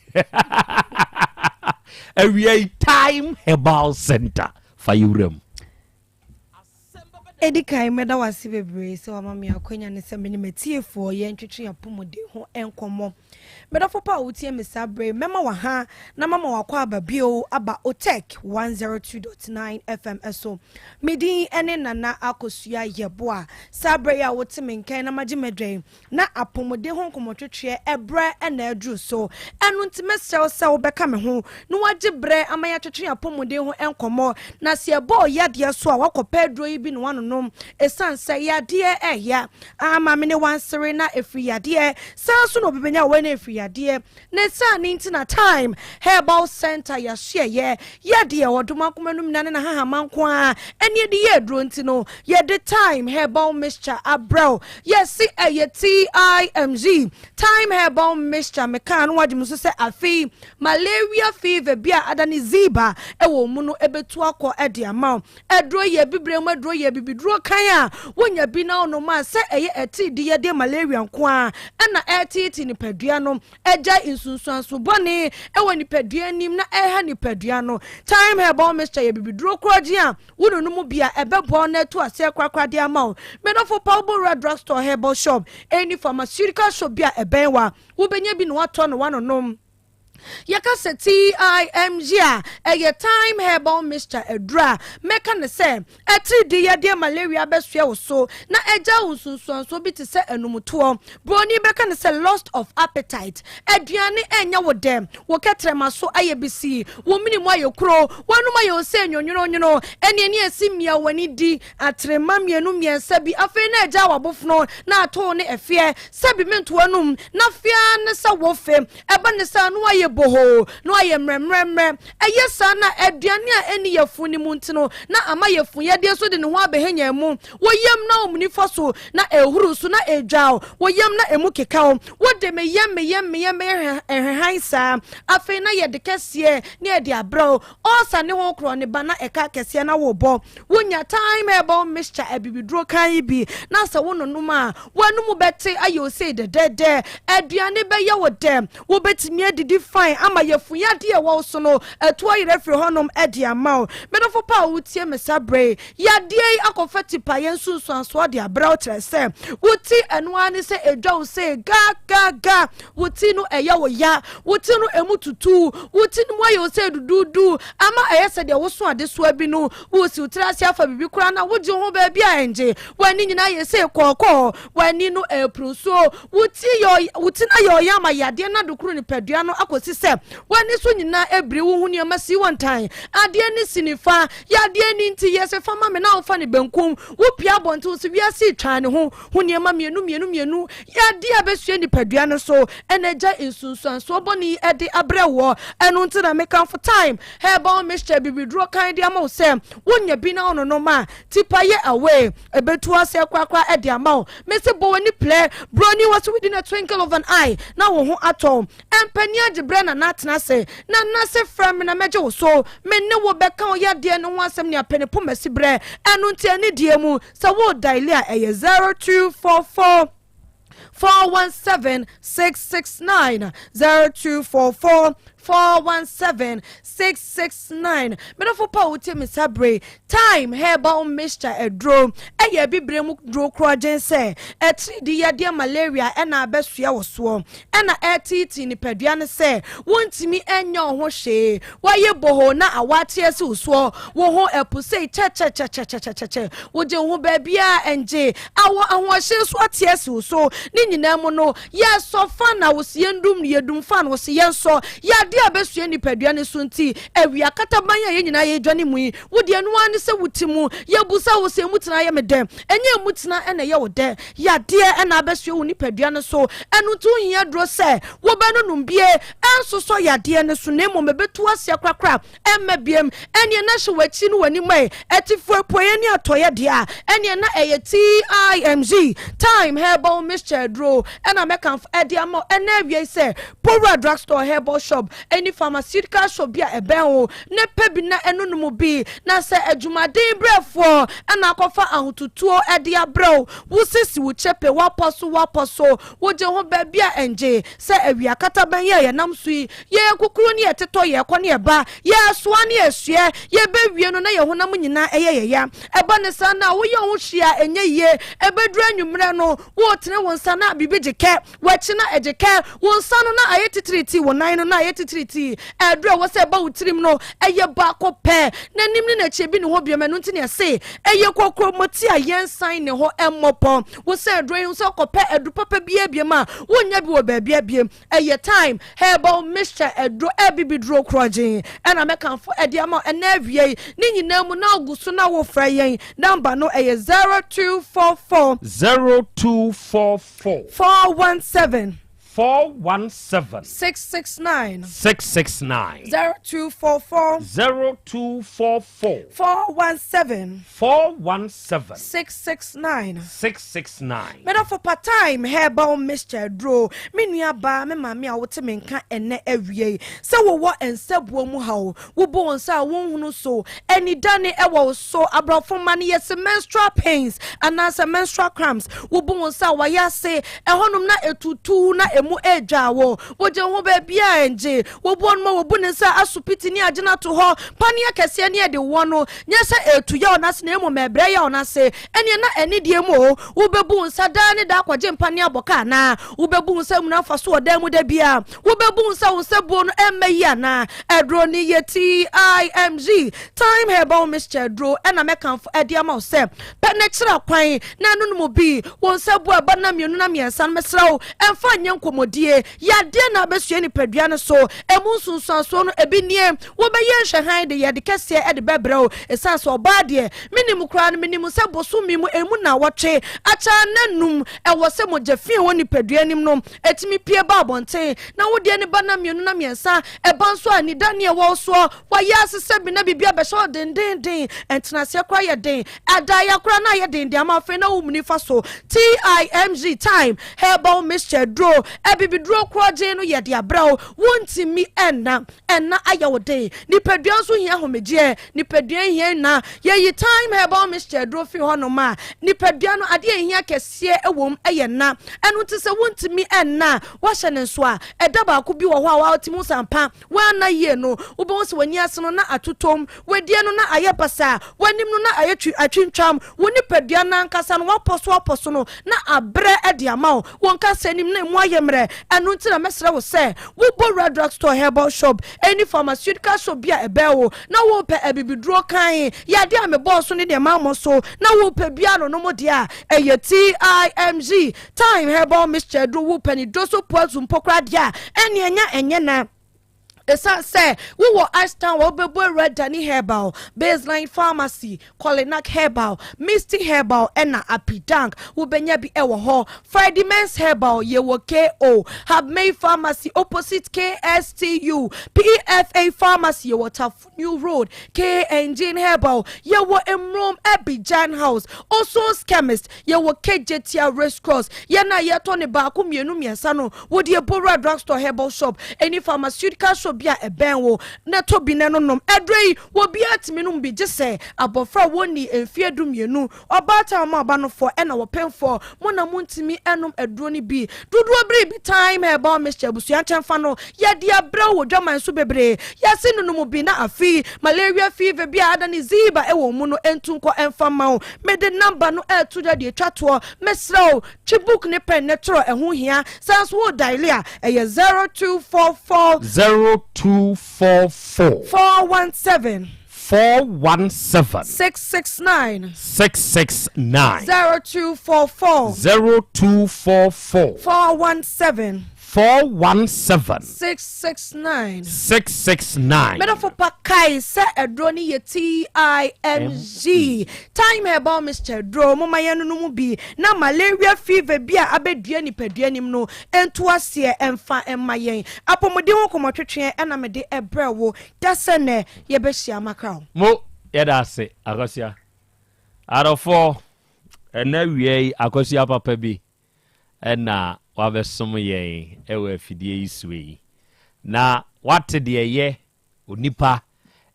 Awia yi Time Herbal Center fa yɛ wuram. Edi kan, mɛda wo ase bebree sɛ wama me akwanya ne sɛ me ne m'atiefoɔ yɛntwetwe apɔmuden ho nkɔmmɔ. Medɔfo pa a wotie me saa bere yi, mɛma waha na mama wakɔ aba bio aba Otec 102.9 FM so. Me din ne Nana Akosua Yeboah. Saa bere yi a wote me nkan na magye m'adwa yi, na apɔmuden ho nkɔmmɔtwetweɛ ɛberɛ na aduru so. Ɛno nti mɛsrɛ wo sɛ wobɛka me ho na woagye berɛ ama yɛatwetwe apɔmuden ho nkɔmmɔ. Na sɛ yɛbɔ wo yadeɛ so a, woakɔpɛ aduro yi bi na woanonom. Ɛsiane sɛ yadeɛ ɛya ama me ne wansere na ɛfiri yadeɛ, saa nso na obi bɛnya wei na ɛfiri yadeɛ. Ne saa ne nti na Thyme Herbal Centre yɛasoɛyɛ yɛ deɛ ɔdom akoma no mina ne n'ahahama nko ara ɛne yɛde yɛ aduro nti no yɛde Thyme Herbal Mixture abrɛ wo. Yɛse ɛyɛ TIMZ, Thyme Herbal Mixture. Mekaa no wagye me so sɛ afei malaria fever bi a adane ziba ɛwɔ wo mu no ɛbɛtu akɔ de ama wo. Aduro yɛ abibire mu aduro yɛ abibiduro kan a wonya bi na wonom a sɛ ɛyɛ atiridii yadeɛ malaria nko ara na ɛreteetee nipadua no, agyae nsunsuanso bɔne wɔ nipadua anim na ɛreha nipadua no. Thyme Herbal Mixture yɛ abibiduro korɔgye a wononom bi a ɛbɛboa wo na atu aseɛ korakora de ama wo. Medɔfo pa wobɔwura drugstore, herbal shop, any pharmaceutical shop bi a ɛbɛn wo a, wobɛnya bi na woatɔ na woanonom. Yɛka sɛ TIMG a, ɛyɛ Thyme Herbal Mixture aduru a mɛka no sɛ atiridii yadeɛ malaria bɛsoɛ wo so na agyae wo nsunsuansoɔ bi te sɛ anumtoɔ. Buroni bɛka no sɛ lost of appetite. Aduane ɛnyɛ wo dɛ, wo kɛtrɛma so ayɛ bisii, wo mene mu ayɛ kuro, w'anom ayɛ wo sɛ nwonwononwono, ɛne ani asi mia w'ani di atrema mmienu mmiɛnsa bi afei na agyae w'abofono na ato wo ne ɛfeɛ sɛ bi mento w'anum na feɛ ara ne sɛ wofe. Ɛba no saa a, na wayɛ bohoo, na wayɛ mmerɛmmerɛmmerɛ. Ɛyɛ saa na aduane a ɛnni yafunu no mu nti no, na ama yafunu yadeɛ nso de ne ho abɛhɛnya mu. Wo yam na wo nifa so na ɛrehuru so na ɛredwa wo yam na ɛmu keka wo. Wode me yam, me yam, me yam bɛyɛ hwɛhan saa. Afei na yɛde kɛseɛ na yɛde abrɛ wo. Ɔɔsa ne ho korɔ ne ba na ɛka kɛseɛ na wobɔ. Wonya Thyme Herbal Mixture abibiduro kann yi bi na sɛ wononom a, w'anomu bɛte ayɛ osei dɛdɛɛdɛ, aduane bɛyɛ wo dɛ, wobɛtumi adidi fine ama yafunu yadeɛ a ɛwɔ wo so no atu ayera afiri hɔnom de ama wo. Me dɔfo pa a wotie me saa berɛ yi, yadeɛ yi akɔfa tipaeɛ nsunsuansoɔ de abrɛ wo kyerɛ sɛ wo ti ɛno ara ne sɛ ɛdwa wo sei ga ga ga, wo ti no ɛyɛ wo ya, wo ti no ɛmu tutu, wo ti no mu ayɛ wo sɛ duduudu ama ɛyɛ sɛ deɛ woso adesoa bi no, woresiw tiri ase afa biribi koraa na wogye wo ho baabi a ɛngye, w'ani nyinaa yɛ sei kɔɔkɔɔ, w'ani no ɛrepuru nsuo, wo ti yɛ wo ti no ayɛ ɔya ama yadeɛ no adokoro nipadua no akɔsi sɛ w'ani so nyinaa ɛbiri, wohu nneɛma si wɔ ntan, adeɛ no si nifa, yadeɛ no nti yɛ sɛ fa ma me na wofa no benkum, wopue abɔnten wo sɛ wiase retwa ne ho, ho nneɛma mmienu mmienu mmienu yɛ adeɛ a ɛbɛsua nipadua no so na agya nsunsuansoɔ bɔne yi de abrɛ woɔ. Ɛno nti na mekamfo Thyme Herbal Mixture bibiduro kann de ama wo sɛ wonya bi na wononom a, tipa yɛ away, ɛbɛtu aseɛ korakora de ama wo. Mese bɔ w'ani plɛ, broni wɔ so within a twinkle of an eye na wo ho atɔ wo. Mpanin agye berɛ na na atena ase na na se frɛ me na mɛgye wo so. Me ne wo bɛka wo yadeɛ no ho asɛm ne apɛ ne poma si berɛ. Ɛno nti anidie mu Sɛ wo daili a ɛyɛ 0244 417 669 0244 417 669 Medɔfo pa a wotie me saa bere Thyme herbal mixture aduro ɛyɛ abibire mu duro korɔgyen sɛ atiridii yadeɛ malaria ɛna abɛsoɛ wo soɔ ɛna ɛreteetee nipadua no sɛ wontumi nyɛ wo ho hwee, woayɛ bohoo na awɔ ate asi wo soɔ, wo ho apu sei kyɛkyɛkyɛkyɛkyɛkyɛ, wogye wo ho baabiara ɛngye, awɔ ahoɔhye nso ate asi wo so, ne nyinaa mu no, yɛsɔ fan a wose yɛndum no, yɛdum fan wose yɛnsɔ, yɛ adeɛ a ɛbɛsoɛ nipadua no so nti, awia kataban a yɛn nyinaa yɛredwane mu yi, wo deɛ ɛno ara ne sɛ wote mu, yɛbusa wo sɛ emu tena yɛ me dɛ, ɛnyɛ emu tena na ɛyɛ wo dɛ, Yadeɛ na abɛsoɛ wo nipadua no so, ɛno nti wohia aduro sɛ wobɛnonom bie, ɛnsosɔ yadeɛ no so na mmom ɛbɛtu aseɛ korakora ɛmma biem, ɛneɛ na hyɛ w'akyi ne w'anim ɛ, atifi apueɛ ne atɔeɛ deɛ a, ɛneɛ na ɛyɛ TIMZ, Thyme Herbal Mixture aduro, ɛna mɛkamfo ɛde ama wo ɛnɛ awiei sɛ Powura Drugstore Herbal Shop. Any pharmaceutical shop bi a ɛbɛn wo na pɛ bi na ɛnonom bi. Na sɛ adwumaden brɛfoɔ na akɔfa ahotutuo de abrɛ wo, wo sisi wo kyepe, woapɔ so woapɔ so, wogye ho baabi a ɛngye. Sɛ awia katabɛn yi a yɛnam so yi, yɛkukuru ne yɛtetɔ, yɛkɔ ne yɛba, yɛsoa ne yɛsoɛ, yɛbɛwie no na yɛn honam nyinaa ɛyɛ yɛn ya. Ɛba ne saa no a, woyɛ wo ho hwee a ɛnyɛ yie. Ɛbɛduru anwummerɛ no, woretene wo nsa na biribi gye kɛ. W'akyi na ɛgye kɛ, wo nsa no na ayɛ titiritii, wo nan no na ayɛ titiritii. Aduru a ɛwɔ sɛ ɛba wo tirim no, ɛyɛ baako pɛ. N'anim ne n'akyi ebi nni hɔ bio. Ɛno nti na yɛse ɛyɛ kokuromoti a yɛnsan ne hɔ mmɔ pɔ. Wo sɛ aduro yi sɛ wokɔpɛ aduru papa biara biom a, wonnya bi wɔ baabiara biom. Ɛyɛ thyme herbal mixture aduro, abibiduro korɔgyenn ɛna mɛkamfo ɛde ama wo ɛnnɛ awia yi. Ne nyinaa mu na wogu so na wofrɛ yɛn. Number no ɛyɛ 0244. 0244. 4. 417. 417. 669. 669. 0244. 0244. 417. 417. 669. 669. Medɔfo pa time herbal mixture aduro me nua baa me maame a wote me nka ɛnɛ awia yi sɛ wowɔ nsabuo mu haw wobu wo nsa a wonhunu so anidane ɛwɔ wo so aborɔfo mma no yɛse menstrual pains anaasɛ menstrual cramps wobu wo nsa a wayɛ ase ɛhɔnom na etutu na emu edwa wo wogye ho baabi a ɛngye wobu ɔnom a wobu ne nsa asopiti ne agyina to hɔ paneɛ kɛseɛ ne ɛde wɔ no nyɛ sɛ etu yɛ ɔno ase na mmom ɛbrɛ yɛ ɔno ase ɛneɛ na anidie mu o wobɛbu wo nsa daa ne daa kɔgye mpaneɛ abɔ ka anaa wobɛbu wo nsa muna mfa so wɔ dan mu da biara Wobɛbu wo sɛ wo nsa buo no ɛmmɛ yie anaa? Aduro no yɛ TIMG, Thyme Herbal Mixture aduro ɛna mɛkamfo ɛde ama wo sɛ pɛ na kyerɛ kwan na ɛnonom bi. Wo nsa buo a ɛba nna mmienu na mmiɛnsa no mesrɛ wo ɛmfa nyɛ nkɔmmɔdie. Yadeɛ na abɛsua nipadua no so. Ɛmu nsunsuansoɔ no ebi nie, wobɛyɛ nhwɛhan de yɛde kɛseɛ ɛde bɛbrɛ wo. Ɛsiane sɛ ɔbaa deɛ menim koraa no menim sɛ bosome mu ɛmu nnawɔtwe akyɛ ara nnanum ɛwɔ sɛ mogya fi a ɛwɔ nipadua anim no Ɛtumi pue ba abɔnten, na wo deɛ no ba nna mmienu na mmiɛnsa, ɛba nso a anidane a ɛwɔ wo soɔ, wayɛ ase sɛ bi na biribi abɛhyɛ wo dendeenden, ntenaseɛ koraa yɛ den, adaeɛ koraa na ayɛ den de ama afei na wo muni fa so. TIMG, Thyme Herbal Mixture aduro, abibiduro korɔgyenn no yɛde abrɛ wo, wontumi nna. Nna ayɛ wo den. Nipadua nso hia ahomegyeɛ. Nipadua hia nna. Yɛyi Thyme Herbal Mixture aduro firi hɔnom a, nipadua no adeɛ a ɛhia kɛseɛ wɔ mu yɛ nna. Ɛno nti sɛ wontumi nna a, woahyɛ no nso a, ɛda baako bi wɔ hɔ a woatumi hu sɛ ampa woanna yie no, wobɛhu sɛ w'ani ase no na atotom, w'adie no na ayɛ basaa, w'anim no na ayɛ twi atwintwam, wo nipadua no ankasa no woapɔ so apɔ so no na abrɛ de ama wo. Wo nkasa anim na emu ayɛ mmerɛ. Ɛno nti na mɛsrɛ wo sɛ wobɔ wura drug store, herbal shop, any pharmaceutical shop bi a ɛbɛn wo na worepɛ abibiduro kann, yadeɛ a mebɔɔ so ne deɛ mammɔ so na worepɛ bi anonom deɛ a, ɛyɛ TIMG, Thyme Herbal Mixture aduro, worepɛ ne doso poazu mpo koraa deɛ a, ɛnneɛ nya ɛnyɛ na. Esiane sɛ wowɔ Ashtown a wobɛbɔ awura Danny Herbal, Baseline Pharmacy, Kolinak Herbal, Misty Herbal ɛna Apidank wobɛnya bi wɔ hɔ. Friday Men's Herbal yɛwɔ KO, Habmey Pharmacy opposite KSTU, PFA Pharmacy yɛwɔ Tafo New Road, KNG Herbal yɛwɔ Mmrom Abidjan House, Oson's Chemist yɛwɔ Kejetia Race Cross. Yɛn a yɛtɔ ne baako mmienu mmiɛnsa no Wo deɛ bɔ wura drug store, herbal shop, any pharmaceutical shop bi a ɛbɛn wo na tɔ bi na ɛno nom. Aduro yi, obiara tumi nom bi gye sɛ abɔfra a wɔnnii mfeɛ 12, ɔbaatan a wɔn aba no fɔ ɛna ɔpemfoɔ. Mo na montumi nnom aduro no bi. Dodoɔ biribi Thyme Herbal Mixture abusua nkyɛnfa no yɛde abrɛ wo wɔ dwaman so bebree. Yɛse nonom bi na afei malaria fever bi a adane ziba wɔ wo mu no ntu nkɔ mfa mma wo. Mede number no reto dwa de atwa toɔ. Mesrɛ wo. Twe book ne pɛn ne twerɛ ɛho hia san nso wo diale a ɛyɛ 0244. 0244. 417. 417. 669. 669. 0244. 0244. 417. 417. 669. 669. Medɔfo pa kae sɛ aduro no yɛ TIMG, Thyme Herbal Mixture aduro. Momma yɛnnonom bi na malaria fever bi a abɛdua nipadua nim no nto aseɛ mfa mma yɛn. Apɔmuden ho nkɔmmɔtwetweɛ na mede brɛ wo da sɛ nnɛ yɛbɛhyia makra wo. Mo, yɛda ase, Akosua. Adɔfoɔ, ɛnnɛ awia yi, Akosua papa bi na wabɛsom yɛn wɔ afidie yi soɔ yi. Na wate deɛ ɛyɛ onipa.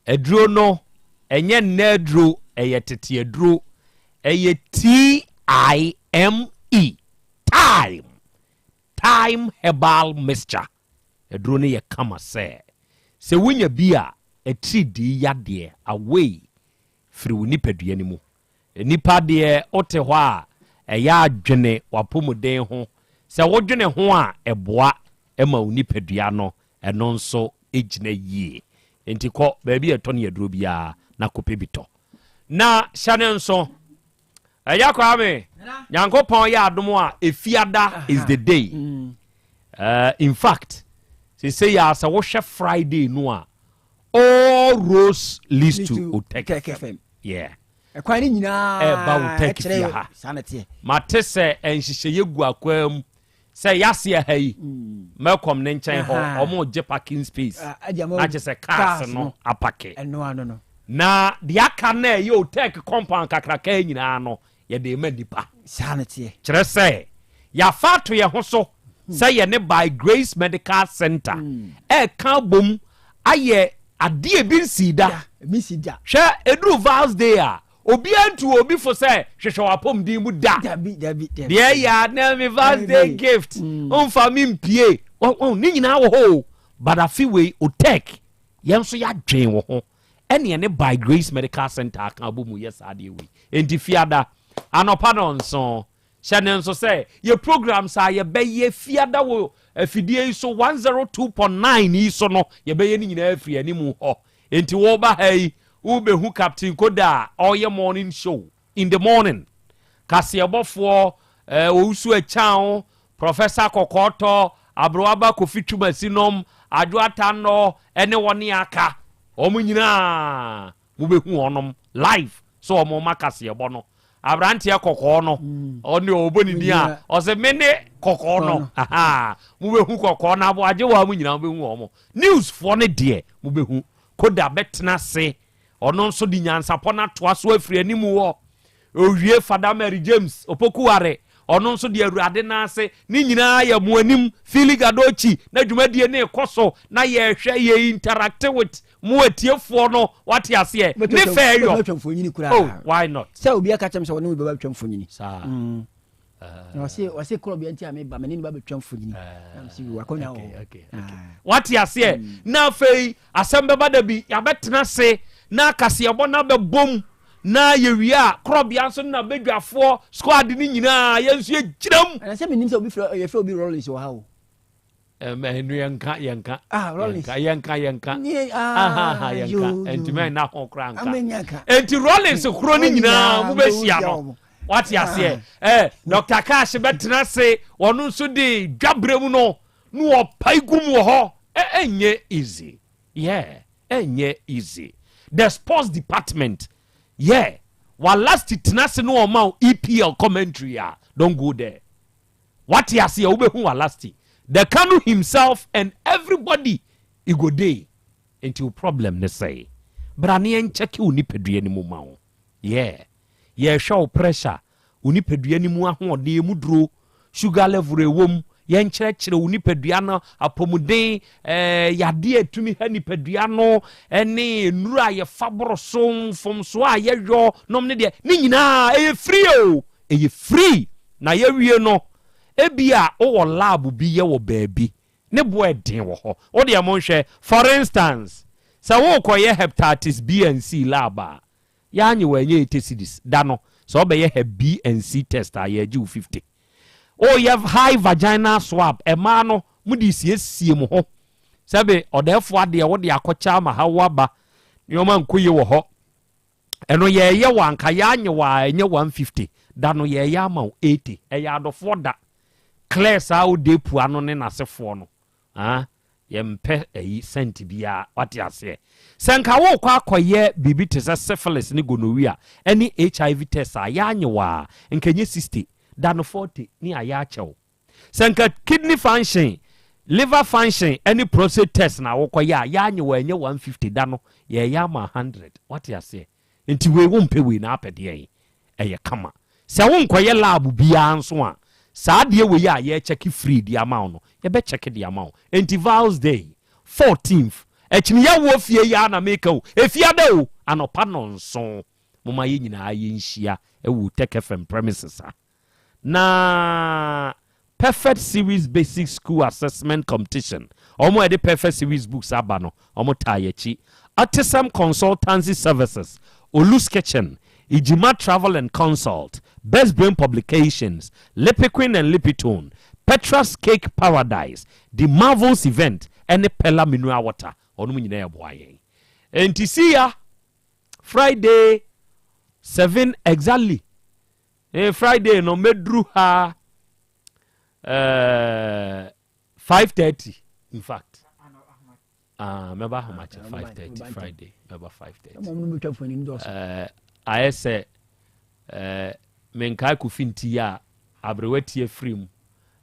Aduro no, ɛnyɛ nnɛ aduro, ɛyɛ tete aduro. Ɛyɛ T-I-M-E, Thyme, Thyme Herbal Mixture. Aduro no yɛ kama sɛ. Sɛ wonya bi a, atiridii yadeɛ, away, firi wo nipadua no mu. Nnipa deɛ wote hɔ a, ɛyɛ a dwene w'apɔmuden ho. Sɛ wodwene ho a, ɛboa ma wo nipadua no, ɛno nso gyina yie. Enti kɔ baabi a ɛtɔ ne aduro biara na kɔpɛ bi tɔ. Na hyɛ no nso, Agya Kwame, Nyankopɔn yɛ adom a, Efiada is the day. Uh, in fact, sese yɛ a sɛ wohwɛ Friday no a, all roads leads to Otec FM. Yeah. Ɛkwan no nyinaa ɛba Otec fie ha. Saa na teɛ. Mate sɛ nhyehyɛeɛ gu akwaa mu sɛ yɛaseɛ ha yi Melcom ne nkyɛn hɔ ɔmo gye parking space na kyɛ sɛ cars no apake. Na deɛ aka no a ɛyɛ Otec compound kakraka nyinaa no yɛde rema nnipa. Saa na ɛteɛ. Kyerɛ sɛ, yɛafa ato yɛn ho so sɛ yɛne By Grace Medical Center reka abom ayɛ adeɛ a ebi nsii da. Ebi nsii da. Hwɛ, ɛduru Val's Day a, obiara ntu obi fo sɛ hwehwɛ w'apɔmuden mu da. Dabi, dabi, dabi. Deɛ ɛyɛ a na me Val's Day gift, mfa me mpie. Wɔn, ne nyinaa wɔ hɔ o. But afe wei, OTEC, yɛn nso yɛadwen wɔ ho. Ɛne ɛne By Grace Medical Center aka abɔ mu yɛ saa adeɛ wei. Enti Fiada, anɔpa nɔnson, hyɛ no nso sɛ yɛ programs a yɛbɛyɛ Fiada wɔ afidie yi so 102.9 yi so no, yɛbɛyɛ ne nyinaa afiri anim hɔ. Enti woreba ha yi, wobɛhu Captain Koda a ɔreyɛ morning show in the morning. Kaseɛbɔfoɔ, eh, Owusu Akyang, Professor Kɔkɔɔtɔ, Aberewaba Kofi Twumasi nom, Adwo Atannɔ ne wɔne aka, wɔn nyinaa mobɛhu wɔnom live sɛ wɔn rema kaseɛbɔ no. Aberanteɛ kɔkɔɔ no, ɔne ɔbɔ ne din a, ɔsɛ me ne kɔkɔɔ no. Ahaa, mobɛhu kɔkɔɔ no, aboagyewa mo nyinaa mobɛhu wɔn. News foɔ no deɛ mobɛhu. Koda bɛtena ase, ɔno nso de nyansapɔ no atoa so afiri anim hɔ. Owie Fada Mary James Opokuware, ɔno nso de Awurade nan ase. Ne nyinaa yɛ mo anim Philly Gadochi na dwumadie no rekɔ so na yɛrehwɛ yɛ interact with mo atiefoɔ no wate aseɛ ne fɛ yɔ. Wobɛtwa mfonini koraa. Oh, why not? Sɛ obi aka kyerɛ me sɛ ɔne wo bɛba bɛtwa mfonini. Saa. Na ɔse ɔse korɔ bia nti a meba me ne no ba bɛtwa mfonini. Na mese yoo akɔnya wɔ hɔ. Wate aseɛ? Na afei asɛm bɛba da bi yɛabɛtena ase na kaseɛbɔ no abɛbom Na yɛwie a, korɔbea nso ne n'abadwafoɔ squad no nyinaa, yɛn nso yɛgyina mu. Ɛna sɛ menim sɛ obi frɛ yɛfrɛ obi Rollins wɔ ha o. Ɛno yɛnka yɛnka. Ah Rollins. Yɛnka yɛnka. Nie ah yɛnka. Yo yo. Ntumi ɛna ho koraa nka. Amenya nka. Enti Rollins koro no nyinaa mo bɛhyia no. Wate aseɛ. Eh, Dr. Cash bɛtena ase, ɔno nso de dwaberɛ mu no, na ɔpae gu mu wɔ hɔ. Ɛnyɛ easy. Yeah, ɛnyɛ easy. The sports department, yeah, wa last tena ase na ɔma wo EPL commentary a, don't go there. Wate ase a wobɛhu wa last. The Kanu himself and everybody e go dey. Nti wo problem ne sɛe. Bra ne yɛnkyɛke wo nipadua no mu ma wo. Yeah, yɛhwɛ wo pressure, wo nipadua no mu ahoɔden, emu duro, sugar level ɛwɔ mu, yɛnkyerɛkyerɛ wo nipadua no apɔmuden, ɛɛ yadeɛ a ɛtumi ha nipadua no, ɛne nnuro a yɛfa boro so, mfomsoɔ a yɛyɔ nom ne deɛ, ne nyinaa ɛyɛ free o, ɛyɛ free. Na yɛwie no, ebi a wowɔ lab bi yɛ wɔ baabi, ne bo ɛden wɔ hɔ. Wo deɛ monhwɛ, for instance, sɛ worekɔyɛ hepatitis B and C lab a, Yɛanye wo ɛnyɛ 80 cedis da no sɛ wobɛyɛ hep B and C test a yɛgye wo 50. Woyɛ high vaginal swab ɛmaa no mode siesie mo ho sɛbe ɔdɛɛfoɔ adeɛ wode akɔkyɛ ama ha wo aba nneɛma nkɔ yie wɔ hɔ ɛno yɛyɛ wo anka yɛanye wo a ɛnyɛ 150 da no yɛyɛ ama wo 80 ɛyɛ adɔfoɔ da clear saa odepua no ne n'asefoɔ no Ah yɛmpɛ ayi scent biara wate aseɛ. Sɛ nka worekɔ akɔyɛ biribi te sɛ syphilis ne gonorrhea ɛne HIV test a yɛanye wo a nka ɛnyɛ 60 da no 40 ne ayɛ akyɛ wo. Sɛ nka kidney function, liver function ɛne prostate test na wokɔyɛ a yɛanye wo a ɛnyɛ 150 da no yɛreyɛ ama 100 wate aseɛ. Nti wei wompɛ wei na apɛ deɛn? Ɛyɛ kama. Sɛ wonkɔyɛ lab biara nso a, saa adeɛ wei a yɛrekyɛke free de ama wo no, yɛbɛkyɛke de ama wo. Enti Val's Day, 14th, Akyiniyawuo fie yi ara na meka o, Efiada o, anɔpa nnɔnson, momma yɛn nyinaa yɛnhyia wɔ Utech FM premises ha. Na Perfect Series Basic School Assessment Competition, wɔn a wɔde Perfect Series books aba no, wɔtaa yɛn akyi. Autism Consultancy Services, Olus Kitchen, Ijima Travel and Consult, Best Brain Publications, Lipiquin and Lipitone, Petra's Cake Paradise, The Marvels Event, ne Pella Mineral Water, wɔn nyinaa ɛboa yɛn. Enti see ya Friday 7 exactly. Eh, Friday no mɛduru ha eh, 5:30 in fact. Ah, mɛba ahomakyɛ 5:30 Friday, mɛba 5:30. Eh, ayɛ sɛ eh, menkae Kofi nti a aberewa tie firi mu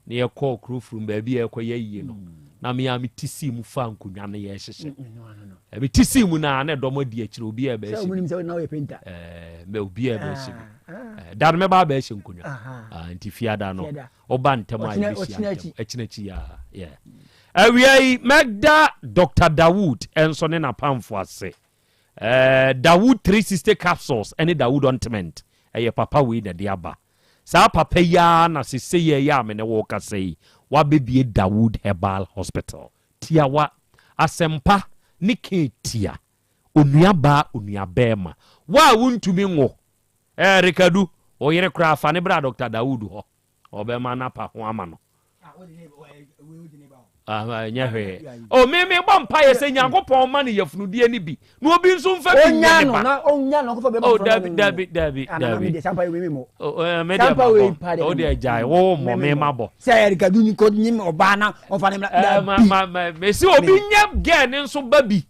na yɛkɔɔ kuro furum baabi a yɛkɔyɛ yie no na me a mete sii mu fa nkonnwa no yɛhyehyɛ mm, eh, mete sii mu na na ɛdɔm adi akyire obi a ɛbɛhyɛ bi eh, mɛ obi a ɛbɛhyɛ bi ah, ah. eh, da no mɛba abɛhyɛ nkonnwa ah, nti fiada no ɔba ntɛm a yɛbɛhyia ntɛm akyinakyi yɛ awia yi mɛda Dr. Dawood nso ne n'apamfo ase Dawood 360 capsules ne Dawood ointment ɛyɛ papa wei na ɛde aba Saa papa yi ara na sesei yi a me ne wo rekasa yi, wabɛbue Dawood Herbal Hospital. Tiawa, asɛmpa ne keetia, onuabaa, onuabɛɛma, wo a wontumi nwo, eh, Rekadu, wo yere koraa fa no bra Dɔkta Dawood hɔ. Ɔbɛma no apa ho ama no. Ɛnyɛ hwee. O me me bɔ mpaeɛ sɛ Nyankopɔn ma no yafunudie no bi na obi nso mfa bi nyɛ ne ba. O dabi dabi dabi dabi. O me deɛ ma bɔ. O deɛ gyae wo mmɔ me ma bɔ. Sɛ ɛrikadu ni ko nyim ɔbaa na ɔfa ne mla. Ma ma ma mesi obi nyɛ gɛɛ ne nso ba bi.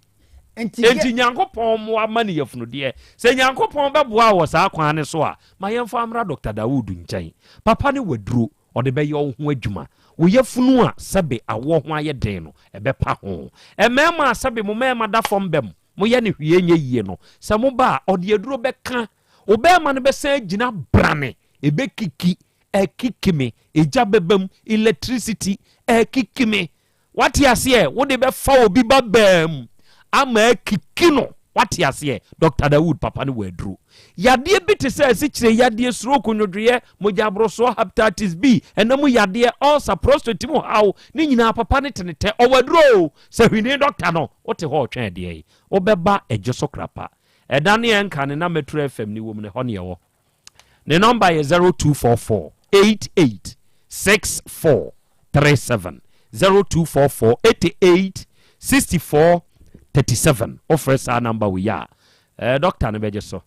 Enti Nyankopɔn mmoa ma no yafunudeɛ. Sɛ Nyankopɔn bɛboa wɔ saa kwan no so a, ma yɛmfa mmra Dɔkta Dawood nkyɛn. Papa no waduro, ɔde bɛyɛ wo ho adwuma. Wo yafunu a sɛbe awoɔ ho ayɛ den no, ɛbɛpa ho. Mmarima a sɛbe mo mmarima da fam bɛm, moyɛ no hwee nyɛ yie no, sɛ moba a, ɔde aduro bɛka. Wo barima no bɛsan agyina brane, ɛbɛkiki, ɛkiki me, egya bɛba mu, electricity, ɛkiki me. Wate aseɛ? Wode bɛfa obi ba baa mu ama akiki no. Wate aseɛ? Dɔkta Dawood, papa no wɔ aduro. Yadeɛ bi te sɛ asikyire yadeɛ, stroke, nwodwoeɛ, mogya aborosoɔ, hepatitis B, ɛna mu yadeɛ, ulcer, prostate mu haw, ne nyinaa papa no te ne tɛ. Ɔwɔ aduro o. Sɛ hwini dɔkta no, wote hɔ ɔtwɛn ɛdeɛ yi. Wobɛba Adwo so krapa. Ɛda ne ɛnka ne na Metro FM ne wɔ mu no, ɛhɔ ne ɛwɔ. Ne nɔmba yɛ 0244 88 64 37 0244 88 64 37 wofrɛ saa nɔmba wei a eh, dɔkta no bɛgye so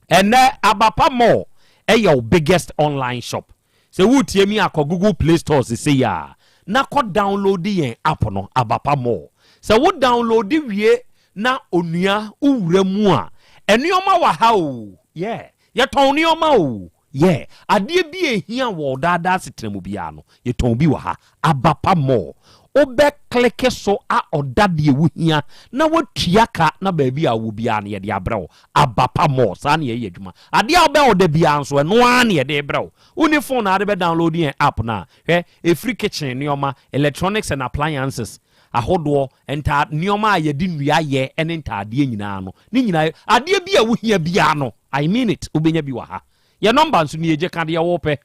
ɛnɛ Abapa Mall ɛyɛ wo biggest online shop sɛ woretie mi akɔ Google Play Store sesei a na kɔ download yɛn app no Abapa Mall sɛ wo download wie Na onua wo wura mu a nnoɔma wɔ ha o yeah Yɛtɔn nnoɔma o yeah Adeɛ bi a ɛhia wɔ wo daa daa asetena mu biara no yɛtɔn bi wɔ ha Aba pa more Wo bɛ click so a ɔda deɛ wo hia na woatua ka na baabi a wowɔ biara no yɛde abrɛ wo Aba pa more Saa na yɛyɛ adwuma Adeɛ a wobɛ ɔda biara nso ɛno ara na yɛde rebrɛ wo Wonni phone a wode bɛ download yɛn app no a hwɛ ɛfiri kitchen nnoɔma, electronics and appliances ahodoɔ, ntaa nneɛma a yɛde nnua yɛ ne ntaadeɛ nyinaa no, ne nyinaa, adeɛ bi a wohia biara no, I mean it, wobɛnya bi wɔ ha. Yɛn nɔmba nso nie, gye ka deɛ wopɛ.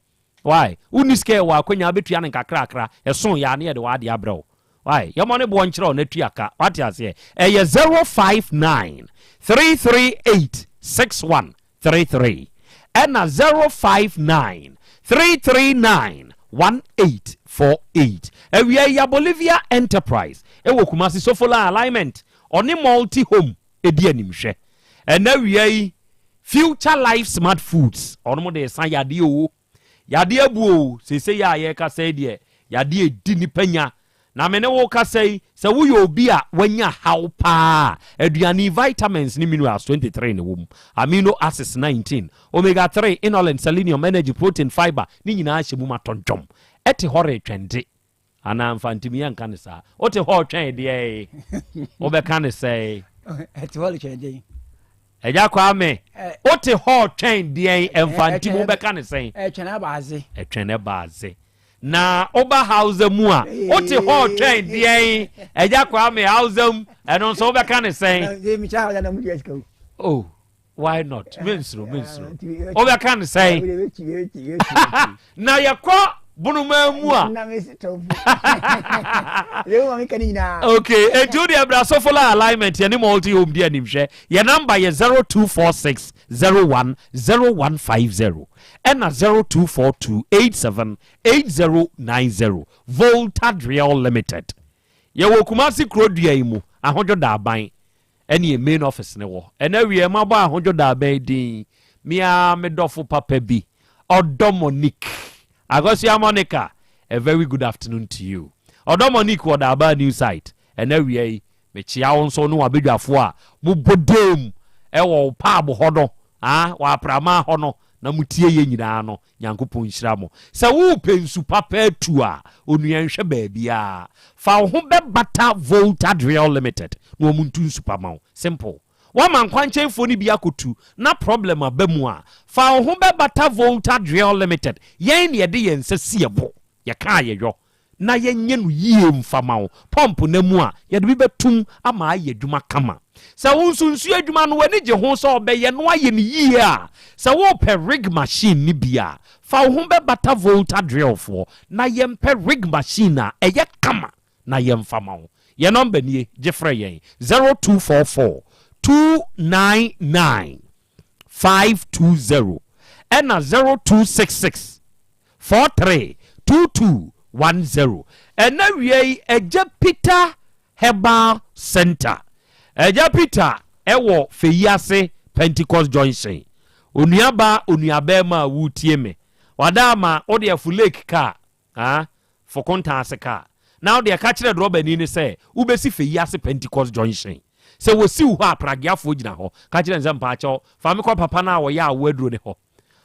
Why? Wonni sika yɛwɔ akwanya wobɛtua no nkakrakra, ɛso yɛ a ne yɛde w'adeɛ abrɛ wo. Why? Yɛmmɔ ne boɔ nkyerɛ wo na tua ka. Wate aseɛ? Ɛyɛ 059 338 61 33 ɛna 059 339 1848. Awia yi ya Bolivia Enterprise ɛwɔ Kumasi Sofoline Alignment ɔne Multi Home ɛdi animhwɛ. Ɛna awia yi Future Life Smart Foods ɔnom de sa yadeɛ oo. Yadeɛ abu oo, seesei a yɛrekasa yi deɛ, yadeɛ redi nnipa nya. Na me ne wo rekasa yi, sɛ woyɛ obi a wanya haw paa a, aduane yi, vitamins ne minerals 23 na ɛwɔ mu, amino acids 19, omega 3, inulin, selenium, energy, protein, fiber, ne nyinaa hyɛ mu ma tɔntwɔm. Ɛte hɔ retwɛn de. Anaa mfa ntimi yɛnka no saa. Wote hɔ retwɛn deɛ wobɛka no sɛe. Ɛte hɔ retwɛn deɛ. Agya Kwame, wote hɔ retwɛn deɛ mfa ntimi wobɛka no sɛn. Ɛtwɛn ɛba adze. Ɛtwɛn ɛba adze. Na woba Hausa mu a, wote hɔ retwɛn deɛn? Agya Kwame, Hausa mu, ɛno nso wobɛka ne sɛn? Oh, why not? Mensuro, mensuro. Wobɛka ne sɛn? Na yɛkɔ bonoma mu a. Okay, enti wo deɛ bra Sofola alignment yɛne multi home di animhwɛ. Yɛ namba yɛ 0246 01 0150. Ɛna 0242 87 8090 Volta Driel Limited. Yɛwɔ Kumasi kuro dua yi mu, Ahodwo Daaban ɛne yɛn main office no wɔ. Ɛna awie mabɔ Ahodwo Daaban din, me ara me dɔfo papa bi, Ɔdɔ Monique. Akosua Monica, a very good afternoon to you. Ɔdɔ Monique wɔ Daaban New Site. Ɛna awia yi, Mekyea wo nso ne w'abadwafoɔ a mobɔ dam wɔ wo pub hɔ no, ah, wɔ apramaa hɔ no, na motie yɛn nyinaa no. Nyankopɔn nhyira mo. Sɛ worepɛ nsu papa atu a, onua nhwɛ baabiara. Fa wo ho bɛbata Volta Driel Limited na wɔn ntu nsu pa ma wo. Simple. Woama nkwankyɛnfoɔ no bi akɔtu na problem aba mu a, fa wo ho bɛbata Volta Driel Limited. Yɛn na yɛde yɛn nsa si ɛbo, yɛka a yɛyɔ. na yɛnyɛ no yie mfa ma wo. Pɔmpo no mu a, yɛde bi bɛtom ama ayɛ adwuma kama. Sɛ wo nso nsuo adwuma no w'ani gye ho sɛ ɔbɛyɛ na wayɛ no yie a, sɛ worepɛ rig machine no bi a, fa wo ho bɛbata Volta Drill foɔ na yɛmpɛ rig machine a ɛyɛ kama na yɛmfa ma wo. Yɛn nɔmba nie, gye frɛ yɛn, 0244 299 520 ɛna 0266 43 22 10. Ɛna wia yi Agya Peter Herbal Center. Agya Peter ɛwɔ Feyiase Pentecost Junction. Onua baa onua bɛɛma a wotie me. Wada ama wode afo lake car ah, fo kontan ase car. Na wode ɛka kyerɛ drɔbani no sɛ wobɛsi Feyiase Pentecost Junction. Sɛ wɔsiw hɔ a prageafoɔ gyina hɔ. Ka kyerɛ no sɛ mpaakyɛw fa me kɔ papa no a ɔyɛ awoɔ aduro no hɔ.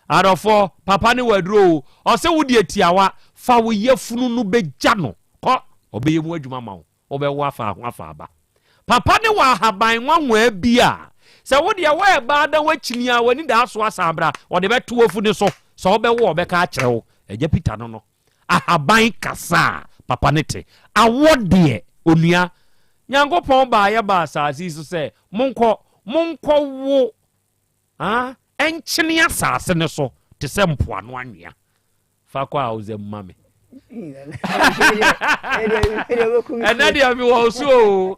Adɔfoɔ, papa ne w'aduro o, ɔse wo deɛ tiawa, fa wo yafunu no bɛgya no kɔ, ɔbɛyɛ mu adwuma ma wo, wobɛwo afa ho afa aba. Papa ne wɔ ahaban nwanwaa bi a, sɛ wo deɛ woɛbaa na woakyini a w'ani daa so asan bra, ɔde bɛto w'afu no so, sɛ wobɛwo a ɔbɛka akyerɛ wo. Agya Peter no no, ahaban kasa a papa no te. Awoɔ deɛ, onua, Nyankopɔn baeɛ baa asase yi so sɛ, monkɔ, monkɔwo Ah, ɛnkyene asase no so te sɛ mpoano anwea. Fa kɔ a wosɛ ma me. Ɛnɛ deɛ mewɔ wo so o.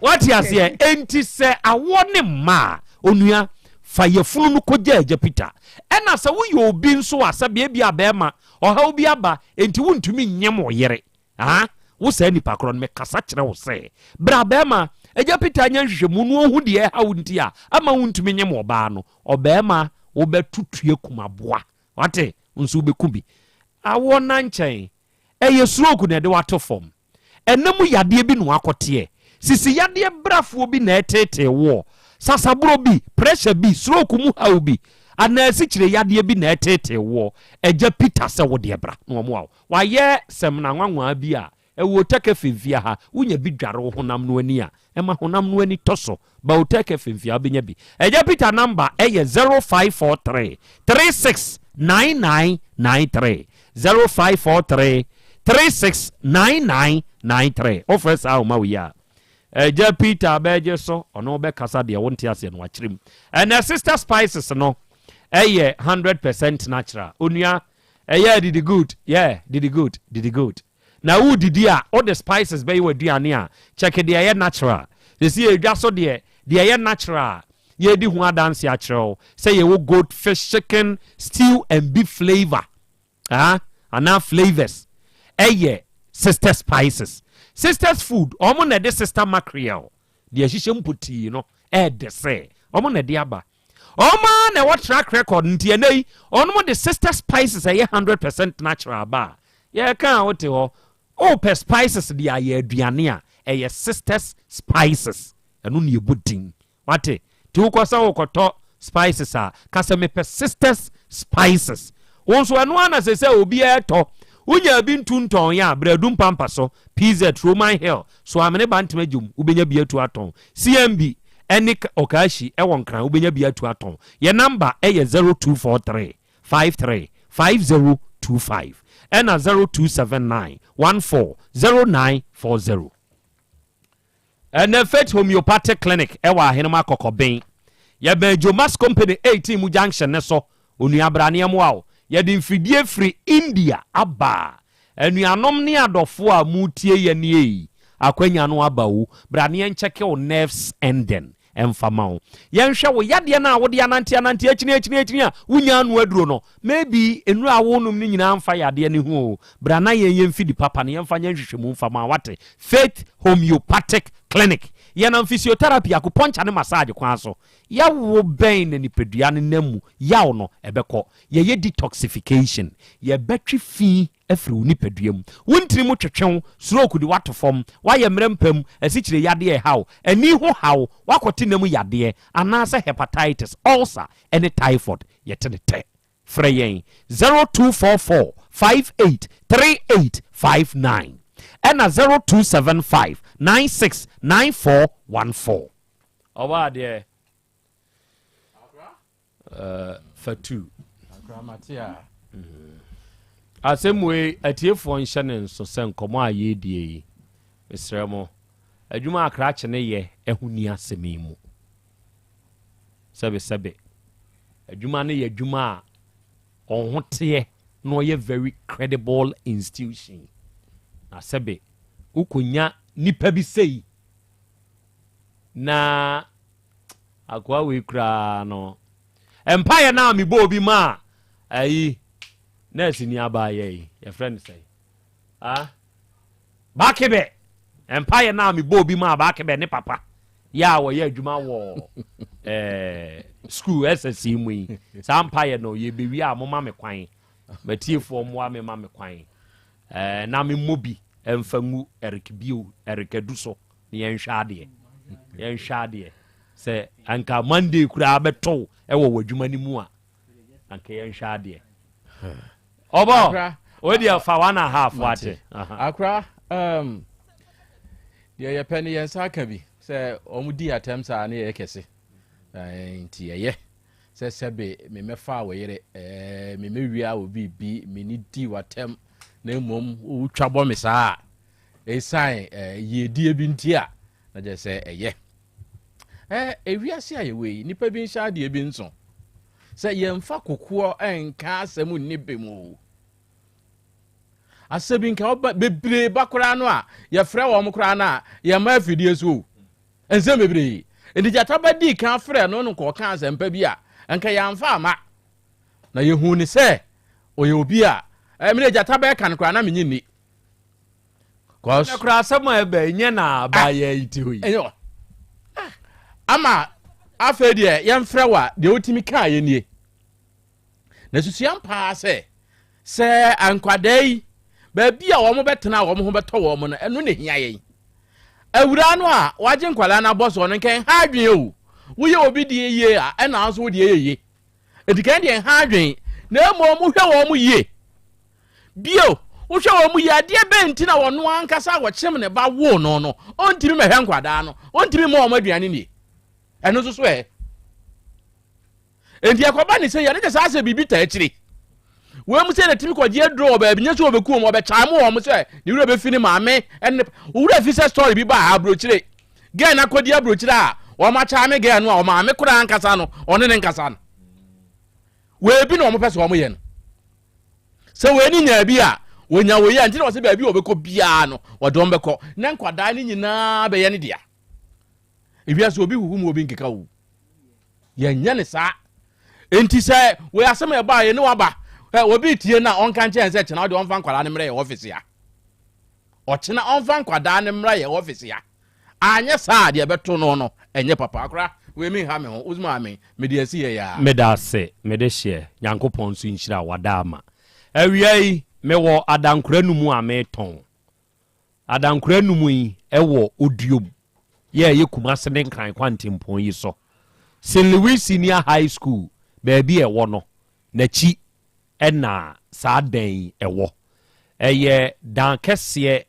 Wate aseɛ? Enti sɛ awoɔ ne mma a, onua, fa yafunu no kɔgya agya Peter. Ɛna sɛ woyɛ obi nso a, sɛ bia bi a bɛrima, ɔhaw bi aba, enti wontumi nyem wo yere. Aa, wo saa nipa korɔ no, mekasa kyerɛ wo sɛ, bra bɛɛma, Agya Peter nyɛ nhwehwɛmu na ɔnhu deɛ ɛha wo nti a ama wontumi nyem ɔbaa no. Ɔbɛɛma, wobɛto tue kum aboa. Wate? Wo nso wobɛku bi. Awoɔ nna nkyɛn. Ɛyɛ stroke na ɛde wo ato fam. Ɛna mu yadeɛ bi na wakɔteɛ. Sisi yadeɛ brafoɔ bi na ɛreteetee woɔ. Sasaborɔ bi, pressure bi, stroke mu haw bi, anaa asikyire yadeɛ bi na ɛreteetee woɔ. Agya Peter sɛ wo deɛ bra na ɔmmoa wo. Wayɛ samina nwanwaa bi a ɛwɔ Otakefe mfia ha. Wonya bi dware wo honam no ani a, ɛma honam no ani tɔ so. Ba Otakefe mfia wobɛnya bi. Agya Peter namba yɛ 0543 36 9993. 0543 36 9993. Wofrɛ saa ahoma wei a, Agya Peter bɛgye so, ɔne wo bɛkasa deɛ wonte aseɛ no wakyerɛ mu. Ɛnɛ Sister Spices no ɛyɛ 100% natural. Onua, Ɛyɛ didi good yeah didi good didi good na wo didi a wo de spices bɛyɛ w'aduane a check deɛ ɛyɛ natural sɛsi yɛ dwa so deɛ deɛ ɛyɛ natural a yɛdi ho adanse akyerɛ wo sɛ yɛwɔ goat fish chicken stew and beef flavor ah anaa flavors ɛyɛ sister spices sisters food wɔn na ɛde sister mackerel deɛ ɛhyehyɛ mpotii no ɛɛdɛ sɛ wɔn na ɛde aba Wɔn ara na ɛwɔ track record nti ɛnɛ yi wɔn de sister spices ɛyɛ 100% natural aba a yɛka a wote hɔ wopɛ spices de ayɛ aduane a ɛyɛ sisters spices ɛno ne ɛbɔ din wate nti wokɔ sɛ wokɔtɔ spices a ka sɛ mepɛ sisters spices wo nso ɛno ara na sɛ sɛ obiara tɔ wonya bi ntu ntɔn yɛ a brɛdu mpampa so pz roman hill So amene bantama dwom wobɛnya bi atu atɔn? CMB ɛne Okashi ɛwɔ Nkran wobɛnya bi atu atɔn. Yɛn number ɛyɛ 0243 53 5025. ɛna 0279 14 09 40. Ɛnɛ Faith Homeopathic Clinic ɛwɔ Ahenema Kɔkɔben. Yɛbɛn Jomas Company 18 mu junction ne so. Onua bra ne yɛmmoa wo. Yɛde mfidie firi India aba. Anuanom ne adɔfoɔ a moretie yɛn ei, akwanya no aba o. Bra ne yɛnkyɛke wo nerves ending mfa ma wo. Yɛnhwɛ wo yadeɛ no a wode anante anante akyini akyini akyini a wonnya ano aduro no. Maybe nnuro a worenom no nyinaa mfa yadeɛ no ho o. Bra na yɛnyɛ mfidi papa no yɛmfa nyɛ nhwehwɛmu mfa ma wo, wate? Faith Homeopathic Clinic. Yɛnam physiotherapy, acupuncture ne massage kwan so. Yaw bɛn na nipadua no nam mu yaw no ɛbɛkɔ? Yɛyɛ detoxification. Yɛbɛtwe fi afiri wo nipadua mu. Wo ntini mu twetwe wo, stroke de wo ato fam, woayɛ mmerɛ mpa mu, asikyire yadeɛ reha wo, ani ho haw, woakɔte nna mu yadeɛ, anaasɛ hepatitis, ulcer, ne typhoid, yɛte no tɛ. Frɛ yɛn 0244 58 38 59 ɛna 0275 96 94 14. Ɔbaa deɛ uh, fatu. Mm. Asɛm wei atiefoɔ nhyɛ ne nso sɛ nkɔmmɔ a yɛredie yi mesrɛ mo adwuma akrakye ne yɛ ɛho ni asɛm yi mu sɛbesɛbe adwuma no yɛ adwuma a ɔho teɛ na ɔyɛ very credible institution na sɛbe wokɔnya nipa bi sei Na akoa wei koraa no mpaeɛ no a mebɔ obi ma a ayi nurse ni abaayɛ yi yɛfrɛ no sɛn ah baakebɛ mpaeɛ no a mebɔ obi ma a baakebɛ ne papa yɛ a wɔyɛ adwuma wɔ eh, school SSC mu yi saa mpaeɛ no yɛbɛwie a moma me kwan matiefoɔ mmoa me ma me kwan eh, na memmɔ bi mfa ngu Eric bio Eric adu so na yɛnhwɛ adeɛ yɛnhwɛ adeɛ sɛ anka Monday koraa bɛtɔw ɛwɔ w'adwuma no mu a anka yɛnhwɛ adeɛ ɔbɔ o deɛ fa one and half wate akora um, deɛ yɛpɛ no yɛn nsa aka bi sɛ wɔn di atɛm saa ne yɛyɛ kɛse nti yɛyɛ sɛ sɛbe memɛfa wo yere memɛwia wo biribi mene di w'atɛm na mmom wotwa bɔ me saa Esiane yiedie bi nti a, na kyerɛ sɛ ɛyɛ. Ɛ, ewiase a yɛwɔ yi, nnipa bi nhyɛ adeɛ bi nso. Sɛ yɛmfa kokoɔ nka asɛm nni bem o. Asɛm bi nka ɔba bebree ba koraa no a, yɛfrɛ wɔn koraa no a, yɛmma afidie so o. Nsɛm bebree. Nti gyata ba dii kan frɛ no no kɔɔka asɛmpa bi a, nka yɛamfa ama. Na yɛhuu ne sɛ ɔyɛ obi a, ɛmene gyata bɛɛka no koraa na menye nni. Cause. Ɛnɛ koraa asɛm a ɛbɛ nyɛ na abaayɛ yi ti hɔ yi. Ɛnyɛ ah, ama afei deɛ yɛmfrɛ wa deɛ wotumi kaa yɛ nie. Na susuam paa sɛ sɛ nkwadaa yi baabi a wɔn bɛtena a wɔn ho bɛtɔ wɔn no ɛno na ehia yɛn. Awuraa no a wagye nkwadaa no abɔ soɔ no nka ɛnha adwene o. Woyɛ obi deɛ yie a ɛna nso wo deɛ yɛ yie. Enti kan deɛ ɛnha adwene na mmom wohwɛ wɔn yie. Bio, wohwɛ wɔn mu yie a, adeɛ bɛn nti na ɔno ankasa a wɔkyem ne ba woo no no, ɔntumi mmɛhwɛ nkwadaa no, ɔntumi mma wɔn aduane nnie? Ɛno nso so ɛ? Enti ɛkɔba ne sɛ yɛne kyɛ saa sɛ biribi taa akyire. Wɔn mu sɛ na tumi kɔgye aduro wɔ baabi nyɛ sɛ wɔbɛku wɔn, wɔbɛkyae mo wɔn sɛ ne wura bɛfi ne maame ne wura fi sɛ story bi baa aburokyire. Gɛɛ no akɔdi aburokyire a wɔn akyae me gɛɛ no a ɔmaame koraa nkasa no, ɔne ne nkasa no. Wei bi na wɔn pɛ sɛ wɔn yɛ no. Sɛ wei ne nyaa bi a, wɔnya wei a, nti na wɔsɛ baabi a wɔbɛkɔ biara no, wɔde wɔn bɛkɔ. Na nkwadaa no nyinaa bɛyɛ ne dea. Ewiase obi huhu mu obi nkeka wo. Yɛnyɛ ne saa. Nti sɛ wei asɛm a ɛbaa yɛ ne waba, obi tie no a ɔnka nkyɛn sɛ kyena ɔde ɔmfa nkwadaa no mmrɛ yɛ ɔfisi a. Ɔkyena ɔmfa nkwadaa no mmra yɛ ɔfisi a. Anyɛ saa a, deɛ ɛbɛto no no, ɛnyɛ papa. Akora, wei me nha me ho, wo maame, mede asi yɛ yaa. Medase mede hyeɛ Nyankopɔn nso nhyira wo Adaama. Awia yi me wɔ adankora numu a me tɔn. Adankora numu yi ɛwɔ Oduom yɛ ɛyɛ Kumase ne Nkran kwantempɔn yi so. St. Louis Senior High School baabi ɛwɔ no nakyi ɛna saa dan yi ɛwɔ. Ɛyɛ dan kɛseɛ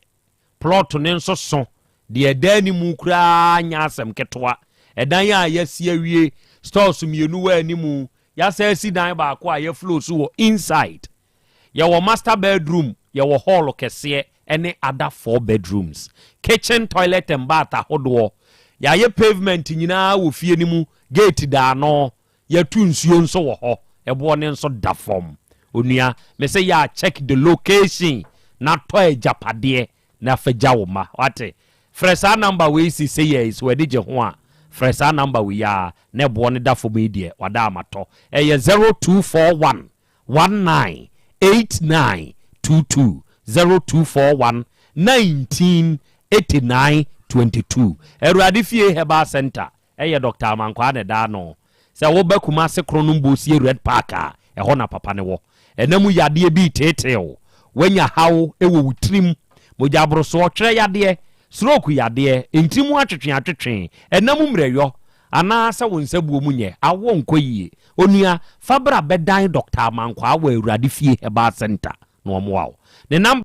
Plɔt no nso so, deɛ ɛda anim koraa nyɛ asɛm ketewa. Ɛdan a yɛasi awie, stores mmienu wɔ anim, yɛasan asi dan baako a yɛflow so wɔ inside. Yɛwɔ master bedroom, yɛwɔ hall kɛseɛ ne other four bedrooms. Kitchen, toilet and bath ahodoɔ. Yɛayɛ pavement nyinaa wɔ fie no mu, gate da ano, yɛatu nsuo nso wɔ hɔ, ɛboɔ no nso da fam. Onua, mese yɛ a check the location na tɔ agyapadeɛ na fa gya wo mma. Wate? Frɛ saa number wei sesei yi, sɛ w'ani gye ho a, frɛ saa number wei ara na ɛboɔ no da fam yi deɛ, wada ama tɔ. Ɛyɛ 0241 19 89 22, 0241 19 89 22. Awurade Fie Herbal Centre ɛyɛ Doctor Amankwaa na ɛda ano. Sɛ woba Kumase Kronom Bosie Red Park a, ɛhɔ na papa no wɔ. Ɛna mu yadeɛ bi reteetee wo, woanya haw wɔ wo tirim, mogyaborosoɔ, twerɛ yadeɛ, stroke yadeɛ, ntini mu atwetweatwetwe, ɛna mu mmerɛyɔ, anaa sɛ wo nsabuo mu nyɛ, awoɔ nkɔ yie. Onua, fa bra bɛdan Doctor Amankwaa wɔ Awurade Fie Herbal Centre na ɔmmoa wo. Ne number.